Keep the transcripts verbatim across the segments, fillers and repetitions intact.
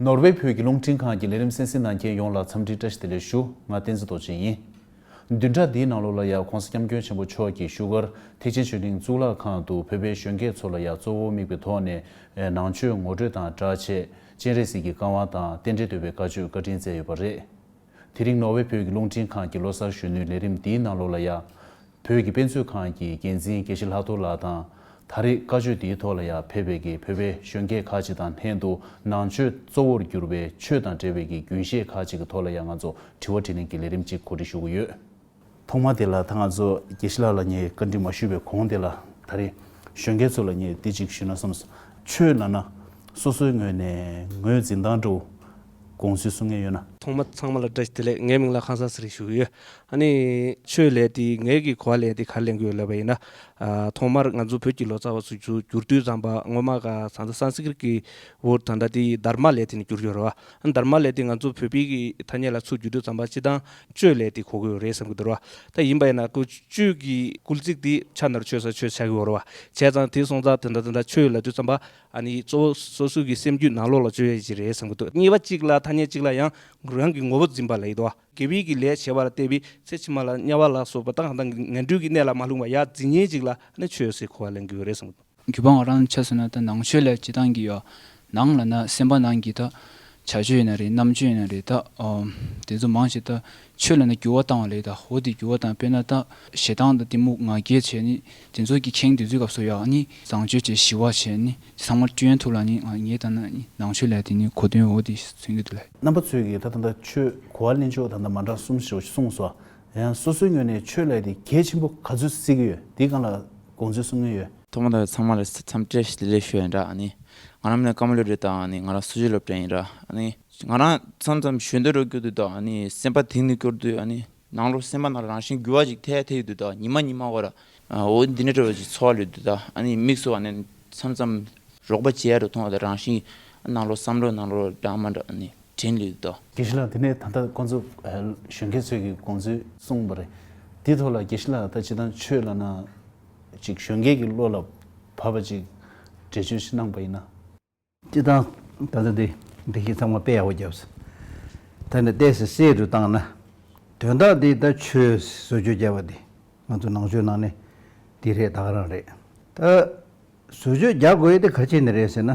ནོར་ཝེ་བོད་ཀྱི་རླུང་འཕྲིན་ཁང་གི་ལས་རིམ་གསན་གཟིགས་གནང་མཁན་ཡོངས་ལ་འཚམས་འདྲི་བཀྲ་ཤིས་བདེ་ལེགས་ཞུ། ང་བསྟན་འཛིན་རྡོ་རྗེ་ཡིན། བདུན་ཕྲག་འདིའི་ནང་ལོགས་ལ་ཡང་༸གོང་ས་༸སྐྱབས་མགོན་ཆེན་པོ་མཆོག་གིས་བཞུགས་སྒར་ཐེག་ཆེན་ཆོས་གླིང་གཙུག་ལག་ཁང་དུ་བོད་པའི་གཞོན་སྐྱེས་ཚོ་ལ་ཡང་གཙོ་བོ་དམིགས་པའི་ཐོག་ནས་ནང་ཆོས་ངོ་སྤྲོད་དང་སྦྲགས་བྱས་སྤྱན་རས་གཟིགས་ཀྱི་བཀའ་དབང་དང་རྟེན་འབྲེལ་བསྟོད་པའི་བཀའ་ཆོས་བཀའ་དྲིན་སྩལ་ཡོད་པ་རེད། དེ་རིང་ནོར་ཝེ་བོད་ཀྱི་རླུང་འཕྲིན་ཁང་གི་ལོ་གསར་གཞོན་ནུའི་ལས་རིམ་འདིའི་ནང་ལོགས་ལ་ཡང་། བོད་ཀྱི་དཔེ་མཛོད་ཁང་གི་འགན་འཛིན་དགེ་བཤེས་ལྷག་རྡོར་ལགས་དང་། ད་རེས་བཀའ་ཆོས་འདིའི་ཐོག་ལ་ཡང་ཕེབས་པའི་གི་བོད་པའི་གཞོན་སྐྱེས་ཁག་ཅིག་དང་ལྷན་དུ་ནང་ཆོས་གཙོ་བོར་གྱུར་པའི་ཆོས་དང་འབྲེལ་བའི་གི་རྒྱུན་ཤེས་ཁག་ཅིག་གི་ཐོག་ལ་ཡང་ང་ཚོ་དྲི་བ་དྲིས་ལན་གྱི་ལས་རིམ་ཅིག་གོ་སྒྲིག་ཞུ་གི་ཡོད། ཐོག་མ་དེ་ལ་ད་ང་ཚོ་དགེ་བཤེས་ལགས་ལ་ངས་བཀའ་འདྲི་མ་ཞུས་པའི་གོང་དེ་ལ། ད་རེས་གཞོན་སྐྱེས་ཚོ་ལ་ངས་འདི་ཅིག་ཞུས་ན་བསམས་སོང་། ཆོས་ལབ་ན་སོ་སོའི་ངོས་ནས་ངོས་འཛིན་སྟངས་འདྲ་བོ་དགོངས་ཚུལ་གསུང་མཁན་ཡོད་ན། ཐོག་མ་ཚང་མ་ལ་བཀྲ་ཤིས་བདེ་ལེགས། ངའི་མིང་ལ་ཁང་གསར་ཟེར་ཞུ་གི་ཡོད། ཨ་ནི་ཆོས་ལབ་དེ་ངའི་གི་གོ་བ་ལེན་དེ་ག་རེ་ལེན་གི་ཡོད་ལབ་པ་ཡིན་ན། ཨ་ཐོག་མར་ང་ཚོ་བོད་ཀྱི་ལོ་ཙཱ་བ་ཚོ་ཚུར་བསྒྱུར་དུས་ཙམ་པ་སྔོན་མ་ག་ས་ས་སན་སི་ཀྲིཏ་ཀྱི་འོ་ད་ལྟ་དེ་དྷར་མ་ལབ་དེ་ནི་བསྒྱུར་ཡོད་རེད་བ། ཨ་དྷར་མ་ལབ་དེ་ང་ཚོ་བོད་པའི་གི་ཐ་སྙད་ལ་ཚུར་བསྒྱུར་དུས་ཙམ་པ་སྤྱིར་བཏང་ཆོས་ལབ་དེ་གོ་གི་ཡོད་རེད་བསམ་གི་འདུག་ར་བ། ད་ཡིན་པ་ཡིན་ན་ཁོ་ཆོས་ཀྱི་སྐུལ་ཚིག་དེ་ཆ་ནོར་ཆོས་ས་ཆོས་ཆགས་ཀྱི་ཡོད་རེད་བ། བྱས་ཙང་དེ་སོང་ཙང་དེ་འདྲ་དེ་འདྲ་ཆོས་ལབ་དུས་ཙམ་པ་ཨ་ནི་གཙོ་བོ་སོ་སོ་གི་སེམས་རྒྱུད་ནང་ལོགས་ལ་བཅོས་ཡས་ཅིག་རེད་བསམ་གི་འདུག་གཉིས་པ་གཅིག་ལ་ཐ་སྙད་གཅིག་ལ་ཡང་རང་གི་ངོ་བོ་འཛིན་པ་ལབ་ཡི་འདུག་བ། དགེ་བའི་གི་ལས་བྱས་པ་ལ་བརྟེན་པའི་ཚེ་ཕྱི་མ་ལ་དམྱལ་བ་ལ་སོགས་པ་ད་གང་ལྟར་ངན་འགྲོའི་གི་གནས་ལ་མ་ལྷུང་བ་ཡར་འཛིན་མཁན་ཅིག་ལ་ནི་ཆོས་ཟེར་གོ་བ་ལེན་གི་ཡོད་རེད་བསམ་གི་འདུག་རྒྱུད་པ་ང་རང་ཆ་མཚོན་ན་ད་ནང་ཆོས་ལ་སྤྱིར་བཏང་གི་ཡོད། ནང་ལབ་ན་སེམས་པ་ནང་གི་ད་བྱ་སྤྱོད་ཡིན་ན་རེད། རྣམ་དཔྱོད་ཡིན་ན་རེད། ད་ཨོ་དེ་ཚོ་མང་ཆེ་ད་ཆོས་ལབ་ན་འགྱུར་བ་བཏང་བ་ལས་ད་འོ་དེ་འགྱུར་བ་བཏང་། དཔེར་ན་ད་ཞེ་སྡང་དང་གཏི་མུག་ང་རྒྱལ་བྱས་ནི་དེ་ཚོ་གི་ཁེངས་དུས་ཚོད་སྐབས་སུ་ཡག་ནི་བཟང་སྤྱོད་བྱས་ཞི་བ་བྱས་ནི་ཚང་མ་བསྐྲུན་ཐུབ་ལ་ནི་ང་ངས་ད་ན་ནི་ནང་ཆོས་ལབ་དེ་ནི་གོ་དོན་འོ་དེ་མཚོན་གི་འདུག་ལ། རྣམ་པ་ཚོས་ཀྱིས་ད་ད་ད་ཆོས་གོ་བ་ལེན་ཕྱོགས་ད་ད་མ་འདྲ་གསུམ་ཞིག་གསུངས་སོང་། ཡང་སོ་སོའི་ངོས་ནས་ཆོས་ལབ་དེ་གལ་ཆེན་པོ་ག་ཚོད་བརྩི་གི་ཡོད། དེའི་སྒང་ལ་དགོངས་ཚུལ་གསུང་གི་ཡོད། ཐོག་མ་དང་ཚང་མ་ལ་འཚམས་འདྲི་ཞུ་ལེ་ཞུ་ཡིན་ར། ཨ་ནི་ང་རང་མིང་ལ་ཀརྨ་བློ་གྲོས་དང་། ཨ་ནི་ང་རང་སུ་ཇོ་སློབ་གྲྭ་ཡིན་ར། ཨ་ནི་ང་རང་མཚམས་མཚམས་ཞོན་དུ་རོ་སྐྱོར་དུས་དང་། ཨ་ནི་སེམས་པ་དེང་ནས་སྐྱོར་དུས། ཨ་ནི་ནང་ལོགས་སེམས་པ་ནང་ལ་རང་བཞིན་འགྱུར་བ་ཅིག་ཐེབས་ཐེབས་དུས་དང་། ཉི་མ་ཉི་མ་བར་འོ་འདི་འདྲ་འདྲ་བ་ཅིག་ཚོར་བ་ལོས་དུས་དང་། ཨ་ནི་དམིགས་སུ་ཨ་ནི་མཚམས་མཚམས་རོགས་པ་བྱེད་ཡ་རུ་མཐོང་བ་དང་། རང་བཞིན་ནང་ལོགས་བསམ་བློ་ནང་ལོགས་འདྲ་མ་འདྲ་ཨ་ནི་དྲན་ལོས་དུས་དང་། དགེ་བཤེས་ལགས། དེ་ནས་ད་ལྟ་ཁོང་ཚོ་གཞོན་སྐྱེས་ཚོས་ཀྱི་དགོངས་ཚུལ་གསུངས་པ་རེད། དེའི་ཐོག་ལ་དགེ་བཤེས་ལགས་ད་སྤྱིར་བཏང་ཆོས་ལབ་ན། ཅིག་གཞོན་སྐྱེས་ཀྱི་བློ་ལ་བབས་པ་ཅིག་འགྲེལ་བརྗོད་ཞིག་གནང་པ་ཡིན་ན། སྤྱིར་བཏང་ད་ལྟ་འདི་འགྲེལ་བཤད་ཚང་མ་དཔེ་ཡག་པོ་བརྒྱབ་སོང་། ད་ནི་ཏོག་ཙམ་གསལ་དུ་བཏང་ན། དོན་དག་འདི་ད་ཆོས་བཟོ་བཅོས་བརྒྱབ་པ་འདི་ང་ཚོ་ནང་ཆོས་ནང་ནས་འདི་རེད། ད་ག་རང་རེད། ད་བཟོ་བཅོས་རྒྱག་དགོས་ཡས་དེ་ག་རེ་བྱས་ནས་རེད་ཟེར་ན།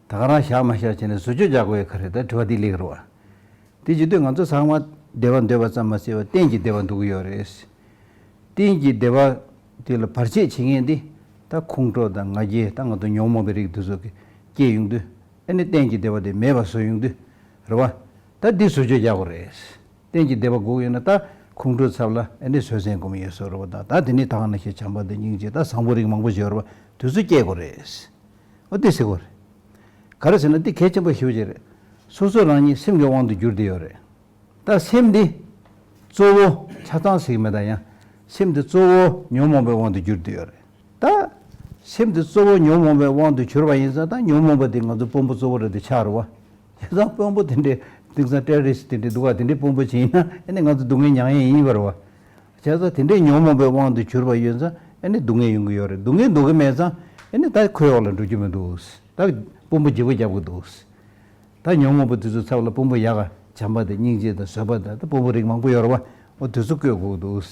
ད་ག་རང་བཞག་མ་བཞག་བྱས་ནས་བཟོ་བཅོས་རྒྱག་དགོས་ཡས་ག་རེ། ད་དྲི་བ་འདི་སླེབས་ཀྱི་རེད་བ། དེ་བྱེད་དུས་ང་ཚོ་ཚང་མ་བདེན་པ་འདོད་པ་ཙམ་མ་ཟད་པར་གཏན་གྱི་བདེ་བ་འདོད་ཀྱི་ཡོད་རེད། གཏན་གྱི་བདེ་བ་དེ་ལ་བར་ཆད་བྱེད་མཁན་དེ་ད་ཁོང་ཁྲོ་དང་ང་རྒྱལ། ད་ང་ཚོ་ཉོན་མོངས་པའི་རིགས་དེ་ཚོ་གི་སྐྱེས་ཡོང་དུས། ཨ་ནི་གཏན་གྱི་བདེ་བ་དེ་མེད་པ་བཟོ་ཡོང་དུས་རེད་བ། ད་འདི་བཟོ་བཅོས་རྒྱག་དགོས་རེད། གཏན་གྱི་བདེ་བ་དགོས་ཡོད་ན་ད་ཁོང་ཁྲོའི་ཚབ་ལ་ཨ་ནི་བཟོད་བསྲན་སྒོམ་ཡས་བཟོ་རེད་བ། ད་ད་དེ་ནི་ད་ག་ནང་བཞིན་བྱམས་པ་དང་སྙིང་རྗེ་དང་བཟང་པོ་རིགས་མང་པོ་ཞིག་ཡོད་རེད་བ། དེ་ཚོ་སྐྱེ་དགོས་རེད། འོ་དེ་ཟེར་དགོས་རེད། ག་རེ་ཟེར་ན་འདི་གལ་ཆེན་པོ་ཞེ་པོ་ཅིག་རེད། སོ་སོ་རང་ཉིད་སེམས་ཀྱི་དབང་དུ་གྱུར་བསྡད་ཡོད་རེད། ད་སེམས་འདི་གཙོ་བོ་ཆ་ཚང་ཟེར་གྱི་མེད། ད་ཡང་སེམས་འདི་གཙོ་བོ་ཉོན་མོངས་པའི་དབང་དུ་གྱུར་བསྡད་ཡོད་རེད། ད་སེམས་འདི་གཙོ་བོ་ཉོན་མོངས་པའི་དབང་དུ་གྱུར་པ་ཡིན་ཙང་། ད་ཉོན་མོངས་པ་འདི་ང་ཚོ་དཔོན་པོ་གཙོ་བོ་རེད་དེ་ཆགས་རེད་བ། བྱས་ཙང་དཔོན་པོ་དེ་འདྲའི་དེང་སང་ཏེ་རོ་རི་སི་ཊི་དེ་འདྲའི་འདུག་ག་དེ་འདྲའི་དཔོན་པོ་ཅིག་ཡིན་ན་ཨ་ནི་ང་ཚོ་སྡུག་བསྔལ་མྱང་ཡས་ཡིན་པ་རེད་བ། བྱས་ཙང་དེ་འདྲའི་ཉོན་མོངས་པའི་དབང་དུ་གྱུར་པ་ཡོད་ཙང་ཨ་ནི་སྡུག་བསྔལ་ཡོང་གི་ཡོད་རེད། སྡུག་བསྔལ་འདོད་ཀྱི་མེད་ཙང་ཨ་ནི་ད་ཁོའི་འོག་ལ་འགྲོ་རྒྱུ་མི་འདུག་ད་དཔོན་པོ་བརྗེ་པོ་རྒྱབ་ཀྱི་འདུག་ད་ཉོན་མོངས་པ་དེ་ཚོའི་ཚབ་ལ་དཔོན་པོ་ཡག་ག་བྱམས་པ་དང་སྙིང་རྗེ་དང་བཟོད་པ་དང་ད་དཔོན་པོ་རིགས་མང་པོ་ཡོད་རེད་བ། འོ་དེ་ཚོ་བཀོད་དགོས་ཀྱི་འདུག་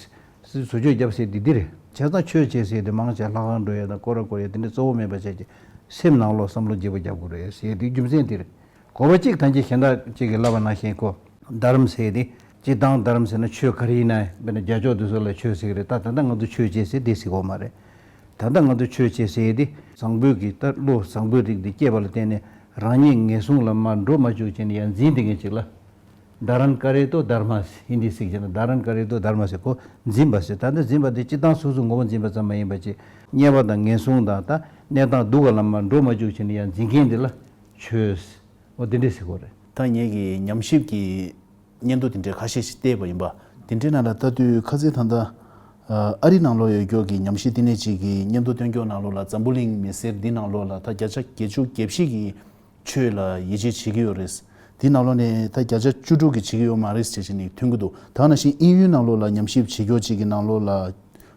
བཟོ་བཅོས་རྒྱབ་ཟེར་དེ་འདི་རེད། བྱས་ཙང་ཆོས་བྱེད་ཟེར་དེ་མང་ཆེ་ལྷ་ཁང་འགྲོ་ཡས་དང་སྐོར་ར་སྐོར་ཡས་དེ་འདྲ་གཙོ་བོ་མེད་པ་བྱས་ཀྱི་སེམས་ནང་ལོགས་བསམ་བློ་བརྗེ་པོ་རྒྱབ་དགོས་རེད་ཟེར་དེའི་རྒྱུ་མཚན་དེ་རེད། གོ་བ་གཅིག་ཐམས་ཅད་གཞན་དག་ཅིག་གིས་ལབ་པ་ནང་བཞིན་ཁོ་དྷརྨ་ཟེར་དེ་སྤྱིར་བཏང་དྷརྨ་ཟེར་ན་ཆོས་ག་རེ་ཡིན་ན་དཔེར་ན་རྒྱ་ཕྱོགས་དེ་ཚོ་ལ་ཆོས་ཟེར་གི་རེད། ད་ད་ལྟ་ང་ཚོ་ཆོས་བྱེད་ཟེར་དེ་ཟེར་གོ་མ་རེད། ད་ལྟ་ང་ཚོ་ཆོས་བྱེད་ཟེར་དེ་བཟང་པོའི་གི་ད་བློ་བཟང་པོའི་རིགས་དེ་སྐྱེས་པ་ལ་བརྟེན་ནས་རང་ཉིད་ངན་སོང་ལ་མར་འགྲོ་མ་བཅུག་བྱས་ནས་ཡར་འཛིན་བསྡད་མཁན་ཅིག་ལ། དྷཱ་རན་ཀ་རེ་ཏོ་དྷརྨ། ཧིན་དི་ཚིག་བྱས་ན་དྷཱ་རན་ཀ་རེ་ཏོ་དྷརྨ་ཟེར། ཁོ་འཛིན་པ་ཟེར། ད་ལྟ་འཛིན་པ་དེ་སྤྱིར་བཏང་སོ་སོ་ངོ་བོ་འཛིན་པ་ཙམ་མ་ཡིན་པ་ཅིག་དམྱལ་བ་དང་ངན་སོང་དང་ད་གནས་སྟངས་སྡུག་ག་ལ་མར་འགྲོ་མ་བཅུག་བྱས་ནས་ཡར་འཛིན་མཁན་དེ་ལ་ཆོས། འོ་དེ་འདྲས་ཟེར་དགོས་རེད། ད་ངེད་ཀྱིས་ཉམས་ཞིབ་ཀྱི་སྙན་ཐོ་དེ་འདྲའི་ཁ་ཤས་ཤིག་བལྟས་པ་ཡིན་པ། དེ་འདྲའི་ནང་ལ་ལྟ་དུས་ཁ་སང་ད་ལྟ་ཨ་རི་ནང་ལོགས་ཡོད་རྒྱུ་གི་ཉམས་ཞིབ་ལྟེ་གནས་ཅིག་གིས་སྙན་ཐོ་བཏོན་རྒྱུ་ནང་ལོགས་ལ་འཛམ་བུ་གླིང་མི་སེར་འདི་ནང་ལོགས་ལ་ད་བརྒྱ་ཆ་བརྒྱད་ཅུ་གྱ་བཞི་གིས་ཆོས་ལ་ཡིད་ཆེས་བྱེད་ཀྱི་ཡོད་རེད། དེའི་ནང་ལོགས་ནས་ད་བརྒྱ་ཆ་བཅུ་དྲུག་གིས་བྱེད་ཀྱི་ཡོད་མ་རེད་ཟེར་བྱས་ནས་ཐོན་གྱི་འདུག་ད་ག་ནང་བཞིན་དབྱིན་ཡུལ་ནང་ལོགས་ལ་ཉམས་ཞིབ་བྱེད་རྒྱུ་ཅིག་གི་ནང་ལོགས་ལ་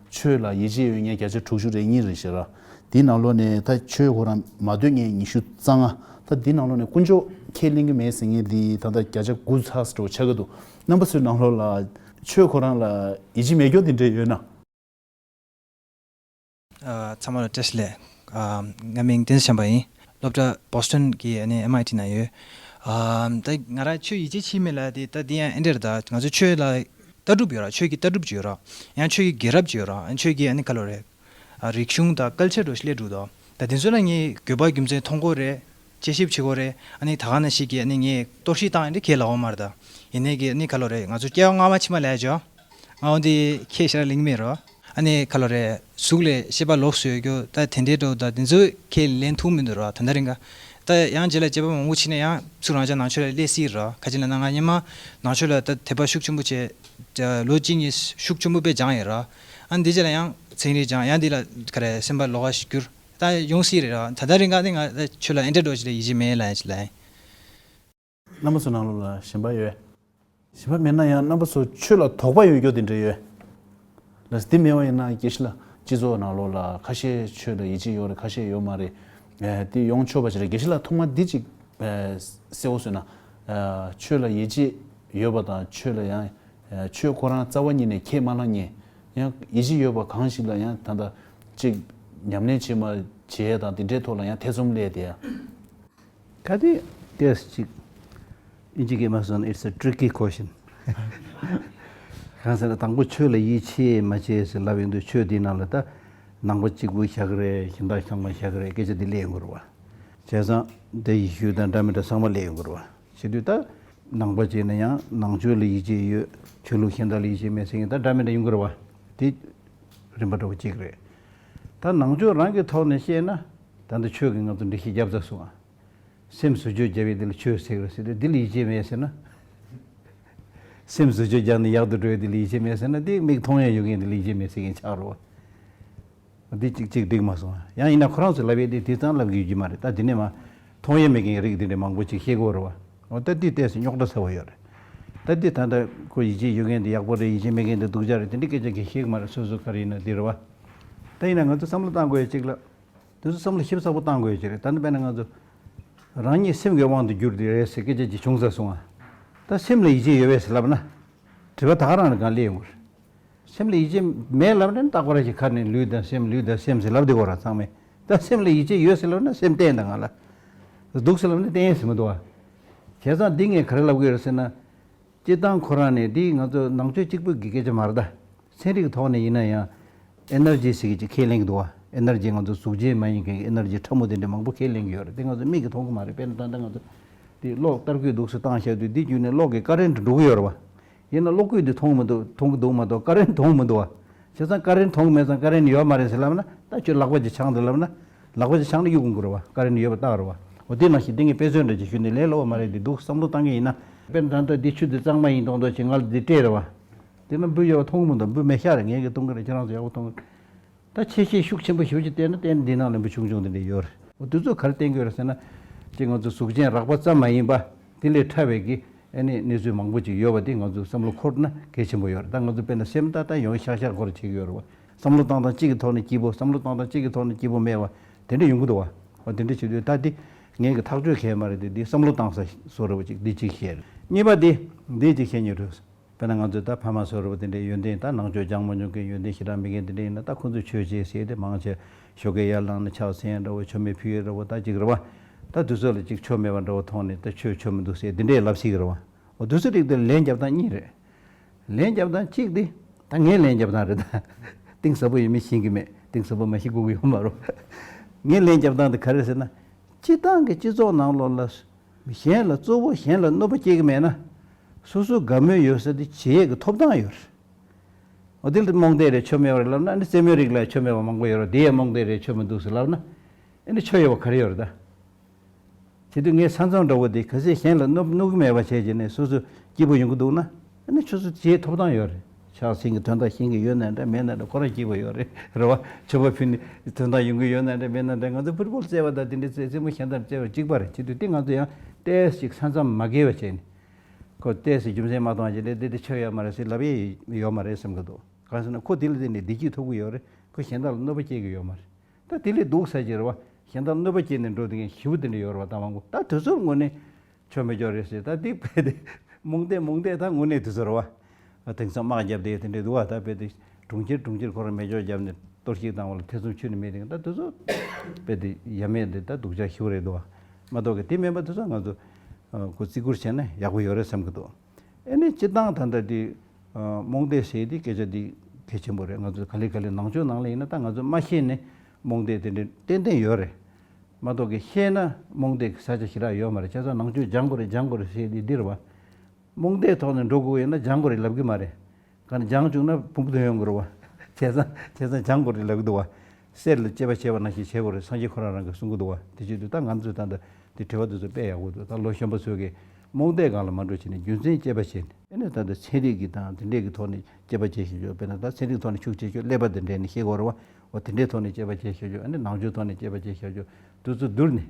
ཆོས་ལ་ཡིད་ཆེས་ཡོད་མཁན་བརྒྱ་ཆ་དྲུག་ཅུ་རེ་གཉིས་རེད་ཟེར་ར། དེའི་ནང་ལོགས་ནས་ད་ཆོས་ཁོ་རང་མ་འདོད་མཁན་ཉི་ཤུ་རྩ་ལྔ། ད་འདི་ནང་ལོགས་ནས་དཀོན་མཆོག་ཁས་ལེན་གྱི་མེད་ཟེར་མཁན་འདི་ད་ལྟ་བརྒྱ་ཆ་དགུ་ཚགས་འགྲོ་ཆགས་ཀྱི་འདུག་རྣམ་པ་ཚོའི་ནང་ལོགས་ལ་ཆོས་ཁོ་རང་ལ་ཡིད་ཆེས་མེད་མཁན་འདི་འདྲ་ཡོད་ན། ཨ། ཚང་མ་ལ་བཀྲ་ཤིས་བདེ་ལེགས། ཨ། ང་མིང་བསྟན་འཛིན་བྱམས་པ་ཡིན། སློབ་གྲྭ་བོ་སི་ཊོན་གྱི་ཨ་ནི་ཨེམ་ཨའི་ཊི་ནང་ཡོད། ཨ། ད་ང་རང་ཆོས་ཡིད་ཆེས་བྱེད་མེད་ལབ་དེ་ད་འདི་ཡང་ཨེ་འདྲ་རེད། ད་ང་ཚོ་ཆོས་ལ་ལྟ་གྲུབ་ཡོད་ར། ཆོས་ཀྱི་ལྟ་གྲུབ་ཅིག་ཡོད་ར། ཡང་ཆོས་ཀྱི་རྒྱལ་རབས་ཅིག་ཡོད་ར། ཡང་ཆོས་ཀྱི་ཨ་ནི་ག་ལབ་རེད། ཨ། རིག་གཞུང་དང་ཀལ་ཅར་འདྲ་བོ་ཞིག་སླེབས་འདུག་དོ། ད་དེ་ཚོ་ལ་ངས་དགོས་པ་རྒྱུ་མཚན་མཐོང་གི་ཡོད་རེད། དཔྱད་ཞིབ་བྱེད་ཀྱི་ཡོད་རེད། ཨ་ནི་ད་ག་ནང་བཞིན་གྱི་ཨ་ནི་ངས་གཏོར་བཤིག་བཏང་ཡ་འདི་ཁས་ལེན་གྱི་མ་རེད་ད། ཡིན་ནའི་གི་ཨ་ནི་ག་ལབ་རེད། ང་ཚོ་སྐྱེ་བ་སྔ་མ་ཕྱི་མ་ལབ་ཡ་ཅིག་ཡོད། ང་འོ་འདི་ཁས་ཞེ་དྲག་ལེན་གྱི་མེད་རོ། ཨ་ནི་ག་ལབ་རེད། གཟུགས་ལ་ཤེས་པ་ལོགས་སུ་ཡོད་རྒྱུ་ད་དེ་འདྲའི་འདྲ་བོ་ད་དེ་ཚོ་ཁས་ལེན་ཐུབ་མི་འདུག་རོ། ད་ལྟ་རིང་ག་ད་ཡང་རྗེས་ལ་སྐྱེ་བ་མང་པོ་ཕྱིན་ན་ཡང་ཚུར་རང་ཅག་ནང་ཆོས་ལ་སླེབས་སྲིད་རོ། ག་ཅི་ལབ་ན་ང་སྔོན་མ་ནང་ཆོས་ལ་ད་དད་པ་ཤུགས་ཆེན་པོ་བྱས། ལོ་གཅིག་གཉིས་ཤུགས་ཆེན་པོ་དཔེ་སྦྱངས་ཡོད་རོ། ཨ་ནི་འདི་རྗེས་ལ་ཡང་ཚན་རིག་སྦྱངས། ཡང་འདི་ལ་ག་རེ་སེམས་པ་ལོགས་ཀ་ཞིག་གྱུར། ད་ཡོང་སྲིད་རེད་ར། ད་ལྟ་རིང་ག་ནི་ང་ད་ཆོས་ལ་ཨེ་འདྲ་འདྲ་བོ་ཞིག་ལ་ཡིད་ཆེས་མེད་ལབ་ཡ་ཅིག་ལབ་ཡིན། རྣམ་པ་ཚོ་ནང་ལོགས་ལ་ཞེན་པ་ཡོད། ཞེན་པ་མེད་ན་ཡང་རྣམ་པ་ཚོ་ཆོས་ལ་དོགས་པ་ཡོད་རྒྱུ་དེ་འདྲ་ཡོད། ལགས་སོ། དེ་མེད་པ་ཡིན་ན་དགེ་བཤེས་ལགས་སྤྱི་ཚོགས་ནང་ལོགས་ལ་ཁ་ཤས་ཆོས་ལ་ཡིད་ཆེས་ཡོད་རེད། ཁ་ཤས་ཡོད་མ་རེད། ཨ། དེ་ཡོང་ཆོག་པ་ཞིག་རེད། དགེ་བཤེས་ལགས་ཐོག་མར་འདི་ཅིག་ཨ། གསལ་པོ་བཟོས་ན། ཨ། ཆོས་ལ་ཡིད་ཆེས་ཡོད་པ་དང་ཆོས་ལ་ཡང་ཨ། ཆོས་ཁོ་རང་རྩ་བ་ཉིད་ནས་ཁས་མ་བླངས་མཁན། ཡང་ཡིད་ཆེས་ཡོད་པ་གང་ཞིག་ལ་ཡང་ད་ལྟ་ཅིག་ཉམས་ལེན་བྱེད་མ་བྱེད་དང་དེ་འདྲའི་ཐོག་ལ་ཡང་ཐེ་ཚོམ་སླེབས་དེ་ཡང་། ག་དེ་ཏོག་ཙམ་ཅིག་ཨིན་ཇི་སྐད་མ་སོང་ན། It's a tricky question. གང་ཟེར་ན་དང་པོ་ཆོས་ལ་ཡིད་ཆེས་མ་བྱེད་ཟེར་ལབ་ཡོང་དུས་ཆོས་འདི་ནང་ལ་ད་ནང་པ་གཅིག་པུ་བཞག་གི་རེད། གཞན་དག་ཚང་མ་བཞག་གི་རེད། སྐད་ཆ་འདི་སླེབས་ཡོང་གི་རེད་བ། བྱས་ཙང་དེ་ཡེ་ཤུ་དང་འདྲ་མི་འདྲ་ཚང་མ་སླེབས་ཡོང་གི་རེད་བ། བྱེད་དུས་ད་ནང་པ་བྱས་ན་ཡང་ནང་ཆོས་ལ་ཡིད་ཆེས་ཡོད། ཆོས་ལུགས་གཞན་དག་ལ་ཡིད་ཆེས་མེད་ཟེར་མཁན་ད་འདྲ་མི་འདྲ་ཡོང་གི་རེད་བ། དེ་རིམ་པ་འདྲ་བོ་གཅིག་རེད། ད་ནང་ཆོས་རང་གི་ཐོག་ནས་བཤད་ན་ད་ལྟ་ཆོས་ཀྱིས་ང་ཚོ་འགྲེལ་བཤད་བརྒྱབ་ཚར་སོང་ང་། སེམས་བཟོ་བཅོས་བརྒྱབ་པའི་དེ་ལ་ཆོས་ཟེར་གི་རེད་ཟེར་དུས་འདི་ལ་ཡིད་ཆེས་མེད་ཟེར་ན། སེམས་བཟོ་བཅོས་བརྒྱབ་ནས་ཡག་ཏུ་འགྲོ་བའི་དེ་ལ་ཡིད་ཆེས་མེད་ཟེར་ན། དེ་མིག་མཐོང་ཡ་ཡོད་མཁན་དེ་ལ་ཡིད་ཆེས་མེད་ཟེར་མཁན་ཆགས་རེད་བ། འདི་གཅིག་གཅིག་འགྲིག་མ་སོང་། ཡང་ཡིན་ན་ཁོ་རང་ཚོས་ལབ་ཡས་དེ་དེ་ཙམ་ལབ་གི་ཡོད་ཀྱི་མ་རེད། ད་དེ་ནས་མ་མཐོང་ཡས་མེད་མཁན་རིགས་དེ་འདྲ་མང་པོ་ཅིག་བཤད་ཀྱི་ཡོད་རེད་བ། འོ་ད་འདི་ཏོག་ཙམ་རྙོག་དྲ་ཚ་བོ་ཡོད་རེད། ད་འདི་ད་ལྟ་ཁོ་ཡིད་ཆེས་ཡོད་མཁན་དེ་ཡག་པོ་རེད། ཡིད་ཆེས་མེད་མཁན་དེ་སྡུག་ཅག་རེད། དེ་འདྲའི་སྐད་ཆ་གི་བཤད་ཀྱི་མ་རེད། སོ་སོ་ག་རེ་ཡིན་ན་འདི་རེད་བ། ད་ཡིན་ན་ང་ཚོ་བསམ་བློ་བཏང་དགོས་ཡས་ཅིག་ལ། དེ་ཚོ་བསམ་བློ་ཞིབ་ཚགས་པོ་བཏང་དགོས་ཡས་ཅིག་རེད། ད་ནི་དཔེར་ན་ང་ཚོ་རང་ཉིད་སེམས་ཀྱི་དབང་དུ་གྱུར་ཏེ་རེད་ཟེར་སྐད་ཆ་ཅིག་བྱུང་ཚར་སོང་ང་། ད་སེམས་ལ་ཡིད་ཆེས་ཡོད་པས་ཟེར་ལབ་ན། དྲི་བ་ད་ག་རང་ལ་གང་སླེབས་ཡོང་གི་རེད། སེམས་ལ་ཡིད་ཆེས་མེད་ལབ་ན་རྟག་པར་གྱི་ཁ་ནས་ལུས་དང་སེམས། ལུས་དང་སེམས་ཟེར་ལབ་བསྡད་ཀྱི་ཡོད་རེད་ཚང་མས། ད་སེམས་ལ་ཡིད་ཆེས་ཡོད་ཟེར་ལབ་ན་སེམས་བརྟན་དང་ང་ལ། སྡུག་ཟེར་ལབ་ན་བརྟན་ཟེར་མི་འདུག་བ། བྱས་ཙང་འདི་ངས་ག་རེ་ལབ་ཀྱི་ཡོད་རེད་ཟེར་ན། སྤྱིར་བཏང་ཁོ་རང་ནས་འདི་ང་ཚོ་ནང་ཆོས་གཅིག་པུ་གི་སྐད་ཆ་མ་རེད་ད། ཚན་རིག་གི་ཐོག་ནས་ཡིན་ན་ཡང་ཨེ་ནར་ཇི་ཟེར་གྱི་ཅིག་ཁས་ལེན་གྱི་འདུག་བ། ཨེ་ནར་ཇི་ང་ཚོ་གཟུགས་ཅན་མ་ཡིན་མཁན་གྱི་ཨེ་ནར་ཇི་ཕྲ་མོ་དེ་འདྲ་མང་པོ་ཁས་ལེན་གྱི་ཡོད་རེད། དེ་ང་ཚོ་མིག་གིས་མཐོང་གི་མ་རེད། དཔེར་ན་ད་ལྟ་ང་ཚོ་འདི་གློག་ཏར་སྐུད་འདུག་སེ་བཏང་བཞག་དུས་འདི་བརྒྱུད་ནས་གློག་གི་ཀ་རེན་འགྲོ་གི་ཡོད་རེད་བ། ཡིན་ན་གློག་སྐུད་འདི་མཐོང་མི་འདུག་མཐོང་གི་འདུག་མ་གཏོགས་ཀ་རེན་མཐོང་མི་འདུག་བ། བྱས་ཙང་ཀ་རེན་མཐོང་གི་མེད་ཙང་ཀ་རེན་ཡོད་མ་རེད་ཟེར་ལབ་ན། ད་ཁྱོད་ལག་པ་ཅིག་འཆང་དང་ལབ་ན། ལག་པ་ཅིག་འཆང་ན་གཡུག་འགུག་རེད་བ། ཀ་རེན་ཡོད་པ་རྟགས་རེད་བ། འོ་དེ་ནང་བཞིན་དེ་ངས་དཔེ་མཚོན་འདྲ་ཅིག་ཞུས་ནས་ལས་སླ་བོ་མ་རེད་དེ། འདུག་བསམ་བློ་བཏང་གི་ཡིན་ན། དཔེར་ན་ད་ལྟ་འདི་ཆུ་འདི་གཙང་མ་ཡིན་མདོག་མདོག་ཅིག་ང་ལ་འདི་སྤྲད་རེད་བ། དེ་ན་འབུ་ཡོད་པ་མཐོང་གི་མི་འདུག་འབུ་མེད་ཤག་རེད། ངས་གི་གཏོང་གི་རེད། ཁྱེད་རང་ཚོ་ཡག་པོ་མཐོང་གི་རེད། ད་ཆེ་ཤེལ་ཤུགས་ཆེན་པོ་ཞེ་པོ་ཅིག་བལྟས་ན་བལྟས་ན་འདི་ནང་ལ་འབུ་ཆུང་ཆུང་དེ་འདྲ་ཡོད་རེད། འོ་དེ་ཚོ་ག་རེ་བསྟན་གྱི་ཡོད་རེད་ཟེར་ན། ཅིག་ང་ཚོ་གཟུགས་ཅན་རགས་པ་ཙམ་མ་ཡིན་པ་དེ་ལས་ཕྲ་བའི་གི་ཨ་ནི་གནས་ཚུལ་མང་པོ་ཅིག་ཡོད་པ་དེ་ང་ཚོ་བསམ་བློ་འཁོར་ན་གལ་ཆེན་པོ་ཡོད་རེད། ད་ང་ཚོ་དཔེར་ན་སེམས་ད་ལྟ་ཡོང་ཤག་ཤག་སྐོར་བྱེད་ཀྱི་ཡོད་རེད་བ། བསམ་བློ་བཏང་སྟངས་གཅིག་གི་ཐོག་ནས་སྐྱིད་པོ། བསམ་བློ་བཏང་སྟངས་གཅིག་གི་ཐོག་ནས་སྐྱིད་པོ་མེད་པ་དེ་འདྲ་ཡོང་གི་འདུག་བ། འོ་དེ་འདྲ་བྱེད་དུས་ད་འདི་ངས་གི་ཐག་གཅོད་གལ་མ་རེད་དེ། འདི་བསམ་བློ་བཏང་ས་བཟོ་འདྲ་བོ་ཅིག་འདི་གཅིག་བཤད། གཉིས་པ་འདི་འདི་གཅིག་བཤད་ཉེ་འགྲོ། དཔེར་ན་ང་ཚོས་ད་ཕ་མ་བཟོ་འདྲ་བོ་དེ་འདྲའི་ཡོན་ཏན། ད་ནང་ཆོས་སྦྱངས་མ་མྱོང་མཁན་ཡོན་ཏན་ཞེ་དྲག་མེད་མཁན་དེ་འདྲ་ཡིན་ན། ད་ཁོ་ཚོས་ཆོས་བྱེད་ཟེར་ཏེ་མང་ཆེ་ཞོགས་ཀས་ཡར་ལངས་ནས་ཕྱག་འཚལ་འདྲ་བོ། མཆོད་མེ་ཕུལ་ཡས་འདྲ་བོ། ད་ཅིག་རེད་བ། ད་དུས་ཚོད་ལ་ཅིག་ཆོ་མེད་པ་འདྲ་བོ་མཐོང་ནས་ད་ཆོས་ཆོ་མི་འདུག་ཟེར་དེ་འདྲས་ལབ་སྲིད་ཀྱི་རེད་བ། འོ་དུས་ཚོད་རིགས་དེ་ལན་རྒྱབ་སྟངས་གཉིས་རེད། ལན་རྒྱབ་སྟངས་གཅིག་དེ། ད་ངའི་ལན་རྒྱབ་སྟངས་རེད་ད། གཏིང་ཟབ་པོ་ཡོད་མེད་ཤེས་ཀྱི་མེད། གཏིང་ཟབ་པོ་མ་ཤེས་དགོས་ཀྱི་ཡོད་མ་རེད། ངའི་ལན་རྒྱབ་སྟངས་དེ་ག་རེ་ཟེར་ན། སྤྱིར་བཏང་གི་སྤྱི་ཚོགས་ནང་ལོགས་ལ། གཞན་ལ་གཙོ་བོ་གཞན་ལ་གནོད་པ་སྐྱེལ་གྱི་མེད་ན། སོ་སོ་དགའ་མོས་ཡོད་ས་དེ་བྱེད་ཡས་ཀྱི་ཐོབ་ཐང་ཡོད་རེད། འོ་དེ་ལ་རྨོངས་དད་རེད། ཆོ་མེད་པ་རེད་ལབ་ན། ཨ་ནི་རྩེད་མོའི་རིགས་ལ་ཆོ་མེད་པ་མང་པོ་ཡོད་རེད། དེ་ཡང་རྨོངས་དད་རེད། ཆོ་མི་འདུག་ཟེར་ལབ་ན། ཨ་ནི་ཆོ་ཡོད་པ་ག་རེ་ཡོད་རེད་ད། བྱེད་དུས་ངའི་ས་མཚམས་འདྲ་བོ་དེ་གལ་སྲིད་གཞན་ལ་གནོད་གནོད་ཀྱི་མེད་པ་བྱས་བྱས་ནས་སོ་སོ་སྐྱིད་པོ་ཡོང་གི་འདུག་ན། ཨ་ནི་ཆོས་སུ་བྱེད་ཐོབ་ཐང་ཡོད་རེད། ཕྱག་འཚལ་གྱི་དོན་དག་ཤེས་ཀྱི་ཡོད་ན་འདྲ་མེད་ན་འདྲ་ཁོ་རང་སྐྱིད་པོ་ཡོད་རེད། རེད་བ། མཆོད་པ་ཕུལ་ནས་དོན་དག་ཡོང་གི་ཡོད་ན་འདྲ་མེད་ན་འདྲ། ང་ཚོ་ཕུར་བུར་བརྩེ་བ་དང་དེ་འདྲའི་བརྩེ་བརྩེ་མོ་གཞན་དང་བརྩེ་བ་གཅིག་པ་རེད། བྱེད་དུས་དེ་ང་ཚོ་ཡང་ཏོག་ཙམ་ཅིག་ས་མཚམས་མ་འགལ་བ་བྱས་ནས། ཁོ་ཏོག་ཙམ་རྒྱུ་མཚན་མ་མཐོང་བ་ཞིག་ལས་དེ་དེ་ཆོ་ཡོད་མ་རེད་ཟེར་ལབ་ཡས་ཡོད་མ་རེད་བསམ་གྱི་འདུག་གང་ཟེར་ན་ཁོ་དེ་ལ་བརྟེན་ནས་བདེ་སྐྱིད་ཐོབ་ཀྱི་ཡོད་རེད། ཁོ་གཞན་དག་ལ་གནོད་པ་སྐྱེལ་གྱི་ཡོད་མ་རེད། ད་དེ་ལས་སྡུག་ས་ཅིག་རེད་བ། གཞན་དག་གནོད་པ་སྐྱེལ་ནས་འགྲོ་དེ་ངས་ཞི་བོ་དེ་འདྲ་ཡོད་རེད་བ། ད་མང་པོ་ད་དུས་ཚོད་དངོས་གནས་ཆོ་མེད་ཅོ་རེད་ཟེར། ད་དེ་དཔེ་དེ་རྨོངས་དད་རྨོངས་དད་ད་དངོས་གནས་དུས་ཚོད་རེད་བ། དེང་སང་དམག་བརྒྱབ་དེ་དེ་འདྲས་འདུག་བ། ད་དཔེ་དེ་གྲོང་ཁྱེར་གྲོང་ཁྱེར་ཁོ་རང་མེ་སྒྱོགས་བརྒྱབ་ནས་གཏོར་བཤིག་བཏང་བ་ལ་ཐེ་ཚོམ་ཁྱོན་ནས་མེད་དེ། ད་དུས་ཚོད་དཔེ་དེ་ཡ་མེད་དེ་ད་སྡུག་ཅག་ཞི་བོ་རེད་འདུག་བ། མ་གཏོགས་གི་དེ་མིན་པ་དུས་ཚོད་ང་ཚོ་ཁོ་བརྩི་བཀུར་བྱས་ན་ཡག་པོ་ཡོད་རེད་བསམ་གི་འདུག་ཨ་ནི་སྤྱིར་བཏང་ད་ལྟ་དེ་རྨོངས་དད་ཟེར་དེ་སྐད་ཆ་དེ་གལ་ཆེན་པོ་རེད། ང་ཚོ་ག་ལེ་ག་ལེ་ནང་ཆོས་ནང་ལ་ཡིན་ན་ད་ང་ཚོ་མ་ཤེས་ནས་རྨོངས་དད་དེ་འདྲ་ཏན་ཏན་ཡོད་རེད། མ་གཏོགས་གི་ཤེས་ན་རྨོངས་དད་ཀྱི་ས་ཆ་ཞེ་དྲག་ཡོད་མ་རེད། བྱས་ཙང་ནང་ཆོས་སྦྱང་དགོས་རེད་སྦྱང་དགོས་རེད་ཟེར་དེ་འདི་རེད་བ། རྨོངས་དད་ཐོག་ནས་འགྲོ་དགོས་ཡོད་ན་སྦྱང་དགོས་རེད་ལབ་གི་མ་རེད། ག་ནས་སྦྱང་བཅུག་ན་ཕུང་པོ་ཐོན་ཡོང་གི་རེད་བ། བྱས་ཙང་བྱས་ཙང་སྦྱང་དགོས་རེད་ལབ་གི་འདུག་བ། གསེར་ལ་དཔྱད་པ་བྱས་པ་ནང་བཞིན་བྱེད་དགོས་རེད། སངས་རྒྱས་ཁོ་རང་རང་གིས་གསུང་གི་འདུག་བ། དེ་བྱེད་དུས་ད་ང་ཚོས་ད་ལྟ་དེ་དྲི་བ་དེ་ཚོ་དཔེ་ཡག་པོ་འདུག་ད་ལོ་གཞོན་པ་ཚོས་ཀྱི་རྨོངས་དད་སྒང་ལ་མ་འགྲོ་བྱས་ནས་རྒྱུ་མཚན་དཔྱད་པ་བྱས་ནས་ཨ་ནི་ད་ལྟ་ཚན་རིག་གི་དང་དེ་འདྲས་ཀྱི་ཐོག་ནས་དཔྱད་པ་བྱས་ཤེས་ཆོག་དཔེར་ན་ད་ཚན་རིག་ཐོག་ནས་ཤུགས་ཆེ་ཤོས་ཀླད་པ་དེ་འདྲས་ནས་ཤེས་དགོས་རེད་བ། འོ་དེ་འདྲས་ཐོག་ནས་དཔྱད་པ་བྱས་ཤེས་ཆོག་ཨ་ནི་ནང་ཆོས་ཐོག་ནས་དཔྱད་པ་བྱས་ཤེས་ཆོག་དེ་ཚོ་བསྡུར་ནས།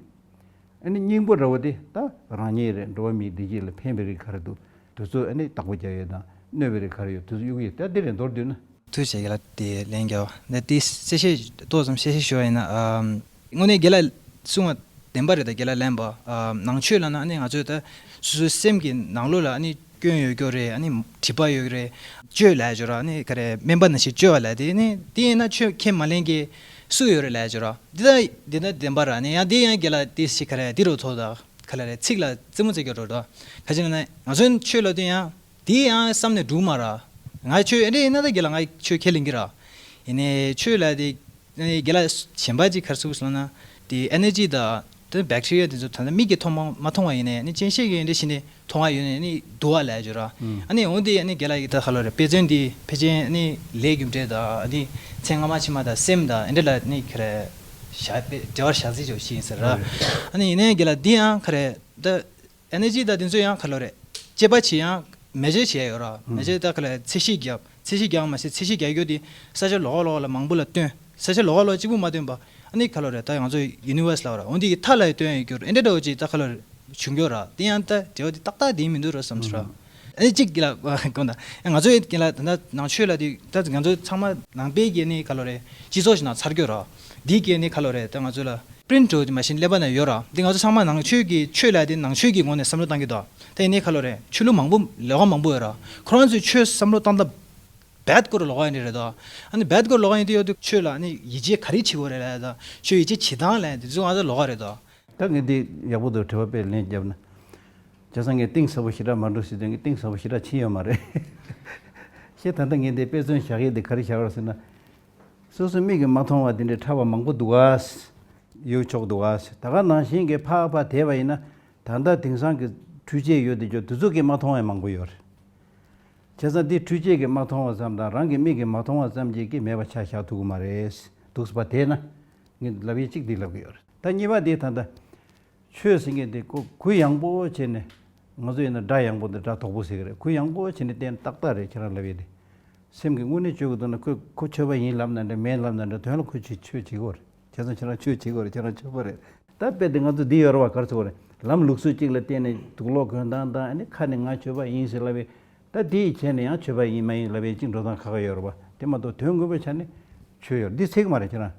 ཨ་ནི་སྙིང་པོ་འདྲ་བོ་དེ་ད་རང་ཉིད་རེད། འགྲོ་བ་མིའི་བདེ་སྐྱིད་ལ་ཕན་པའི་རིགས་ག་རེ་འདུག་དེ་ཚོ་ཨ་ནི་བདག་པོ་རྒྱག་ཡས་དང་གནོད་པའི་རིགས་ག་རེ་ཡོད་དེ་ཚོ་གཡུག་ཡས། ད་དེ་རེད་མདོར་བསྡུས་ན། ཐུགས་རྗེ་ཆེ་རྒན་ལགས། དེ་ལན་རྒྱབ་ནས་དེ་གསལ་བཤད་ཏོག་ཙམ་གསལ་བཤད་ཞུ་བ་ཡིན་ན། ཨམ། དངོས་གནས་རྒན་ལགས་གསུང་བ་བདེན་པ་རེད། ད་རྒན་ལགས་ལན་པ། ཨམ། ནང་ཆོས་ལབ་ན་ཨ་ནི་ང་ཚོས་ད་སོ་སོའི་སེམས་ཀྱི་ནང་ལོགས་ལ་ཨ་ནི་སྐྱོན་ཡོད་རྒྱུ་རེད། ཨ་ནི་སྒྲིབ་པ་ཡོད་རེད། བཅོས་ལབ་ཡ་ཅིག་ཡོད་ར། ཨ་ནི་ག་རེ་སྨན་པ་ནང་བཞིན་བཅོས་པ་ལབ་དེ་ནི་དེ་ཡིན་ན་ཆོས་ཁས་མ་ལེན་མཁན་སུ་ཡོད་རེད་ལབ་ཡ་ཅིག་ཡོད་ར། འདི་ད་འདི་ད་བདེན་པ་ར། ཨ་ནི་ཡང་དེ་ཡང་རྒན་ལགས་དེ་ཞིག་ག་རེ་འདི་རུ་ཐོག་ད་ག་ལ་རེད། ཚིག་ལ་རྩེད་མོ་རྩེ་རྒྱུ་རེད་ད། ག་ཅི་ན་ང་ཚོའི་ཆོས་ལ་དེ་ཡང་དེ་ཡང་བསམ་ནས་འགྲུབ་མ་ར། ང་ཆོས་ཨེ་འདྲ་ཡིན་ན་ད་རྒན་ལགས་ང་ཆོས་ཁས་ལེན་གྱི་ར། ཡིན་ནའི་ཆོས་ལ་དེ་ཨ་ནི་རྒན་ལགས་གཞན་པ་ཅིག་ག་རེ་ཟེར་དགོས་ཟེར་ན། དེ་ཨེ་ནར་ཇི་དང་དེ་བེག་ཊི་རི་ཡ་དེ་ཚོ་ད་ལྟ་མིག་གིས་མཐོང་མ་མ་མཐོང་བ་ཡིན་ནའི་ཨ་ནི་སྤྱན་ཤེད་ཀྱིས་འདི་བྱས་ནས་མཐོང་བ་ཡོད་ནའི་ཨ་ནི་དུ་བ་ལབ་ཡ་ཅིག་ཡོད་ར། ཨ་ནི་འོ་དེ་ཨ་ནི་རྒན་ལགས་ཀྱིས་ད་ག་ལ་རེད། དཔེ་མཚོན་དེ་ཕལ་ཆེར་ཨ་ནི་ལས་རྒྱུ་འབྲས་དང་ཨ་ནི་ཚེ་སྔ་མ་ཕྱི་མ་དང་སེམས་དང་ཨེ་འདྲ་ལ་ཨ་ནི་ག་རེ་བཞག་འབྲེལ་བ་བཞག་རྩིས་ཅིག་ཡོད་ཤེས་ཡིན་ཟེར་ར། ཨ་ནི་ཡིན་ནའི་རྒན་ལགས་འདི་ཡང་ག་རེ་ད། ཨེ་ནར་ཇི་དང་དེ་ཚོ་ཡང་ག་ལ་རེད། དཔྱད་པ་བྱེད་ཡང་མེ་ཇར་བྱེད་ཡ་ཡོད་ར། མེ་ཇར་ད་ག་ལ་ཚད་གཞི་བརྒྱབ། ཚད་གཞི་བརྒྱབ་མ་ཟད་ཚད་གཞི་བརྒྱབ་རྒྱུ་དེ་ས་ཆ་ལོགས་ཀ་ལོགས་ཀ་ལ་མང་པོ་ལ་བཏོན། ས་ཆ་ལོགས་ཀ་ལོགས་གཅིག་པུ་མ་བཏོན་པ། ཨ་ནི་ག་ལ་རེད། ད་ང་ཚོ་ཡུ་ནི་ཝར་སི་ལ་བ་ར། འོན་ཏེ་མཐའ་ལ་ཡང་བཏོན་ཡོད་རྒྱུ་རེད། ཨེ་འདྲ་འདྲ་བོ་ཅིག་ད་ག་ལ་རེད་བྱུང་རྒྱུ་ར། དེ་ཡང་ད་འབྲེལ་བ་དེ་ཏག་ཏག་དེ་མི་འདུག་ར་བསམ་སོང་ར། ཨ་ནི་གཅིག་གི་ལ་དགོངས་དག་ང་ཚོ་ཡི་གི་ལ་ད་ནང་ཆོས་ལ་དེ་ད་ང་ཚོ་ཚང་མ་ནང་པའི་གི་ནི་ག་ལ་རེད། སྤྱི་ཚོགས་ཤིག་ནང་ཚར་རྒྱུ་ར། འདི་གི་ནི་ག་ལ་རེད། ད་ང་ཚོ་ལ་པི་རིན་ཊི་འདྲ་བོ་དེ་མ་གཞི་ཀླད་པ་ན་ཡོད་ར། འདི་ང་ཚོ་ཚང་མ་ནང་ཆོས་ཀྱི་ཆོས་ལ་དེ་ནང་ཆོས་ཀྱི་ངོས་ནས་བསམ་བློ་བཏང་གི་འདུག་ད་ཡིན་ནའི་ག་ལ་རེད། ཆོས་ལུགས་མང་པོ་ལོགས་ཀ་མང་པོ་ཡོད་ར། ཁོ་རང་ཚོའི་ཆོས་བསམ་བློ་བཏང་སྟངས་རྦད་ཁོ་རང་ལོགས་ཀ་ཡིན་རེད་ད། ཨ་ནི་རྦད་ཁོ་རང་ལོགས་ཀ་ཡིན་དུས་ཡོད་དུས་ཆོས་ལ་ཨ་ནི་ཡིད་ཆེས་ག་རེ་བྱེད་དགོས་རེད་ལབ་ཡ་ད། ཆོས་ཡིད་ཆེས་བྱེད་སྟངས་ལབ་ཡ་དེ་ཚོ་ང་ཚོ་ལོགས་ཀ་རེད་ད། ད་ངས་འདི་ཡག་པོ་འདུག་དྲི་བ་དཔེ་ལན་བརྒྱབ་ན། བྱས་ཙང་ངས་གཏིང་ཟབ་པོ་ཞེ་དྲག་མ་འགྲོ་ཟེར་དུས་ངས་གཏིང་ཟབ་པོ་ཞེ་དྲག་ཕྱིན་ཡོད་མ་རེད། ཤེས། ད་ལྟ་ངས་འདི་དཔེ་མཚོན་བཞག་ཡས་འདི་ག་རེ་བཞག་པ་རེད་ཟེར་ན། སོ་སོའི་མིག་གིས་མ་མཐོང་བ་འདི་འདྲའི་ཕྲ་བ་མང་པོ་འདུག་ག་ཡོད་ཆོག་འདུག་ག་ད་ག་ནང་བཞིན་གྱི་ཕར་ཕར་དེད་པ་ཡིན་ན། ད་ལྟ་དེང་སང་གི་འཕྲུལ་ཆས་ཡོད་དེ་ཚོ་དེ་ཚོ་གིས་མ་མཐོང་བ་མང་པོ་ཡོད་རེད། བྱས་ཙང་འདི་འཕྲུལ་ཆས་ཀྱིས་མ་མཐོང་བ་ཙམ་དང་རང་གི་མིག་གིས་མ་མཐོང་བ་ཙམ་གྱིས་ཀྱིས་མེད་པ་ཆ་བཞག་ཐུབ་ཀྱི་མ་རེད། འདུག་སེ་ཕར་དེད་ན། ངས་ལབ་ཡས་གཅིག་འདི་ལབ་ཀྱི་ཡོད་རེད། ད་གཉིས་པ་འདི་ད་ལྟ། ཆོས་ཟེར་མཁན་དེ་ཁོ་གུ་ཡངས་པོ་བྱས་ནས། ང་ཚོ་ཡིན་ན་སྒྲ་ཡངས་པོ་འདི་སྒྲ་དོག་པོ་ཟེར་གི་རེད། གུ་ཡངས་པོ་བྱས་ནས་བསྟན་ཏག་ཏག་རེད། ཁྱེད་རང་ལབ་ཡས་དེ། སེམས་ཀྱི་དངོས་གནས་བཅོས་དགོས་འདུག་ན་ཁོས་ཁོ་ཆོས་པ་ཡིན་ལབ་ན་འདྲ་མིན་ལབ་ན་འདྲ་དོན་ལ་ཁོ་ཆོས་ཆོས་བྱེད་ཀྱི་ཡོད་རེད། བྱས་ཙང་ཁྱེད་རང་ཆོས་བྱེད་ཀྱི་ཡོད་རེད། ཁྱེད་རང་ཆོས་པ་རེད། ད་དཔེ་དེ་ང་ཚོ་འདི་ཡོད་རེད་བ། ག་རེ་ཟེར་དགོས་རེད། ལམ་ལུགས་སྲོལ་གཅིག་ལ་བརྟེན་ནས་དུག་ལོག་གོན་སྟངས་དང་ཨ་ནི་ཁ་ནས་ང་ཆོས་པ་ཡིན་ཟེར་ལབ་པའི། ད་དེ་ཡི་བྱས་ནས་ཡང་ཆོས་པ་ཡིན་མ་ཡིན་ལབ་པའི་གཅིག་འགྲོ་སྟངས་ཁག་ཁག་ཡོད་རེད་བ། དེ་མ་གཏོགས་དོན་དངོས་པོའི་ཆ་ནས་ཆོས་ཡོད་རེད། འདི་ཚིག་མ་རེད་ཁྱེད་རང་།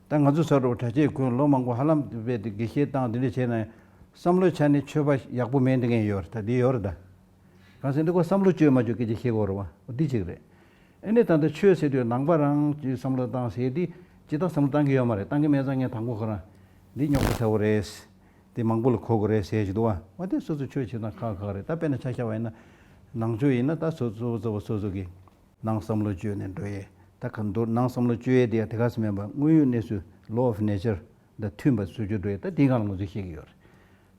ད་ང་ཚོ་ཚོ་འདྲ་བོ་གྲྭ་ཆས་གོན་ལོ་མང་པོ་ཧ་ལམ་དཔེ་དེ་དགེ་བཤེས་བཏང་དེ་འདྲ་བྱས་ན་ཡང་བསམ་བློའི་ཆ་ནས་ཆོས་པ་ཡག་པོ་མེད་འདི་ངས་ཡོད་རེད། ད་འདི་ཡོད་རེད་ད། གང་ཟེར་འདི་ཁོ་བསམ་བློ་བཅོས་མ་བཅོས་སྐད་ཆ་བཤད་དགོས་རེད་བ། འོ་འདི་གཅིག་རེད། ཨ་ནི་ད་ལྟ་ཆོས་ཟེར་དུས་ནང་པ་རང་གིས་བསམ་བློ་བཏང་ཟེར་དེ་ཇི་ལྟར་བསམ་བློ་བཏང་གི་ཡོད་མ་རེད། བཏང་གི་མེད་ཙང་ངས་དང་པོ་ཁོ་རང་འདི་རྙོག་དྲ་ཚ་པོ་རེད། འདི་མང་པོ་ལ་གོ་དགོས་རེད་ཟེར་གྱི་འདུག་བ། འོ་དེ་སོ་སོ་ཆོས་བྱེད་སྟངས་ཁག་ཁག་རེད། ད་དཔེར་ན་ཆ་བཞག་པ་ཡིན་ན་ནང་ཆོས་ཡིན་ན་ད་སོ་སོ་སོ་སོ་སོ་སོ་གི་ནང་བསམ་བློ་བཅོས་ནས་འགྲོ་ཡས། ད་ག་མདོར་ནང་བསམ་བློ་བཅོས་ཡས་དེ་ཡང་དེ་ག་སེ་མིན་པ་དངོས་ཡོད་གནས་ཚུལ་law of nature དང་མཐུན་པ་བཟོ་རྒྱུ་འགྲོ་ཡས། ད་དེའི་སྒང་ལ་ང་ཚོས་བཤད་ཀྱི་ཡོད་རེད།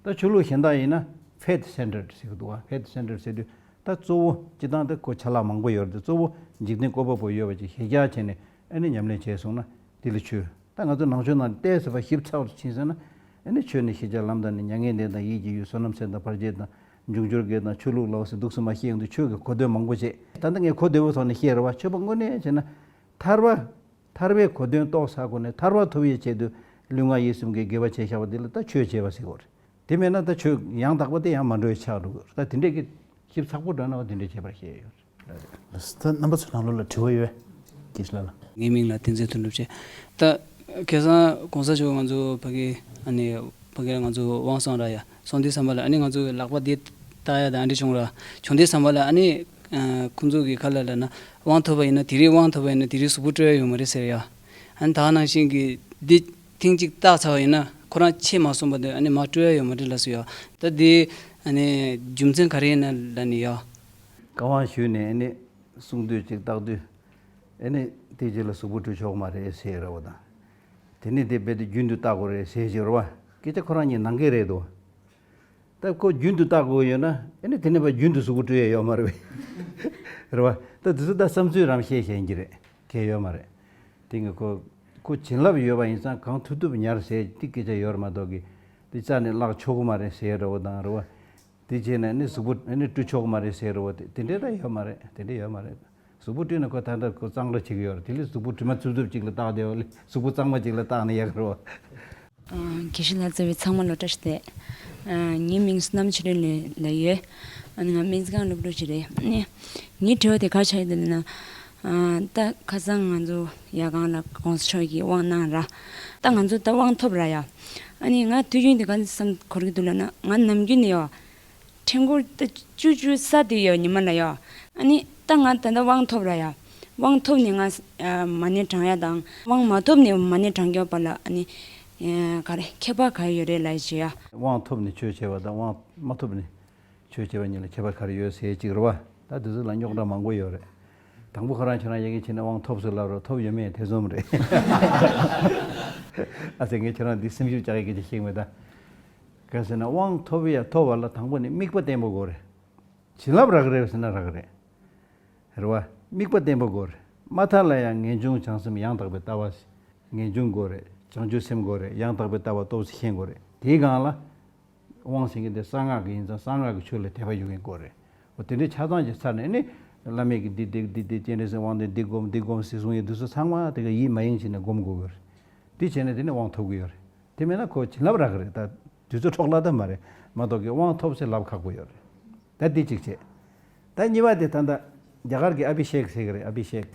ད་ཆོས་ལུགས་གཞན་དག་ཡིན་ན་faith centered ཟེར་གྱི་འདུག་བ། faith centered ཟེར་དུས་ད་གཙོ་བོ་སྤྱིར་བཏང་ད་ཁོ་ཆ་ལག་མང་པོ་ཡོད་རེད་དེ། གཙོ་བོ་འཇིག་རྟེན་བཀོད་པ་པོ་ཡོད་པ་ཅིག་གཞི་རྒྱ་བྱས་ནས་ཨ་ནི་ཉམས་ལེན་བྱས་སོང་ན་དེ་ལ་ཆོས། ད་ང་ཚོ་ནང་ཆོས་ནང་ཏོག་ཙམ་ཞིབ་ཚགས་སུ་ཕྱིན་སོང་ན་ཨ་ནི་ཆོས་ནི་ཤེས་བྱ་ལམ་དང་ནི། མྱ་ངན་འདས་དང་ཡིད་ཀྱི་ཡུལ། བསོད་ནམས་ཟད་དང་བར་ཆད་དང་། འབྱུང་འགྱུར་དགེ་དང་ཆོས་ལུགས་ལ་འོ་ཟེར་འདུག་སེ་མ་བཤད་ཡོང་དུས་ཆོས་ཀྱི་གོ་དོན་མང་པོ་བྱས། ད་ལྟ་ངས་གོ་བདེ་བོ་ཐོག་ནས་བཤད་རེད་བ། ཆོས་པ་དངོས་གནས་བྱས་ན་ཐར་པ། ཐར་པའི་གོ་དོན་རྟོགས་ཚར་གོང་ནས་ཐར་པ་ཐོབ་ཡས་ཆེད་དུ་ལུས་ངག་ཡིད་གསུམ་གྱི་དགེ་བ་བྱས་བཞག་པ་འདི་ལ་ད་ཆོས་བྱས་པ་ཟེར་དགོས་རེད། དེ་མེད་ན་ད་ཆོས་ཡང་དག་པ་དེ་ཡང་མ་འགྲོ་བའི་ཆགས་འགྲོ་གི་རེད། ད་དེ་འདྲས་ཀྱི་ཞིབ་ཚགས་པོ་འགྲོ་ན་བ་དེ་འདྲས་བྱས་པར་བཤད་ཡོད་རེད། ད་རྣམ་པ་ཚོ་ནང་ལོགས་ལ་དྲི་བ་ཡོད། དགེ་བཤེས་ལགས་ལ། ངའི་མིང་ལ་བསྟན་འཛིན་དོན་གྲུབ་བྱས། ད་ ཁ་སང་གོང་ས་མཆོག་ང་ཚོ་ཕ་གི་ཨ་ནི་ཕ་གི་ང་ཚོ་དབང་སོང་ར་ཡ་སོང་དུས་ཙམ་པ་ལ་ཨ་ནི་ང་ཚོ་ལག་པ་འདི་བཏགས་ཡ་དང་ཨ་འདྲ་བྱུང་ར་བྱུང་དུས་ཙམ་པ་ལ་ཨ་ནི་ཁོང་ཚོ་གི་ཁ་ལ་ལ་ན་དབང་ཐོབ་པ་ཡིན་ན་དེ་རིང་དབང་ཐོབ་པ་ཡིན་ན་དེ་རིང་གཟུགས་པོ་སྤྲོད་ཡ་ཡོད་མ་རེད་ཟེར་ཡ། ཨ་ནི་ད་ནང་བཞིན་གི་འདི་ཐེངས་གཅིག་བཏགས་ཚར་བ་ཡིན་ན་ཁོ་རང་ཆད་མ་སོང་བར་དུ་ཨ་ནི་མར་སྤྲོད་ཡ་ཡོད་མ་རེད་ལབ་སོང་ཡ། ད་འདི་ཨ་ནི་རྒྱུ་མཚན་ག་རེ་ཡིན་ན་ལབ་ནི་ཡ། བཀའ་དབང་ཞུས་ནས་ཨ་ནི་གསུང་དུས་གཅིག་བཏགས་དུས་ཨ་ནི་དེ་རྗེས་ལ་གཟུགས་པོ་སྤྲོད་ཆོག་མ་རེད་ཟེར་ར་བ་དང་། དེ་ནི་དེ་རྦད་དེ་རྒྱུན་དུ་བཏགས་དགོས་རེད་ཟེར་ཞིག་ར་བ། སྐད་ཆ་ཁོ་རང་གཉིས་ནང་འགལ་རེད་དོ། ད་ཁོ་རྒྱུན་དུ་བཏགས་དགོས་ཡོད་ན་ཨ་ནི་དེ་ནི་བ་རྒྱུན་དུ་གཟུགས་པོ་སྤྲོད་ཡ་ཡོད་མ་རེད་པས། ར་བ། ད་དེ་ཚོ་ད་བསམ་ཚུལ་རང་བཤད་བཤད་ཀྱི་རེད། གལ་ཡོད་མ་རེད། དེ་ངས་ཁོ་ཁོ་བྱིན་རླབས་ཡོད་པ་ཡིན་ཙང་གང་ཐུབ་ཐུབ་ཉར་ཟེར་དེ་སྐད་ཆ་ཡོད་རེད་མ་གཏོགས་གི་དེ་རྩ་ནས་བརླག་ཆོག་གི་མ་རེད་ཟེར་ར་བ་དང་ར་བ། དེ་བྱས་ནས་ནི་གཟུགས་པོ་ནི་བཀྲུ་ཆོག་མ་རེད་ཟེར་རོ། དེ་དེ་འདྲས་ད་ཡོད་མ་རེད། དེ་འདྲས་ཡོད་མ་རེད། གཟུགས་པོ་བཀྲུས་ན་ཁོ་ད་ལྟ་ཁོ་གཙང་སྦྲ་བྱེད་ཀྱི་ཡོད་རེད། དེ་ལས་གཟུགས་པོ་དྲི་མ་རྩུབ་རྩུབ་ཅིག་ལ་བཏགས་བསྡད་པ་ལས་གཟུགས་པོ་གཙང་མ་ཅིག་ལ་བཏགས་ན་ཡག་རེད་བ། ཨ། དགེ་བཤེས་ལགས་གཙོས་པའི་ཚང་མ་ལ་བཀྲ་ཤིས་བདེ་ལེགས། ཨ། ངའི་མིང་བསོད་ནམས་ཆོས་སྒྲོན་ལ་ཡོད། ཨ་ནི་ང་སྨན་རྩིས་ཁང་སློབ་ཕྲུག་ཅིག་རེད། ཨ་ནི་ངའི་དྲི་བ་དེ་ག་རེ་ཆགས་ཡོད་འདུག་ལབ་ན། ཨ། ད་ཁ་སང་ང་ཚོ་ཡ་གང་ལ་གོང་ས་མཆོག་གིས་དབང་གནང་ར། ད་ང་ཚོ་ད་དབང་ཐོབ་ར་ཡ། ཨ་ནི་ང་དུས་རྒྱུན་དེ་ག་འདི་བསམ་འཁོར་གྱི་འདུག་ལབ་ན་ང་ནམ་རྒྱུན་ནས་ཡོ། ཕྲེང་སྐོར་ད་བཅུ་བཅུ་ས་དེ་ཡོ་ཉི་མ་ལ་ཡོ། ཨ་ནི་ད་ང་ད་ལྟ་དབང་ཐོབ་ར་ཡ། དབང་ཐོབ་ནས་ང་ཨ་མ་ཎི་བགྲང་ཡ་དང་དབང་མ་ཐོབ་ནས་མ་ཎི་བགྲང་རྒྱུ་བ་ལ་ཨ་ནི་ཨ་ག་རེ་ཁྱད་པར་ག་ཡོད་རེད་ལབ་ཡ་བྱེད་ཡ། དབང་ཐོབ་ནས་ཆོས་བྱེད་པ་དང་དབང་མ་ཐོབ་ནས་ཆོས་བྱེད་པ་གཉིས་ལ་ཁྱད་པར་ག་རེ་ཡོད་ཟེར་ཅིག་རེད་བ། ད་དེ་ཚོ་ལ་རྙོག་དྲ་མང་པོ་ཡོད་རེད། དང་པོ་ཁོ་རང་ཁྱོད་རང་ཡ་གི་ཕྱིན་ནས་དབང་ཐོབ་ཟེར་ལབ་རོགས། ཐོབ་ཡོད་མེད་དེ་ཙམ་རེད། ཨ་ཙི་ངས་ཁྱོད་རང་འདི་སེམས་ཤུགས་བཅག་ཡ་གི་ཅིག་ཤེས་མེད་ད། ག་ཟེར་ན་དབང་ཐོབ་ཡ་ཐོབ་པ་ལ་དང་པོ་ནི་དམིགས་པ་བརྟན་པོ་དགོས་རེད། བྱིན་རླབས་རག་རེད་ཟེར་ན་རག་རེད། རེད་བ། དམིགས་པ་བརྟན་པོ་དགོས་རེད། མ་མཐའ་ལ་ཡང་ངེས་འབྱུང་བྱང་སེམས་ཡང་དག་པའི་ལྟ་བ། ངེས་འབྱུང་དགོས་རེད། བྱང་ཆུབ་སེམས་དགོས་རེད། ཡང་དག་པའི་ལྟ་བ་ཏོག་ཙམ་ཤེས་དགོས་རེད། དེའི་སྒང་ལ། དབང་ཟེར་མཁན་དེ་གསང་སྔགས་ཀྱི་ཡིན་ཙང་གསང་སྔགས་ཀྱི་ཆོས་ལ་དད་པ་ཡོད་མཁན་དགོས་རེད། འོ་དེ་འདྲའི་ཆ་ཚང་ཅིག་ཚར་ནས་ནི། བླ་མས་ཀྱི་འདི་འདི་འདི་འདི་སྤྱན་རས་གཟིགས་དབང་ལྡན་འདི་སྒོམ་འདི་སྒོམ་ཟེར་གསུང་ཡས་འདི་ཚོ་ཚང་མ་དེ་ག་ཡིད་མ་ཡེངས་བྱས་ནས་སྒོམ་དགོས་ཀྱི་རེད། དེ་བྱས་ནས་དེ་ནི་དབང་ཐོབ་ཀྱི་ཡོད་རེད། དེ་མེད་ན་ཁོ་བྱིན་རླབས་རག་གི་རེད། ད་དུས་ཚོད་འཕྲོ་བརླག་ད་མ་རེད། མ་གཏོགས་ཀྱི་དབང་ཐོབ་ཟེར་ལབ་ཁག་པོ་ཡོད་རེད། ད་འདི་གཅིག་བྱས། ད་གཉིས་པ་དེ་ད་ལྟ་རྒྱ་གར་གྱི་ཨ་བྷི་ཤེག་ཟེར་གི་རེད། ཨ་བྷི་ཤེག་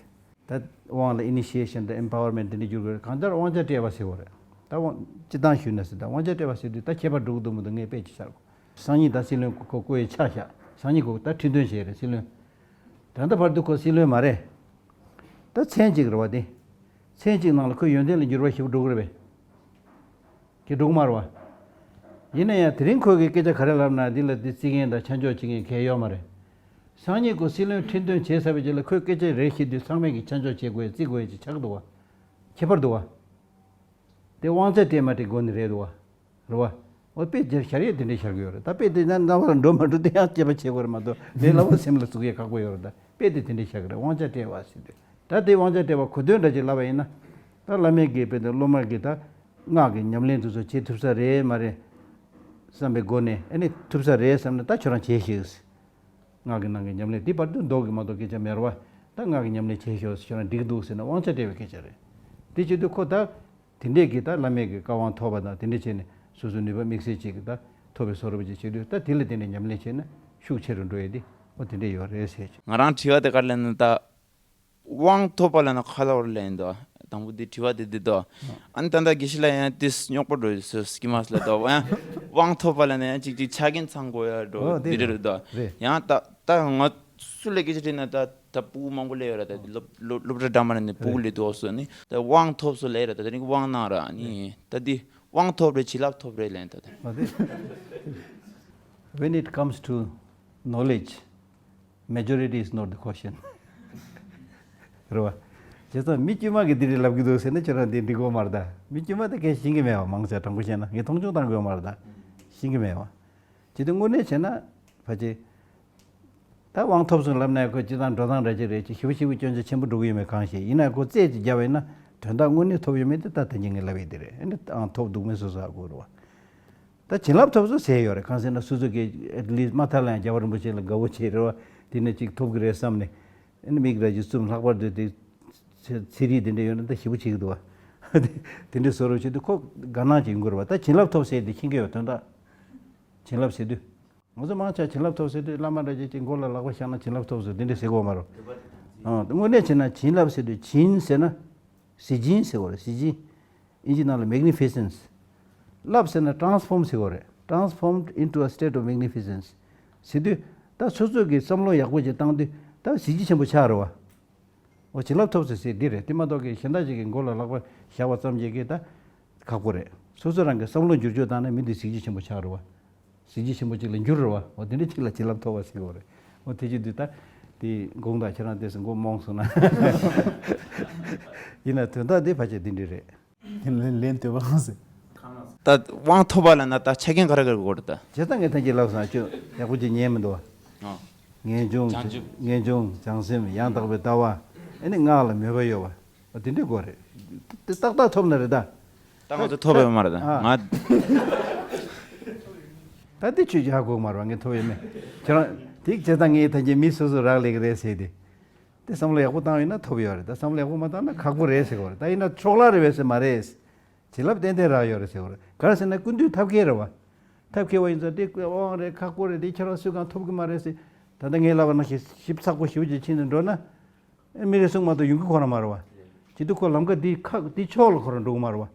ད་དབང་ལ་ཨི་ནི་ཤི་ཡེ་ཤན་དང་ཨེམ་པ་ཝར་མེན་ཊི་དེ་འདྲ་འགྱུར་དགོས་རེད། གང་ལྟར་དབང་ཆ་སྤྲད་པ་ཟེར་དགོས་རེད། ད་དབང་སྤྱི་བཏང་ཞུས་ན་ཟེར། ད་དབང་ཆ་སྤྲད་པ་ཟེར་དུས་ད་ཁྱད་པར་འགྲོ་གི་འདུག་མི་འདུག་ངས་དཔེ་ཅིག་བཞག་གོ། སང་ཉིན་ད་སྲིད་བློན་ཁོ་བསྐོ་ཡའི་ཆ་བཞག་སང་ཉིན་ཁོ་ད་ཁྲི་འདོན་བྱས་རེད་སྲིད་བློན། ད་ལྟ་བར་དུ་ཁོ་སྲིད་བློན་མ་རེད། ད་མཚན་གཅིག་རེད་བ་དེ། མཚན་གཅིག་ནང་ལ་ཁོའི་ཡོན་ཏན་ལ་འགྱུར་བ་ཞེ་པོ་འགྲོ་གི་རེད་པས། ཁྱེད་འགྲོ་གི་མ་རེད་བ། ཡིན་ན་ཡང་དེ་རིང་ཁོས་ཀྱི་སྐད་ཆ་ག་རེ་ལབ་ན་འདི་ལ་འདི་བརྩི་མཁན་དང་ཆ་འཇོག་བྱེད་མཁན་གལ་ཡོད་མ་རེད། སང་ཉིན་ཁོ་སྲིད་བློན་ཁྲི་འདོན་བྱས་ཚར་བའི་རྗེས་ལ་ཁོས་སྐད་ཆ་རེ་བཤད་དུས་ཚང་མས་ཀྱི་ཆ་འཇོག་བྱེད་དགོས་བརྩི་དགོས་ཅིག་ཆགས་འདུག་བ། ཁྱད་པར་འདུག་བ། དེ་དབང་ཆ་སྤྲད་མ་སྤྲད་སྒོ་ནས་རེད་འདུག་བ། རེད་བ། འོ་དཔེ་དེ་ཤར་ཡས་དེ་འདྲས་ཤར་གི་ཡོད་རེད། ད་དཔེ་དེ་ན་རྣ་བར་འགྲོ་མ་འགྲོ་དེ་ཡང་དཔྱད་པ་བྱེད་དགོས་རེད་མ་གཏོགས་ལས་སླ་བོ་སེམས་ལ་ཟུག་ཡས་ཁག་པོ་ཡོད་རེད། ད་དཔེ་དེ་དེ་འདྲས་ཤར་གི་རེད། དབང་ཆ་སྤྲད་པ་ཟེར་དུས། ད་དེ་དབང་ཆ་སྤྲད་པ་གོ་དོན་འདྲ་ཅིག་ལབ་པ་ཡིན་ན། ད་བླ་མས་ཀྱི་དཔེ་དེ་སློབ་མ་གིས་ད་སྔགས་ཀྱི་ཉམས་ལེན་དེ་ཚོ་བྱེད་ཐུབ་ས་རེད་མ་རེད་བསམ་པའི་སྒོ་ནས། ཨ་ནི་ཐུབ་ས་རེད་བསམ་ན་ད་ཁྱོད་རང་བྱེད་ཤིག་སྔགས་ཀྱི་ནང་གི་ཉམས་ལེན་དེ་བར་དུ་ལྡོག་གི་མ་གཏོགས་སྐད་ཆ་མེད་རེད་བ། ད་སྔགས་ཀྱི་ཉམས་ལེན་བྱེད་ཤོག་ཟེར་ཁྱོད་རང་འགྲིག་འདུག་ཟེར་ན་དབང་ཆ་སྤྲད་པའི་སྐད་ཆ་རེད། དེ་བྱེད་དུས་ཁོ་ད་དེ་འདྲས་ཀྱི་ད་བླ་མས་ཀྱི་བཀའ་དབང་ཐོབ་པ་དང་དེ་འདྲས་བྱས་ནས་སོ་སོའི་ནུས་པ་དམིགས་བསལ་ཅིག་གི་ད་ཐོབ་པའི་བཟོ་འདྲ་པོ་ཅིག་བྱེད་དུས། ད་དེ་ལ་བརྟེན་ནས་ཉམས་ལེན་བྱས་ན་ཤུགས་ཆེ་རུ་འགྲོ་ཡས་དེ་འོ་དེ་འདྲས་ཡོད་རེད་ཟེར་གྱི། ང་རང་དྲི་བ་དེ་ག་རེ་ལབ་ན་ད། དབང་ཐོབ་པ་ལབ་ན་ག་རེ་ལབ་དགོས་རེད་ལབ་ཡིན་ད། དང་པོ་དེ་དྲི་བ་དེ་འདི་ད། ཨ་ནི་ད་ལྟ་དགེ་བཤེས་ལགས་ཡང་དེ་རྙོག་པ་འགྲོ་ཡོད་ཟེར་སྐྱེས་མ་སོང་ལབ་ད། ཡང་དབང་ཐོབ་པ་ལབ་ན་ཡང་ཅིག་ཅིག་ཆ་རྐྱེན་ཚང་དགོས་ཡ་འགྲོ། འོ་དེ་འདི་འདྲ་རེད་ད། རེད། ཡང་ད་ད་ང་སུ་ལ་སྐད་ཆ་དྲིས་ན་ད་ད་ཕྲུ་གུ་མང་པོ་སླེབས་ཡོད་ར། ད་སློབ་སློབ་སློབ་གྲྭ་འདྲ་མིན་ནས་ཕྲུ་གུ་རེད། སླེབས་འདུག་སོ་ནི་ད་དབང་ཐོབ་སོང་ལབ་ཡོད་ར། ད་དེ་རིང་དབང་གནང་ར། ཨ་ནི་ད་འདི་དབང་ཐོབ་རེད་བྱིན་རླབས་ཐོབ་རེད་ལབ་ཡིན་ད། ད་འོ་དེ། When it comes to knowledge, majority is not the question. རེད་བ། བྱས་ཙང་མི་དཀྱུས་མ་གིས་འདི་འདྲ་ལབ་ཀྱི་འདུག་ཟེར་ན་ཁྱོད་རང་འདི་འགྲིག་གི་ཡོད་མ་རེད་ད། མི་དཀྱུས་མ་དེ་གས་ཤེས་ཀྱི་མེད་བ། མང་ཆེ་དྲང་པོ་བཤད་ན་ངས་མཐོང་ཆུང་བཏང་གི་ཡོད་མ་རེད་ད། ཤེས་ཀྱི་མེད་བ། བྱས་ཏེ་དངོས་གནས་བྱས་ན་ཕལ་ཆེར། ད་དབང་ཐོབ་སོང་ལབ་ན་ཁོ་སྤྱི་བཏང་འགྲོ་སྟངས་འདྲ་ཅིག་རེད། ཅིག་ཞེ་པོ་ཞེ་པོ་སྐྱོན་ཆ་ཆེན་པོ་འགྲོ་གི་ཡོད་མེད་གང་ཤེས། ཡིན་ན་ཁོ་རྩད་ཅིག་བརྒྱབ་པ་ཡིན་ན་དོན་དག་དངོས་གནས་ཐོབ་ཡོད་མེད་དེ་ད་ད་ཅི་ངས་ལབ་ཡས་དེ་རེད། ཨ་ནི་དབང་ཐོབ་འདུག་མེད་སོ་སོ་ཧ་གོ་རེད་བ། ད་བྱིན་རླབས་ཐོབ་སོང་ཟེར་ཡོད་རེད། གང་ཟེར་ན་སོ་སོ་གིས་at least མ་མཐའ་ལ་ཡང་རྒྱལ་བ་རིན་པོ་ཆེ་ལ་དགའ་བོ་བྱས་རེད་བ། དེ་ནས་ཅིག་ཐོབ་གི་རེད་བསམ་ནས། ཨ་ནི་མིག་ར་ཅིག་བཙུམ། ལྷག་པར་དུ་དེ་ཚེ་ཚེ་རིལ་དེ་འདྲ་ཡོད་ན་ད་ཞེ་པོ་བྱེད་ཀྱི་འདུག་བ། དེ་འདྲ་བཟོ་རོགས་བྱེད་དུས་ཁོ་དགའ་སྣང་ཅིག་ཡོང་གི་རེད་བ། ད་བྱིན་རླབས་ཐོབ་ཟེར་དེ་མཁྱེན་གྱི་ཡོད། དོན་དག་བྱིན་རླབས་ཟེར་དུས། ང་ཚོ་མང་ཆེ་བ་བྱིན་རླབས་ཐོབ་ཟེར་དུས་བླ་མ་འདྲ་ཅིག་གི་མགོ་ལ་ལག་པ་བཞག་ན་བྱིན་རླབས་ཐོབ་ཟེར་དེ་འདྲ་ཟེར་གི་ཡོད་མ་རེད། ཨང་། དངོས་གནས་བྱས་ན་བྱིན་རླབས་ཟེར་དུས་བྱིན་ཟེར་ན། གཟི་བྱིན་ཟེར་བ་རེད། གཟི་བྱིན། ཨིན་ཇི་ནང་ལ་magnificence། བསླབ་ཟེར་ན་transform ཟེར་གོ་རེད། Transformed into a state of magnificence ཟེར་དུས། ད་སོ་སོ་གི་བསམ་བློ་ཡག་པོ་ཅིག་བཏང་དུས་ད་གཟི་བརྗིད་ཆེན་པོ་ཆགས་རེད་བ། འོ་བྱིན་རླབས་ཐོབ་ཟེར་ཟེར་འདི་རེད། དེ་མ་གཏོགས་ཀྱི་གཞན་དག་ཅིག་གི་མགོ་ལ་ལག་པ་བཞག་པ་ཙམ་གྱིས་ཀྱི་ད་ཁག་པོ་རེད། སོ་སོ་རང་གི་བསམ་བློ་འགྱུར་བཅོས་བཏང་ན་མི་འདི་གཟི་བརྗིད་ཆེན་པོ་ཆགས་རེད་བ། གཟི་བརྗིད་ཆེན་པོ་ཅིག་ལ་འགྱུར་རེད་བ། འོ་དེ་འདྲ་ཅིག་ལ་བྱིན་རླབས་ཐོབ་པ་ཟེར་གོ་རེད། འོ་དེ་ཅིག་འདི་ད་དེ་དགོངས་དག་ཁྱེད་རང་དེ་སེ་མགོ་རྨོངས་སོང་ན། ཡིན་ན་དོན་དག་དེ་ཕལ་ཆེར་འདི་འདྲ་རེད། ལན་ལན་དེ་བ་ཟེར། ད་དབང་ཐོབ་པ་ལ་ན་ད་ཆ་རྐྱེན་ག་རེ་ག་རེ་དགོས་རེད་ད། བྱས་ཙང་ངས་ཐམས་ཅད་ལབ་སོང་ཅོ་ཡག་པོ་ཅིག་ཉན་མི་འདུག་བ། ངེས་འབྱུང་བྱང་ཆུབ། ངེས་འབྱུང་བྱང་སེམས་ཡང་དག་པའི་ལྟ་བ། ཨ་ནི་སྔགས་ལ་མོས་པ་ཡོད་པ། འོ་དེ་འདྲ་དགོས་རེད། དེ་ཏག་ཏག་ཐོབ་ན་རེད་ད། ད་ང་ཚོ་ཐོབ་ཡོད་མ་རེད་ད། ཨ། ང་ད་དེ་ཆོས་ཇ་གོ་མ་རེད་བ། ངས་ཐོབ་ཡོད་མེད། ཁྱེད་རང་དེ་བྱས་ཙང་ངས་ཐམས་ཅད་མི་སོ་སོ་རག་ལས་ཀྱི་རེད་ཟེར་ཏེ། དེ་བསམ་བློ་ཡག་པོ་བཏང་ཡོད་ན་ཐོབ་ཡོད་རེད། ད་བསམ་བློ་ཡག་པོ་མ་བཏང་ན་ཁག་པོ་རེད་ཟེར་གོ་རེད། ད་ཡིན་ན་ཕྱོགས་གླ་རེད་བས་ཟེར་མ་རེད། བྱིན་རླབས་ཏན་ཏན་རག་ཡོད་རེད་ཟེར་གོ་རེད། ག་རེ་ཟེར་ན་སྐུ་མདུན་ཐབས་མཁས་རེད་བ། ཐབས་མཁས་པ་ཡིན་ཙང་དེ་དབང་རེད་ཁག་པོ་རེད། དེ་ཁྱེད་རང་སུས་གང་ཐོབ་གི་མ་རེད་ཟེར། ད་ལྟ་ངས་ལབ་པ་ནང་བཞིན་ཞིབ་ཚགས་པོ་ཞེ་པོ་ཅིག་ཕྱིན་ནས་འགྲོ་ན། ཨེ་མི་རེ་ཟུང་མ་གཏོགས་ཡོང་གི་ཁོ་རང་མ་རེད་བ། བྱེད་དུས་ཁོ་ལམ་ཁ་འདི་ཁག་འདི་ཕྱོགས་ལ་ཁོ་རང་འགྲོ་གི་མ་རེད་བ།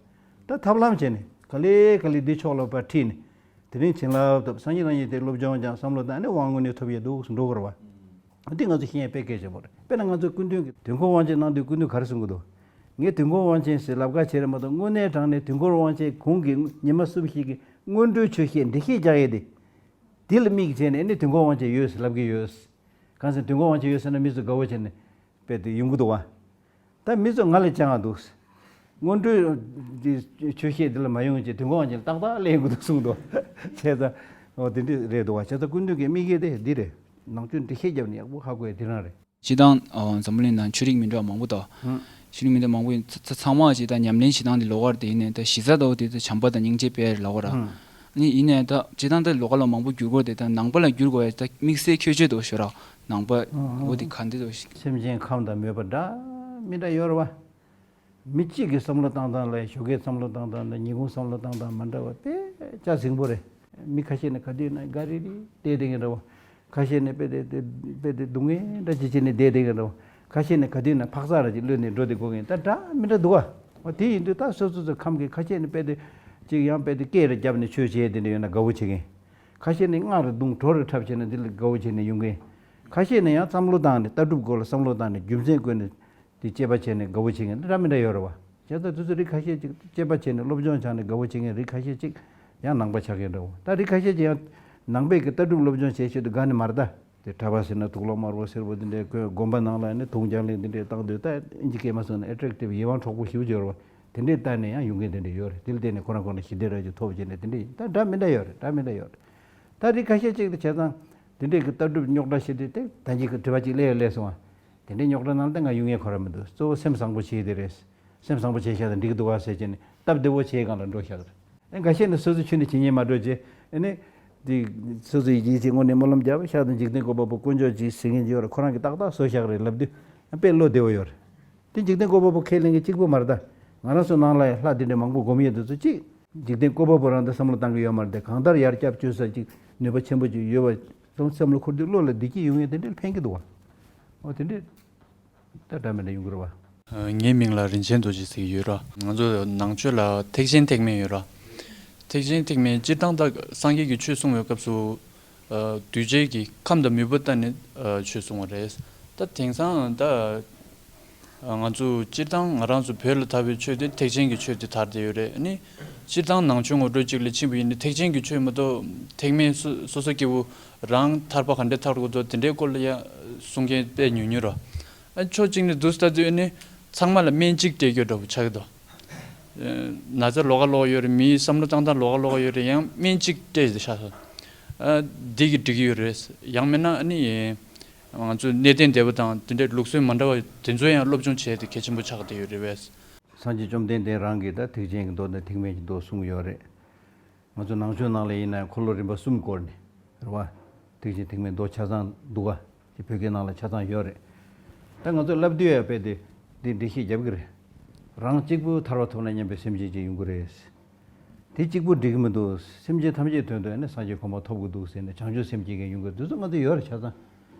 ད་ཐབས་ལམ་བྱས་ནས་ག་ལེ་ག་ལེ་འདི་ཕྱོགས་ལ་ཕར་ཁྲིད་ནས། དེ་རིང་བྱིན་རླབས་ཐོབ་སངས་རྒྱས་རང་ཉིད་དེ་སློབ་སྦྱོང་སྦྱངས་བསམ་བློ་བཏང་ནས་དབང་དངོས་གནས་ཐོབ་ཡས་འདུག་འགྲོ་དགོས་རེད་བ། འདི་ང་ཚོ་ཤེས་ཡས་དཔེ་གལ་ཆེན་པོ་རེད། དཔེར་ན་ང་ཚོའི་སྐུ་མདུན་གྱིས་དུས་འཁོར་དབང་ཆེན་གནང་དུས་སྐུ་མདུན་ག་རེ་གསུང་གི་འདུག་ངས་དུས་འཁོར་དབང་ཆེན་ཟེར་ལབ་ཁ་བྱས་རེད་མ་གཏོགས་དངོས་གནས་དྲང་གནས་དུས་འཁོར་དབང་ཆེན་གོང་གི་ཉི་མ་གསུམ་བཞི་གི་སྔོན་འགྲོའི་ཆོས་བཤད་འགྲེལ་བཤད་རྒྱག་ཡས་དེ། དེ་ལ་དམིགས་བྱས་ནས་ཨ་ནི་དུས་འཁོར་དབང་ཆེན་ཡོད་ཟེར་ལབ་ཀྱི་ཡོད། གང་ཟེར་དུས་འཁོར་དབང་ཆེན་ཡོད་ཟེར་ན་མི་ཚོ་དགའ་བོ་བྱས་ནས་དཔེ་དེ་ཡོང་གི་འདུག་བ། ད་མི་ཚོ་ང་ལ་སྤྱང་བ་འདུག་སྔོན་འགྲོའི་འདི་ཆོས་བཤད་འདི་ལ་མ་ཡོང་བྱས་དུས་འཁོར་དབང་ཆེན་ཏག་ཏག་ལེན་གྱི་འདུག་གསུངས་འདུག་བྱས་ཙང་འོ་དེ་འདྲ་རེད་འདུག་བ། བྱས་ཙང་སྐུ་མདུན་གྱི་དམིགས་ཡུལ་དེ་འདི་རེད། ནང་ཆོས་འགྲེལ་བཤད་བརྒྱབ་ནས་ཡག་པོ་ཧ་གོ་ཡ་དེ་རང་རེད། སྤྱིར་བཏང་ཨ་འཛམ་བུ་གླིང་ནང་ཆོས་རིག་མི་འདྲ་བ་མང་པོ་དང་། ཧུམ། ཆོས་རིག་མི་འདྲ་མང་པོ་ཡིན་ཚ་ཚ་ཚང་མ་ཅིག་ད་ཉམས་ལེན་བྱེད་སྟངས་དེ་ལོགས་ཀ་རེད། དེ་ཡིན་ནའི་ད་གཞི་རྩ་ལྟ་བུ་དེ་ད་བྱམས་པ་དང་སྙིང་རྗེ་དཔེ་ལོགས་ཀ་ར། ཧུམ། ཨ་ནི་ཡིན་ནའི་ད་སྤྱིར་བཏང་ད་ལོགས་ཀ་ལ་མང་པོ་བསྒྱུར་དགོས་དེ་ད་ནང་པ་ལ་བསྒྱུར་དགོས་ཡ་ད་དམིགས་བསལ་ཁྱད་ཆོས་དེ་ཞོ་ར་ནང་པ་འོ་དེ་ག་འདི་དོ་ཞིག་སེམས་ཅན་ཁམས་དང་མོས་པ་འདྲ་མི་འདྲ་ཡོད་རེད་བ། མི་གཅིག་གི་བསམ་བློ་བཏང་སྟངས་ལ་ཞོགས་ཀའི་བསམ་བློ་བཏང་སྟངས་དང་ཉིན་གུང་བསམ་བློ་བཏང་སྟངས་མ་འདྲ་བ་དཔེ་ཆ་ཟིང་པོ་རེད། མི་ཁ་ཤས་ནི་ག་དུས་ན་དགའ་རི་རི་བསྡད་བསྡད་མཁན་འདྲ་བོ། ཁ་ཤས་ནི་དཔེ་དེ་དེ་དཔེ་དེ་སྡུག་བསྔལ་འདྲ་ཅིག་བྱས་ནས་བསྡད་བསྡད་མཁན་འདྲ་བོ། ཁ་ཤས་ནི་ག་དུས་ན་འཕག་འཚག་ར་ཅིག་གློད་ནས་འགྲོ་བསྡད་དགོས་མཁན་ད་འདྲ་མི་འདྲ་འདུག་བ། འོ་དེ་ཡིན་དུས་ད་སོ་སོ་སོ་ཁམས་ཀྱི་ཁ་ཤས་ནི་དཔེ་དེ་ཅིག་ཡང་དཔེ་དེ་སྐད་ར་བརྒྱབ་ནས་ཆོས་བྱས་དེ་འདྲ་ཡོད་ན་དགའ་བོ་བྱེད་མཁན། ཁ་ཤས་ནི་སྔགས་ར་བརྡུང་བྲོ་ར་འཁྲབ་བྱས་ན་འདི་ལ་དགའ་བོ་བྱས་ནས་ཡོང་མཁན། ཁ་ཤས་ནི་ཡང་བསམ་བློ་བཏང་ནས་ལྟ་གྲུབ་སྐོར་ལ་བསམ་བློ་བཏང་ནས་རྒྱུ་མཚན་བཀོད་ནས། དེ་དཔྱད་པ་བྱས་ནས་དགའ་བོ་བྱེད་མཁན་འདྲ་མི་འདྲ་ཡོད་རེད་བ། བྱས་ཙང་དེ་ཚོ་རིགས་ཁ་ཤས་ཅིག་དཔྱད་པ་བྱས་ནས་སློབ་སྦྱོང་སྦྱངས་ནས་དགའ་བོ་བྱེད་མཁན་རིགས་ཁ་ཤས་ཅིག་ཡང་ནང་པ་ཆགས་མཁན་འདྲ་བོ། ད་རིགས་ཁ་ཤས་ཅིག་ཡང་ནང་པའི་གི་ལྟ་གྲུབ་སློབ་སྦྱོང་བྱེད་ཤེས་དུས་དགའ་ནི་མ་རེད་ད། དེ་གྲྭ་པ་ཟེར་ན་དུག་ལོག་དམར་པོ་སེར་པོ་དེ་འདྲའི་གོན་དགོན་པ་ནང་ལ་ནི་དུང་རྒྱག་ལེན་དེ་འདྲའི་བཏང་དུས་ད་ཨིན་ཇི་སྐད་མ་སོང་ན་ཨེ་ཊེག་ཊིབ་ཡིད་དབང་འཕྲོག་པོ་ཞེ་པོ་ཅིག་ཡོད་རེད་བ། དེ་འདྲའི་ལྟ་ནས་ཡང་ཡོང་མཁན་དེ་འདྲ་ཡོད་རེད། དེ་ལ་བརྟེན་ནས་ཁོ་རང་ཁོ་རང་ཞི་བདེ་ར་ཅིག་ཐོབ་བྱས་ནས་དེ་འདྲ་ཡིན་ད་འདྲ་མི་འདྲ་ཡོད་རེད། འདྲ་མི་འདྲ་ཡོད་རེད། ད་རིགས་ཁ་ཤས་ཅིག་ཏུ་བྱས་ཙང་དེ་འདྲའི་གི་ལྟ་གྲུབ་རྙོག་དྲ་ཞིག་དེ་དེ་ད་ཅིག་གི་དྲི་བ་ཅིག་སླེབས་ཡ་སླེབས་སོང་བ། དེ་འདྲའི་རྙོག་དྲ་ནང་ལ་ད་ང་ཡོང་ཡས་ཁོ་ར་མི་འདུག་གཙོ་བོ་སེམས་བཟང་པོ་བྱེད་དེ་རེད། སེམས་བཟང་པོ་བྱས་ཤག་དང་འགྲིག་གི་འདུག་ག་ཟེར་བྱས་ནས་སྟབས་བདེ་བོ་བྱེད་སྒང་ལ་འགྲོ་ཤག་རེད། ཨེ་འགའ་ཤས་ནི་སོ་སོ་ཆུ་ནས་བྱེད་ཉེས་མ་འགྲོ་བྱས་ཨེ་ནི། དེ་སོ་སོ་ཡི་ཡིད་ཆེས་དངོས་གནས་སྨོན་ལམ་བརྒྱབ་ཤག་དང་འཇིག་རྟེན་བཀོད་པ་པོ་དཀོན་མཆོག་ཅིག་ཟེར་མཁན་ཅིག་ཡོད་རེད། ཁོ་རང་གིས་ཏག་ཏག་བཟོས་ཤག་རེད་ལབ་དུས་ཨ་དཔེ་བློ་བདེ་བོ་ཡོད་རེད། དེ་འཇིག་རྟེན་བཀོད་པ་པོ་ཁས་ལེན་མཁན་གཅིག་པུ་མ་རེད་ད། ང་རང་ཚོ་ནང་ལ་ཡང་ལྷ་དེ་འདྲ་མང་པོ་སྒོམ་ཡས་དེ་ཚོ་གཅིག་འཇིག་རྟེན་བཀོད་པ་པོ་རང་དེ་བསམ་བློ་བཏང་གི་ཡོད་མ་རེད་དེ། གང་ལྟར་ཡར་སྐྱབས་བཅོལ་ས་ཅིག་ནུས་པ་ཆེན་པོ་ཅིག་ཡོད་པ་ཚོ་བསམ་བློ་འཁོར་དུས་བློ་ལ་བདེ་སྐྱིད་ཡོང་ཡས་དེ་འདྲ་ཕན་གྱི་འདུག་བ། འོ་དེ་འདྲས་ད་འདྲ་མི་འདྲ་ཡོང་གི་རེད་བ། ངའི་མིང་ལ་རིན་ཆེན་རྡོ་རྗེ་ཟེར་གྱི་ཡོད་ར། ང་ཚོ་ནང་ཆོས་ལ་ཐེག་ཆེན་ཐེག་དམན་ཡོད་ར། ཐེག་ཆེན་ཐེག་དམན་སྤྱིར་བཏང་ད་སངས་རྒྱས་ཀྱི་ཆོས་གསུང་བའི་སྐབས་སུ། གདུལ་བྱའི་གི་ཁམས་དང་མོས་པ་ལྟ་ནས་ཆོས་གསུང་བ་རེད། ད་དེང་སང་ད། ང་ཚོ་སྤྱིར་བཏང་ང་རང་ཚོ་བོད་ལ་དར་བའི་ཆོས་དེ་ཐེག་ཆེན་གྱི་ཆོས་དེ་དར་བསྡད་ཡོད་རེད། ཨ་ནི་སྤྱིར་བཏང་ནང་ཆོས་ངོ་སྤྲོད་ཅིག་ལ་ཕྱིན་པ་ཡིན་ན་ཐེག་ཆེན་གྱི་ཆོས་མ་གཏོགས་ཐེག་དམན་སོ་སོ་སོ་སྐྱེ་བོ་རང་ཐར་པ་ག་འདྲས་ཐར་དགོས་འདུག་དེ་འདྲའི་སྐོར་ལ་ཡང་གསུང་མཁན་དཔེ་ཉུང་ཉུང་རེད། ཨ་ཕྱོགས་གཅིག་ནས་འདུག་ལྟ་དུས་ཨ་ནི་ཚང་མ་ལ་སྨན་གཅིག་སྤྲད་རྒྱུ་འདྲ་པོ་ཆགས་ཀྱི་འདུག་ན་ཚ་ལོགས་ཀ་ལོགས་ཡོད་རེད། མིའི་བསམ་བློ་བཏང་སྟངས་ལོགས་ཀ་ལོགས་ཡོད་རེད། ཡང་སྨན་གཅིག་སྤྲད་བཞག་སོང་། ཨ་འདི་གི་འགྲིག་གི་ཡོད་རེད། ཡང་མིན་ན་ཨ་ནི། ང་ཚོའི་གནས་བརྟན་སྡེ་པ་དང་དེ་འདྲའི་ལུགས་སྲོལ་མ་འདྲ་བ་དེ་ཚོ་ཡང་སློབ་སྦྱོང་བྱས་ཏེ་གལ་ཆེན་པོ་ཆགས་བསྡད་ཡོད་རེད་པས། སངས་རྒྱས་བཅོམ་ལྡན་འདས་རང་གིས་ད་ཐེག་ཆེན་གྱི་མདོ་དང་ཐེག་དམན་གྱི་མདོ་གསུངས་ཡོད་རེད། ང་ཚོ་ནང་ཆོས་ནང་ལ་ཡིན་ན་འཁོར་ལོ་རིམ་པ་གསུམ་བསྐོར་ནས་རེད་བ། ཐེག་ཆེན་ཐེག་དམན་མདོ་ཆ་ཚང་འདུག་ག་དེ་བོད་སྐད་ནང་ལ་ཆ་ཚང་ཡོད་རེད། ད་ང་ཚོ་བསླབ་དུས་ཡང་དཔེ་དེ་འདི་འགྲེལ་བཤད་རྒྱབ་ཀྱི་རེད། རང་གཅིག་པུ་ཐར་པ་ཐོབ་ན་སྙམ་པའི་སེམས་ཅན་ཅིག་ཡོང་གི་རེད། དེ་གཅིག་པུ་འགྲིག་གི་མི་འདུག་སེམས་ཅན་ཐམས་ཅད་དོན་དུ་ཨ་ནི་སངས་རྒྱས་གོ་འཕང་ཐོབ་དགོས་འདུག་ཟེར་ནས་བྱང་ཆུབ་སེམས་སྐྱེ་མཁན་ཡོང་གི་འདུག་ཚོ་ང་ཚོ་ཡོད་རེད་ཆ་ཚང་།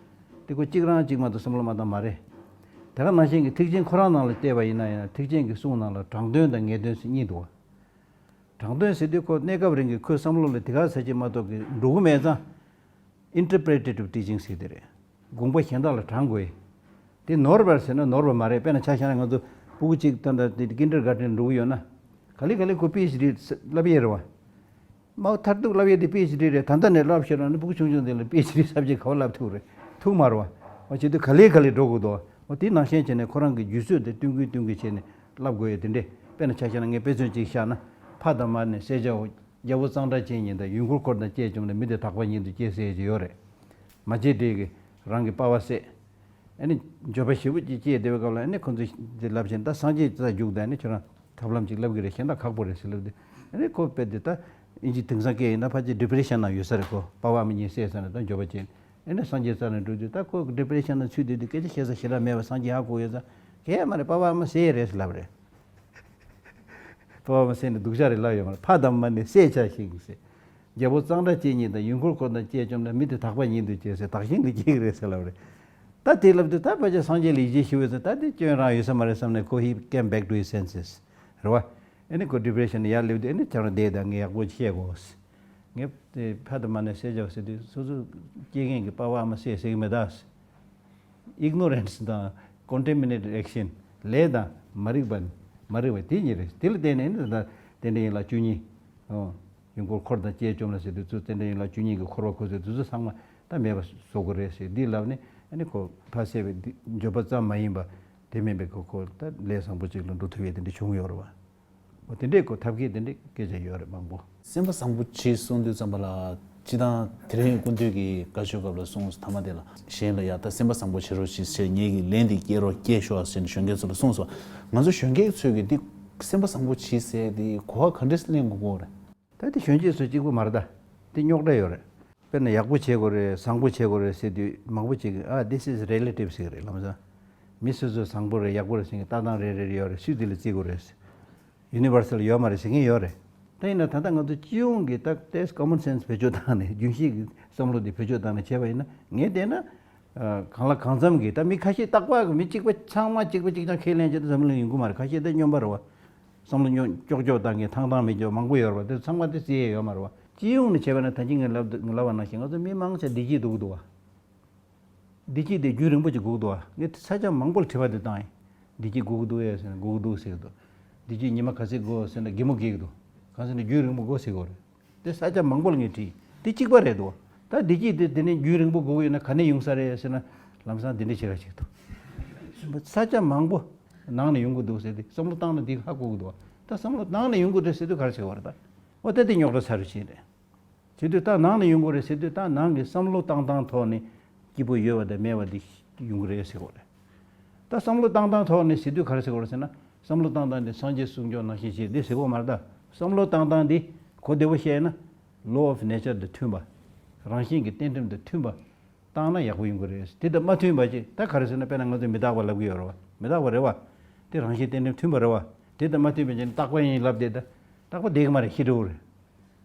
དེ་ཁོ་གཅིག་རང་གཅིག་མ་གཏོགས་བསམ་བློ་མ་བཏང་མ་རེད། དེ་ག་ནང་བཞིན་གྱི་ཐེག་ཆེན་ཁོ་རང་ནང་ལ་བལྟས་པ་ཡིན་ན་ཡང་ཐེག་ཆེན་གྱི་གསུང་ནང་ལ་དྲང་དོན་དང་ངེས་དོན་ཟེར་གཉིས་འདུག་བ། དྲང་དོན་ཟེར་དུས་ཁོ་གནས་སྐབས་རིང་གི་ཁོའི་བསམ་བློ་ལ་དེ་ག་ཟེར་གྱི་མ་གཏོགས་ཀྱི་འགྲོ་གི་མེད་ཙང་། ཨིན་ཊར་པི་རི་ཊེ་ཊིབ་ཊི་ཆིང་ཟེར་དེ་རེད། དགོངས་པ་གཞན་དག་ལ་དྲང་དགོས། དེ་ནོར་བ་ཟེར་ན་ནོར་བ་མ་རེད། དཔེར་ན་ཆ་བཞག་ན་ང་ཚོ་སྤུ་གུ་གཅིག་ད་ལྟ་དེ་ཀིན་ཌར་གྷར་ཊེན་འགྲོ་གི་ཡོད་ན། ག་ལེ་ག་ལེ་ཁོ་པི་ཨེཆ་ཌི་བསླབ་ཡས་རེད་བ། མ་མཐར་ཐུག་བསླབ་ཡས་དེ་པི་ཨེཆ་ཌི་རེད། ད་ལྟ་ནས་བསླབ་ཤེས་རོགས་ནི་སྤུ་གུ་ཆུང་ཆུང་དེ་ལ་པི་ཨེཆ་ཌི་སབ་ཇེག་ག་བ་བསླབ་ཐུབ་རེད། ཐུབ་མ་རེད་བ། འོ་བྱེད་དུས་ག་ལེ་ག་ལེ་འགྲོ་དགོས་འདུག་འོ་དེ་ནང་བཞིན་བྱས་ནས་ཁོ་རང་གི་རྒྱུད་ཚོད་དེ་བསྟུན་དགོས་བསྟུན་དགོས་བྱས་ནས་བསླབ་དགོས་ཡོད་དེ་འདྲས། དཔེར་ན་ཆ་བཞག་ན་ངས་དཔེ་མཚོན་གཅིག་བཞག་ན། ཕ་དང་མ་ནི་བསད་བྱའོ། རྒྱལ་པོ་གཙང་སྦྲ་ཅན་ཉིད་དང་། ཡུལ་འཁོར་འཁོར་དང་བཅས་བཅོམ་ལས། མི་དེ་དག་པ་ཉིད་དུ་སྐྱེ་ཟེར་གྱི་ཡོད་རེད། མ་བྱེད་དེ་གི་རང་གི་པ་ཕ་བསད། ཨ་ནི་འགྱོད་པ་ཞེ་པོ་ཅིག་སྐྱེས་བསྡད་པའི་སྐབས་ལ་ཨ་ནི་ཁོ་ཚོས་འདི་ལབ་བཞིན་ད་སངས་རྒྱས་རྩ་རྒྱུགས་དང་ཨ་ནི་ཁྱོད་རང་ཐབས་ལམ་ཅིག་ལབ་གི་རེད། གཞན་དག་ཁག་པོ་རེད་ཟེར་ལབ་དུས། ཨ་ནི་ཁོ་དཔེ་འདི་ད་ཨིན་ཇི་དེང་སང་སྐད་ཡིན་ན་ཕལ་ཆེར་ཌི་པི་རེ་ཤན་ནང་ཡོད་ས་རེད། ཁོ་པ་ཕ་ཨ་མ་གཉིས་བསད་ས་ནས་ད་འགྱོད་པ་སྐྱེས། ཨ་ནི་སངས་རྒྱས་རྩ་ནས་འགྲོ་དུས་ད་ཁོ་ཌི་པི་རེ་ཤན་ནང་ཚུད་བསྡད་དུས་སྐད་ཆ་བཤད་ས་ཞེ་དྲག་མེད་པ་སངས་རྒྱས་ཧ་གོ་ཡོད་ཙང་གལ་མ་རེད། པ་ཕ་ཨ་མ་བསད་རེད་ཟེར་ལབ་རེད། པ་ཕ་ཨ་མ་བསད་ནས་སྡུག་ཅག་རེད་ལབ་ཡོད་མ་རེད། ཕ་དང་མ་ནི་བསད་བྱ་ཞིག་ཟེར། རྒྱལ་པོ་གཙང་སྦྲ་ཅན་ཉིད་དང་། ཡུལ་འཁོར་འཁོར་དང་བཅས་བཅོམ་ལས། མི་དེ་དག་པ་ཉིད་དུ་སྐྱེ་ཟེར། བདག་གཞན་གྱི་སྐྱེ་གི་རེད་ཟེར་ལབ་རེད། ད་དེ་ལབ་དུས་ད་ཕལ་ཆེར་སངས་རྒྱས་ལ་ཡིད་ཆེས་ཞུ་བས་ཟེར། ད་དེ་སྐྱོན་རང་ཡོད་ས་མ་རེད་བསམ་ནས་ཁོ་he came back to his senses རེད་བ། ཨ་ནི་ཁོ་ཌི་པི་རེ་ཤན་ནས་ཡར་སླེབས་དུས་ཨ་ནི་ཁྱེད་རང་བསྡད་དང་། ངས་ཡག་པོ་བཤད་དགོས། ངས་དེ་ཕ་དང་མ་ནི་བསད་བྱའོ་ཟེར་དུས་སོ་སོ་སྐྱེ་མཁན་གྱི་པ་ཕ་ཨ་མ་བསད་ཟེར་གི་མེད་ད། ཨིག་ནོ་རེནས་དང་ཀོན་ཊ་མི་ནེ་ཊེཌ་ཨེག་ཤན། ལས་དང་མ་རིག་པ། མ་རིག་པ་དེ་གཉིས་རེད། དེ་ལ་བརྟེན་ནས་ནི་ད་རྟེན་འབྲེལ་ཡན་ལག་བཅུ་གཉིས། ཨོ། ཡུལ་འཁོར་འཁོར་དང་བཅས་བཅོམ་ལས་ཟེར་དུས་ཚོད་རྟེན་འབྲེལ་ཡན་ལག་བཅུ་གཉིས་ཀྱི་འཁོར་བ་འཁོར་ཚུལ་དེ་ཚོ་ཚང་མ་ད་མེད་པ་བཟོ་དགོས་རེད་ཟེར་འདི་ལབ་ནས་ཨ་ནི་ཁོ་ཕ་བསད་པའི་འདི་འགྱོད་པ་ཙམ་མ་ཡིན་པ་དེ་མིན་པའི་ཁོ་ཁོ་ད་ལས་བཟང་པོ་ཅིག་ལ་འགྲོ་ཐུབ་ཡས་དེ་འདྲ་བྱུང་ཡོད་རེད་བ། འོ་དེ་འདྲའི་ཁོ་ཐབས་མཁས་དེ་འདྲའི་སྐད་ཆ་ཡོད་རེད་མང་པོ། སེམས་པ་བཟང་པོ་བྱེད་གསུང་དུས་ཙམ་པ་ལ། སྤྱི་བཏང་དེ་རིང་སྐུ་མདུན་གྱིས་བཀའ་ཆོས་སྐབས་ལ་གསུངས་སོང་། ཐ་མ་དེ་ལ་གཞན་ལ་ཡ་ད་སེམས་པ་བཟང་པོ་བྱེད་རོགས་ཞེས་ཟེར། ངེད་ཀྱིས་ལན་འདི་སྐྱེལ་རོགས་སྐྱེལ་ཤོག་ཟེར་ནས་གཞོན་སྐྱེས་ཚོ་ལ་གསུངས་སོང་། ང་ཚོ་གཞོན་སྐྱེས་ཚོས་ཀྱིས་འདི་སེམས་པ་བཟང་པོ་བྱེད་ཟེར་དེ་གོ་བ་ག་འདྲས་ལེན་དགོས་ཀྱི་ཡོད་རེད། ད་དེ་གཞོན་སྐྱེས་ཚོ་གཅིག་པུ་མ་རེད་ད། དེ་རྙོག་དྲ་ཡོད་རེད། དཔེར་ན་ཡག་པོ་བྱེད་དགོས་རེད། བཟང་པོ་བྱེད་དགོས་རེད་ཟེར་དུས་མང་པོ་ཅིག་གིས་ཨ་this is relative ཟེར་གི་རེད། ལམ་སང་མི་སོ་སོ་བཟང་པོ་རེད་ཡག་པོ་རེད་ཟེར་མཁན་ལྟ་སྟངས་རེ་རེ་ཡོད་རེད། སུས་དེ་ལ་བརྩི་དགོས་རེད། ཡུ་ནི་བར་སལ་ཡོད་མ་རེད་ཟེར་མཁན་ཡོད་རེད། ད་ཡིན་ན་ད་ལྟ་ང་ཚོ་སྤྱི་ཡོངས་ཀྱི་ད་ལྟའི་common sense བེད་སྤྱོད་བཏང་ནས་རྒྱུན་ཤེས་ཀྱི་བསམ་བློ་འདི་བེད་སྤྱོད་བཏང་ནས་བྱས་པ་ཡིན་ན་ངས་བལྟས་ན། ཨ། གང་ལ་གང་འཚམ་གྱི་ད་མི་ཁ་ཤས་རྟག་པར་གྱི་མི་གཅིག་པ་ཚང་མ་གཅིག་པ་གཅིག་རྐྱང་ཁས་ལེན་བྱས་ཏེ་འཛམ་གླིང་ཡོང་གི་མ་རེད། ཁ་ཤས་ད་སྨྱོན་པ་རེད་བ། བསམ་བློ་སྨྱོན་ཀྱོག་ཀྱོག་བཏང་མཁན་ཐང་ཐང་མེད་ཀྱོག་མང་པོ་ཡོད་རེད་བ། དེ་ཚང་མ་དེ་བརྩི་ཡས་ཡོད་མ་རེད་བ། སྤྱི་ཡོངས་ནས་བྱས་པ་ན་ད་གིན་ངས་ལབ་ལབ་པ་ནང་བཞིན་ང་ཚོ་མི་མང་ཆེ་བདེ་སྐྱིད་སྡུག་གི་འདུག་བ། བདེ་སྐྱིད་དེ་རྒྱུན་རིང་པོ་ཅིག་སྒུག་འདུག་ཨ། ངས་ས་ཆ་མང་པོ་ལ་དྲི་བ་དེ་བཏང་ཡིན། བདེ་སྐྱིད་སྒུག་འདུག་ཨེ་ཟེར་ན་སྒུག་འདུག་ཟེར་གི་འདུག་བདེ་སྐྱིད་ཉི་མ་ག་ཚོད་སྒུག་ཟེར་ན་གད་མོ་བགད་གི་འདུག་གང་ཟེར་ན་རྒྱུན་རིང་པོ་སྒུག་ཟེར་གི་རེད། དེ་ས་ཆ་མང་པོ་ལ་ངས་དྲིས། དེ་གཅིག་པ་རེད་འདུག་ད་བདེ་སྐྱིད་དེ་དེ་ནས་རྒྱུན་རིང་པོ་སྒུག་ཡོད་ན་ག་ནས་ཡོང་ས་རེད་ཟེར་ན་ལམ་སང་དེ་འདྲ་བྱེད་ར་བྱེད་འདུག་ས་ཆ་མང་པོ་ནང་ནས་ཡོང་གི་འདུག་ཟེར་ཏེ་བསམ་བློ་བཏང་ན་དེ་ཧ་གོ་གི་འདུག་ད་བསམ་བློ་ནང་ནས་ཡོང་གི་རེད་ཟེར་དུས་ག་རེ་བྱེད་པ་རེད་ད། འོ་ད་དེ་རྙོག་དྲ་ཚ་རུ་ཕྱིན་རེད། བྱེད་དུས་ད་ནང་ནས་ཡོང་དགོས་རེད་ཟེར་དུས་ད་ནང་གི་བསམ་བློ་བཏང་སྟངས་ཐོག་ནས་སྐྱིད་པོ་ཡོད་པ་དང་མེད་པ་འདི་ཡོང་གི་རེད་ཟེར་དགོས་རེད། ད་བསམ་བློ་བཏང་སྟངས་ཐོག་ནས་ཟེར་དུས་ག་རེ་ཟེར་དགོས་རེད་ཟེར་ན། བསམ་བློ་བཏང་སྟངས་འདི་སངས་རྒྱས་གསུང་སྐྱོང་ནང་བཞིན་བྱེད་འདི་ཟེར་དགོས་མ་རེད་ད། བསམ་བློ་བཏང་སྟངས་འདི་གོ་བདེ་པོ་བཤད་ན། law of nature དང་མཐུན་པ། རང་བཞིན་གྱི་རྟེན་འབྲེལ་དང་མཐུན་པ། བཏང་ན་ཡག་པོ་ཡོང་གི་རེད། དེ་དང་མ་མཐུན་པ་ཅིག་ད་ག་རེ་ཟེར་ན། དཔེར་ན་ང་ཚོས་མི་རྟག་པ་ལབ་ཀྱི་ཡོད་རེད་བ། མི་རྟག་པ་རེད་བ། དེ་རང་བཞིན་རྟེན་འབྲེལ་མཐུན་པ་རེད་བ། དེ་དང་མ་མཐུན་པ་ཅིག་རྟག་པ་ཡིན་ལབ་བསྡད་ད། རྟག་པ་བསྡད་ཀྱི་མ་རེད། ཤི་འགྲོ་གི་རེད།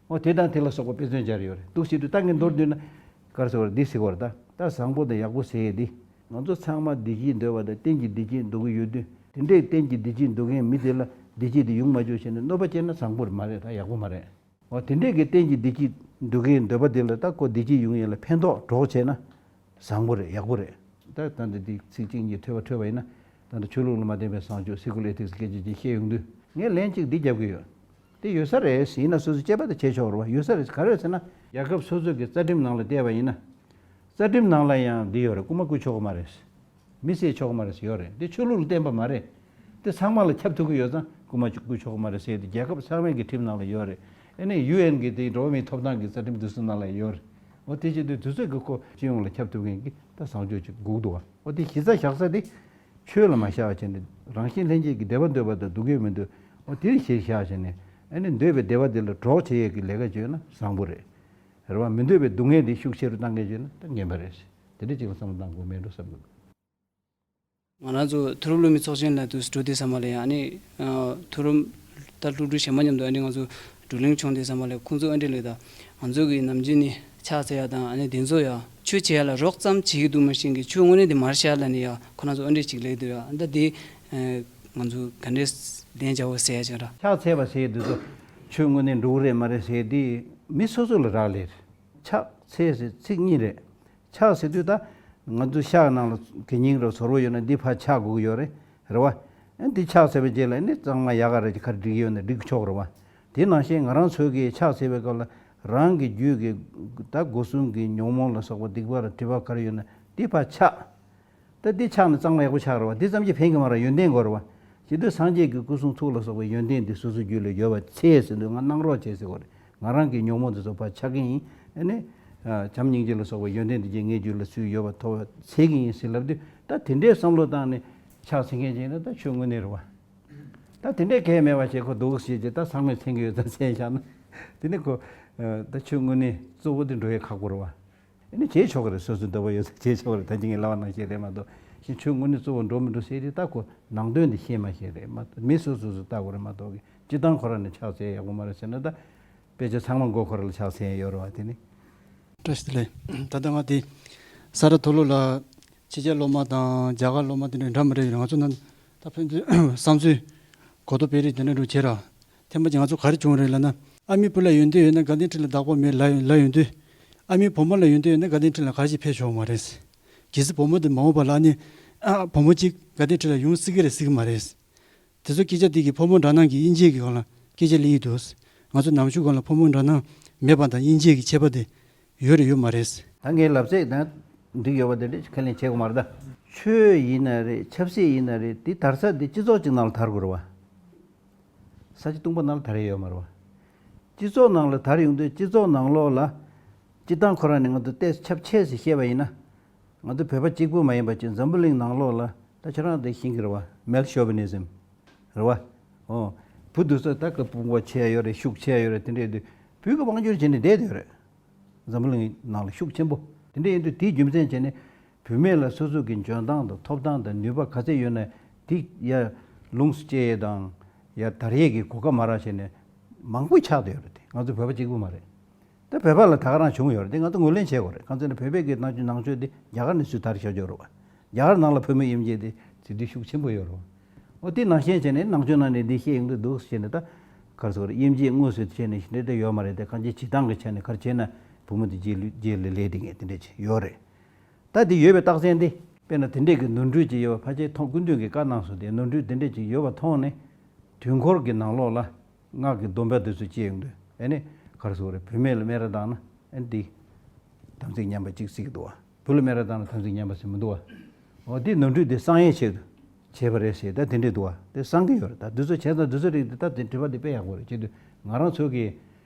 འོ་དེ་དང་དེ་ལ་སོགས་པ་དཔེ་མཚོན་སྦྱར་ཡོད་རེད་འདུག་ཟེར་དུས་ད་ངས་མདོར་བསྡུས་ན་ག་རེ་ཟེར་བ་རེད། འདི་ཟེར་བ་རེད་ད། ད་བཟང་པོ་དང་ཡག་པོ་ཟེར་ཡས་འདི་ང་ཚོ་ཚང་མ་བདེ་སྐྱིད་འདོད་པ་དང་གཏན་གྱི་བདེ་སྐྱིད་འདོད་ཀྱི་ཡོད་དུས། དེ་འདྲའི་གཏན་གྱི་བདེ་སྐྱིད་འདོད་མཁན་མི་དེ་ལ་བདེ་སྐྱིད་དེ་ཡོང་མ་བཅུག་བྱས་ནས་གནོད་པ་བསྐྱལ་ན་བཟང་པོ་མ་རེད་ད། ཡག་པོ་མ་རེད། འོ་དེ་འདྲས་ཀྱི་གཏན་གྱི་བདེ་སྐྱིད་འདོད་མཁན་འདོད་པ་དེ་ལ་ད་ཁོ་བདེ་སྐྱིད་ཡོང་ཡས་ལ་ཕན་ཐོགས་གྲོགས་བྱས་ན་བཟང་པོ་རེད། ཡག་པོ་རེད། ད་ད་འདི་འདི་ཚིག་གཅིག་གཉིས་ཐོས་པ་འཕྲོས་པ་ཡིན་ན། ད་ལྟ་ཆོས་ལུགས་ལ་མ་བརྟེན་པའི་བཟང་སྤྱོད་སེ་ཀུ་ལར་ཨེ་ཐིག་སི་སྐད་ཆ་ཅིག་བཤད་ཡོང་དུས་ངས་ལན་གཅིག་འདི་རྒྱབ་ཀྱི་ཡོད། དེ་ཡོད་ས་རེད་ཟེར་ཡིན་ན་སོ་སོ་དཔྱད་པ་དེ་བྱས་ཆོག་རེད་བ། ཡོད་ས་རེད། ག་རེ་ཟེར་ན། རྒྱལ་ཁབ་སོ་སོ་གི་རྩ་ཁྲིམས་ནང་ལ་བལྟས་པ་ཡིན་ན། རྩ་ཁྲིམས་ནང་ལ་ཡང་འདི་ཡོད་རེད། རྐུ་མ་རྐུ་ཆོག་གི་མ་རེད། མི་བསད་ཆོག་གི་མ་རེད་ཟེར་ཡོད་རེད། འདི་ཆོས་ལུགས་ལ་བརྟེན་པ་མ་རེད། དེ་ཚང་མ་ལ་ཁྱབ་ཐུབ་ཀྱི་ཡོད་ཙང་རྐུ་མ་རྐུ་ཆོག་གི་མ་རེད་ཟེར་ཏེ་རྒྱལ་ཁབ་ཚང་མའི་གི་ཁྲིམས་ནང་ལ་ཡོད་རེད། ཨ་ནི་ཡུ་ཨེན་གི་དེ་འགྲོ་བ་མིའི་ཐོབ་ཐང་གི་རྩ་ཁྲིམས་དེ་ཚོ་ནང་ལ་ཡོད་རེད། འོ་དེ་བྱེད་དུས་དུས་ཚོད་ཀྱི་ཁོ་སྤྱི་ཡོངས་ལ་ཁྱབ་ཐུབ་མཁན་གྱི་ད་བཟང་སྤྱོད་ཅིག་དགོས་འདུག་བ། འོ་དེ་གཞི་རྩ་བཞག་ས་དེ་ཆོས་ལ་མ་བཞག་བྱས་ནས་རང་བཞིན་ལྷན་སྐྱེས་ཀྱི་བདེ་བ་འདོད་པ་དང་སྡུག་བསྔལ་མི་འདོད། འོ་དེར་གཞིར་བཞག་བྱས་ནས་ཨ་ནི་འདོད་པའི་བདེ་བ་དེ་ལ་གྲོགས་བྱེད་ཡས་ཀྱི་ལས་ཀ་བྱས་ན་བཟང་པོ་རེད། རེད་བ། མི་འདོད་པའི་སྡུག་བསྔལ་དེ་ཤུགས་ཆེ་རུ་བཏང་མཁན་བྱས་ན་ད་ངན་པ་རེད། དེ་འདྲ་ཅིག་ལ་བསམ་བློ་བཏང་དགོས་མེད་འགྲོ་བསམ་གྱི་འདུག་ང་རང་ཚོ་མཐོ་རིམ་སློབ་མའི་ཚོགས་ཆེན་ལ་དུས་སུ་འགྲོ་དུས་ཙམ་པ་ལ་ཡང་ཨ་ནི། ཨ། མཐོ་རིམ་ད་སློབ་ཕྲུག་གཞན་མ་མཉམ་དུ་ཨ་ནི་ང་ཚོ་བགྲོ་གླེང་བྱུང་དུས་ཙམ་པ་ལ་ཁོང་ཚོ་ཨ་འདྲ་ལབ་ད། ང་ཚོ་གི་ནམ་རྒྱུན་ནས་ ཕྱག་འཚལ་ཡ་དང་ཨ་ནི་དེ་ཚོ་ཡ་ཆོས་བྱེད་ཡ་ལ་རོགས་ཙམ་བྱེད་ཀྱི་འདུག་མ་གཞི་གི་ཆོས་དངོས་གནས་དེ་མར་བཞག་ལ་ནི་ཡ་ཁོ་རང་ཚོ་ཨ་འདྲས་ཅིག་ལས་འདུག་ཡ། ད་དེ་ང་ཚོ་ག་འདྲས་ལན་བྱ་བོ་ཟེར་ཡ་ཅིག་ར། ཕྱག་འཚལ་བ་ཟེར་དུས་ཚོ་ཆོས་དངོས་གནས་འགྲོ་གི་རེད་མ་རེད་ཟེར་དེ་མི་སོ་སོ་ལ་རག་ལས་རེད། ཕྱག་འཚལ་ཟེར་ཚིག་གཉིས་རེད། ཕྱག་ཟེར་དུས་ད་ང་ཚོ་ཤག་ནང་ལ་གད་སྙིགས་ར་བཟོ་བོ་ཡོད་ན་འདི་ཕར་ཕྱག་དགོས་ཀྱི་ཡོད་རེད། རེད་བ། ཨ་འདི་ཕྱག་འཚལ་བའི་རྗེས་ལ་ནི་གཙང་མ་ཡག་ག་རེ་ཅིག་ག་རེ་སྒྲིག་གི་ཡོད་ན་སྒྲིག་ཆོག་རེད་བ། དེ་ནང་བཞིན་ང་རང་ཚོས་ཀྱི་ཕྱག་འཚལ་བའི་སྐབས་ལ་རང་གི་རྒྱུད་ཀྱི་ད་སྒོ་གསུམ་གྱི་ཉོན་མོངས་ལ་སོགས་པ་སྡིག་པ་ར་སྒྲིབ་པ་ག་རེ་ཡོད་ན་འདི་ཕར་ཕྱག་ད་འདི་ཕྱག་ནི་གཙང་མ་ཡག་པོ་ཕྱག་རེད་བ། འདི་ཙམ་གྱིས་ཕན་གྱི་མ་རེད། ཡོན་ཏན་དགོས་རེད་བ། ཇི་སྟེ་སངས་རྒྱས་ཀྱི་སྐུ་གསུང་ཐུགས་ལ་སོགས་པའི་ཡོན་ཏན་འདི་སོ་སོའི་རྒྱུད་ལ་ཡོད་པ་འཚལ་ཟེར་དུས་ང་གནང་རོགས་བྱེད་ཟེར་བ་རེད། ང་རང་གི་ཉོན་མོངས་འདི་ཚོ་ཕར་ཕྱག་གི་ཡིན། ཨ་ནི། བྱམས་སྙིང་རྗེ་ལ་སོགས་པའི་ཡོན་ཏན་འདི་གྱིས་ངའི་རྒྱུད་ལ་ཚུར་ཡོད་པ་ཐོབ་པ་འཚལ་གྱི་ཡིན་ཟེར་ལབ་དུས་ད་དེ་འདྲའི་བསམ་བློ་བཏང་ནས་ཕྱག་འཚལ་མཁན་ཅིག་ཡིན་ན་ད་ཆོས་དངོས་གནས་རེད་བ། ད་དེ་འདྲའི་གལ་མེད་པ་བྱས་ཁོ་འདུག་ཟེར་གྱི་ད་ཚང་མས་མཚན་གྱི་ཡོད་ཙང་མཚན་བཞག་ན། དེ་ནི་ཁོ། ད་ཆོས་དངོས་གནས་གཙོ་བོ་དེ་འགྲོ་ཡས་ཁག་པོ་རེད་བ། ཨ་ནི་བྱེད་ཆོག་གི་རེད། སོ་སོའི་འདོད་པ་ཡོད་ཚད་བྱེད་ཆོག་གི་རེད། ད་ཅི་ངས་ལབ་པ་ནང་བཞིན་རེད་མ་གཏོགས་ཤིང་ཆོས་དངོས་གནས་གཙོ་བོ་འགྲོ་མི་འགྲོ་ཟེར་དེ་ད་ཁོ་ནང་དོན་དེ་ཤེས་མ་ཤེས་རེད་མ་གཏོགས་མི་སོ་སོ་སོ་ལྟ་དགོས་རེད་མ་གཏོགས་ཀྱི་སྤྱི་བཏང་ཁོ་རང་ནས་ཕྱག་འཚལ་ཡག་པོ་མ་རེད་ཟེར་ན་ད་དཔེ་ཆ་ཚང་མ་མགོ་ཁོ་རང་ལ་ཕྱག་འཚལ་ཡོད་རེད་བ། དེ་ནི། བཀྲ་ཤིས་བདེ་ལེགས། ད་ལྟ་ང་དེ་ས་རཱ་མཐོ་སློབ་ལ་ཕྱི་རྒྱལ་སློབ་མ་དང་རྒྱ་གར་སློབ་མ་དེ་འདྲ་འདྲ་མི་འདྲ་ཡོད་རེད། ང་ཚོ་ནང་ད་ཕན་ཚུན་བསམ་ཚུལ་གོ་རྟོགས་སྤེལ་རེས་དེ་འདྲ་འགྲོ་བྱེད་ར། ཐེངས་མ་གཅིག་ང་ཚོ་ག་རེ་བྱུང་རེད་ལབ་ན། ཨ་མའི་བུ་ལ་ཡོན་ཏན་ཡོད་ན་དགའ་ལྡན་ཁྲི་ལ་བདག་པོ་མེད་ལབ་ལབ་ཡོང་དུས། ཨ་མའི་བུ་མོ་ལ་ཡོན་ཏན་ཡོད་ན་དགའ་ལྡན་ཁྲི་ལ་ག་རེ་ཞིག་ཕེབས་ཆོག་མ་རེད། གལ་སྲིད་བུ་མོ་དེ་མ་འོངས་པ་ལ་ཨ་ནི། ཨ་བུ་མོ་གཅིག་དགའ་ལྡན་ཁྲི་ལ་ཡོང་སྲིད་ཀྱི་རེད་སྲིད་ཀྱི་མ་རེད། དེ་ཚོ་སྐད་ཆ་དེ་གི་ཕོ་མོ་འདྲ་ནང་གི་དབྱེ་འབྱེད་ཀྱི་སྒང་ལ་སྐད་ཆ་སླེབས་ཀྱི་འདུག་ང་ཚོ་ནམ་ཞུགས་སྒང་ལ་ཕོ་མོ་འདྲ་ནང་མེད་པ་དང་དབྱེ་འབྱེད་ཀྱི་ཁྱད་པར་དེ་ཡོད་རེད་ཡོད་མ་རེད། ད་ངའི་ལབ་ཚད་དང་འགྲིག་ཡོད་པ་དེ་འདྲ་ཁས་ལེན་བྱེད་དགོས་མ་རེད་ད། ཆོས་ཡིན་ན་རེད། ཆབ་སྲིད་ཡིན་ན་རེད། དེ་དར་ས་དེ་སྤྱི་ཚོགས་གཅིག་ནང་ལ་དར་དགོས་རེད་བ། ས་ཆ་སྟོང་པ་ནང་ལ་དར་ཡ་ཡོད་མ་རེད་བ། སྤྱི་ཚོགས་ནང་ལ་དར་ཡོང་དུས་སྤྱི་ཚོགས་ནང་ལོགས་ལ་སྤྱི་བཏང་ཁོ་རང་ནས་ང་ཚོ་ཏོག་ཙམ་ཁྱབ་ཆེ་ཟེར་བཤད་པ་ཡིན་ན། ང་ཚོ་བོད་པ་གཅིག་པུ་མ་ཡིན་པ་ཅིག་འཛམ་བུ་གླིང་ནང་ལོགས་ལ་ད་ཁྱེད་རང་དེ་ཤེས་ཀྱི་རེད་བ། མེལ་ཤོ་བི་ནི་ཛིམ་རེད་བ། ཨོ། བུ་དེ་ཚོ་ད་ཀ་དཔུང་པ་ཆེ་ཡ་ཡོད་རེད། ཤུགས་ཆེ་ཡ་ཡོད་རེད། དེ་འདྲས་དུས་བུ་གི་དབང་བསྒྱུར་བྱས་ནས་བསྡད་དེ་ཡོད་རེད། འཛམ་བུ་གླིང་ནང་ལ་ཤུགས་ཆེན་པོ། དེ་འདྲ་ཡིན་དུས་དེའི་རྒྱུ་མཚན་བྱས་ནས་བུད་མེད་ལ་སོ་སོ་གི་འཇོན་ཐང་དང་ཐོབ་ཐང་དང་ནུས་པ་ག་ཚད་ཡོད་ན་དེ་ཡ་ལོངས་སུ་སྤྱད་ཡས་དང་ཡ་དར་ཡས་ཀྱི་གོ་སྐབས་མ་རག་བྱས་ནས་མང་པོ་ཆགས་བསྡད་ཡོད་རེད་དེ། ང་ཚོ་བོད་པ་གཅིག་པུ་མ་རེད། ད་བོད་པ་ལ་ད་ག་རང་བྱུང་ཡོད་རེད་དེ། ང་ཚོ་ངོས་ལེན་བྱེད་དགོས་རེད། གང་ཟེར་ན་བོད་པའི་གི་ནང་ཆོས་ནང་ཆོས་དེ་རྒྱ་གར་ནས་ཚུར་དར་ཤོར་ཡོད་རེད་བ། རྒྱ་གར་ནང་ལ་བུད་མེད་དབྱེ་འབྱེད་དེ་ཚིག་དུས་ཤུགས་ཆེན་པོ་ཡོད་རེད་བ། འོ་དེ་ནང་བཞིན་བྱས་ནས་ནང་ཆོས་ནང་ནས་འདི་བཤད་ཡོང་གི་འདུག་ཟེར་ནས་ད་ག་རེ་ཟེར་དགོས་རེད། དབྱེ་འབྱེད་དངོས་སུ་བྱས་ནས་ཞེ་འདྲ་ཡོད་མ་རེད་དེ། གང་ཅི་བྱེད་སྟངས་ཀྱི་ཆ་ནས་ག་རེ་བྱས་ན་བུ་མོ་དེ་རྗེས་ལུས་རྗེས་ལུས་ལས་དེ་ངས་དེ་འདྲ་ཅིག་ཡོད་རེད། ད་དེ་ཡོད་པའི་རྟགས་མཚན་དེ་དཔེར་ན་དེ་འདྲས་ཀྱི་ནོར་འཁྲུལ་ཅིག་ཡོད་པ་ཕལ་ཆེར་མཐོང་སྐུ་མདུན་གྱིས་བཀའ་གནང་སོང་དེ། ནོར་འཁྲུལ་དེ་འདྲས་ཅིག་ཡོད་པ་མཐོང་ནས་དུས་འཁོར་གྱི་ནང་ལོགས་ལ་སྔགས་ཀྱི་སྡོམ་པ་དེ་ཚོ་བཅད་ཡོང་དུས་ཨ་ནི་ག་རེ་ཟེར་དགོས་རེད། བུད་མེད་ལ་སྨད་ར་བཏང་ན་ཨ་ནི་དེ་དམ་ཚིག་ཉམས་པ་གཅིག་སྲིད་ཀྱི་འདུག་བ། བུ་ལ་སྨད་ར་བཏང་ན་དམ་ཚིག་ཉམས་པ་ཟེར་མི་འདུག་བ། འོ་དེ་ནོར་འཁྲུལ་དེ་སངས་ཡས་ཆེད་དུ་བྱས་པ་རེད་ཟེར་ད་དེ་འདྲས་འདུག་བ། དེ་སངས་ཀྱི་ཡོད་རེད། ད་དུས་ཚོད་བྱས་ཙང་དུས་ཚོད་རིགས་དེ་ད་དེ་དྲི་བ་དེ་དཔེ་ཡག་པོ་རེད། བྱེད་དུས་ང་རང་ཚོ་གིས་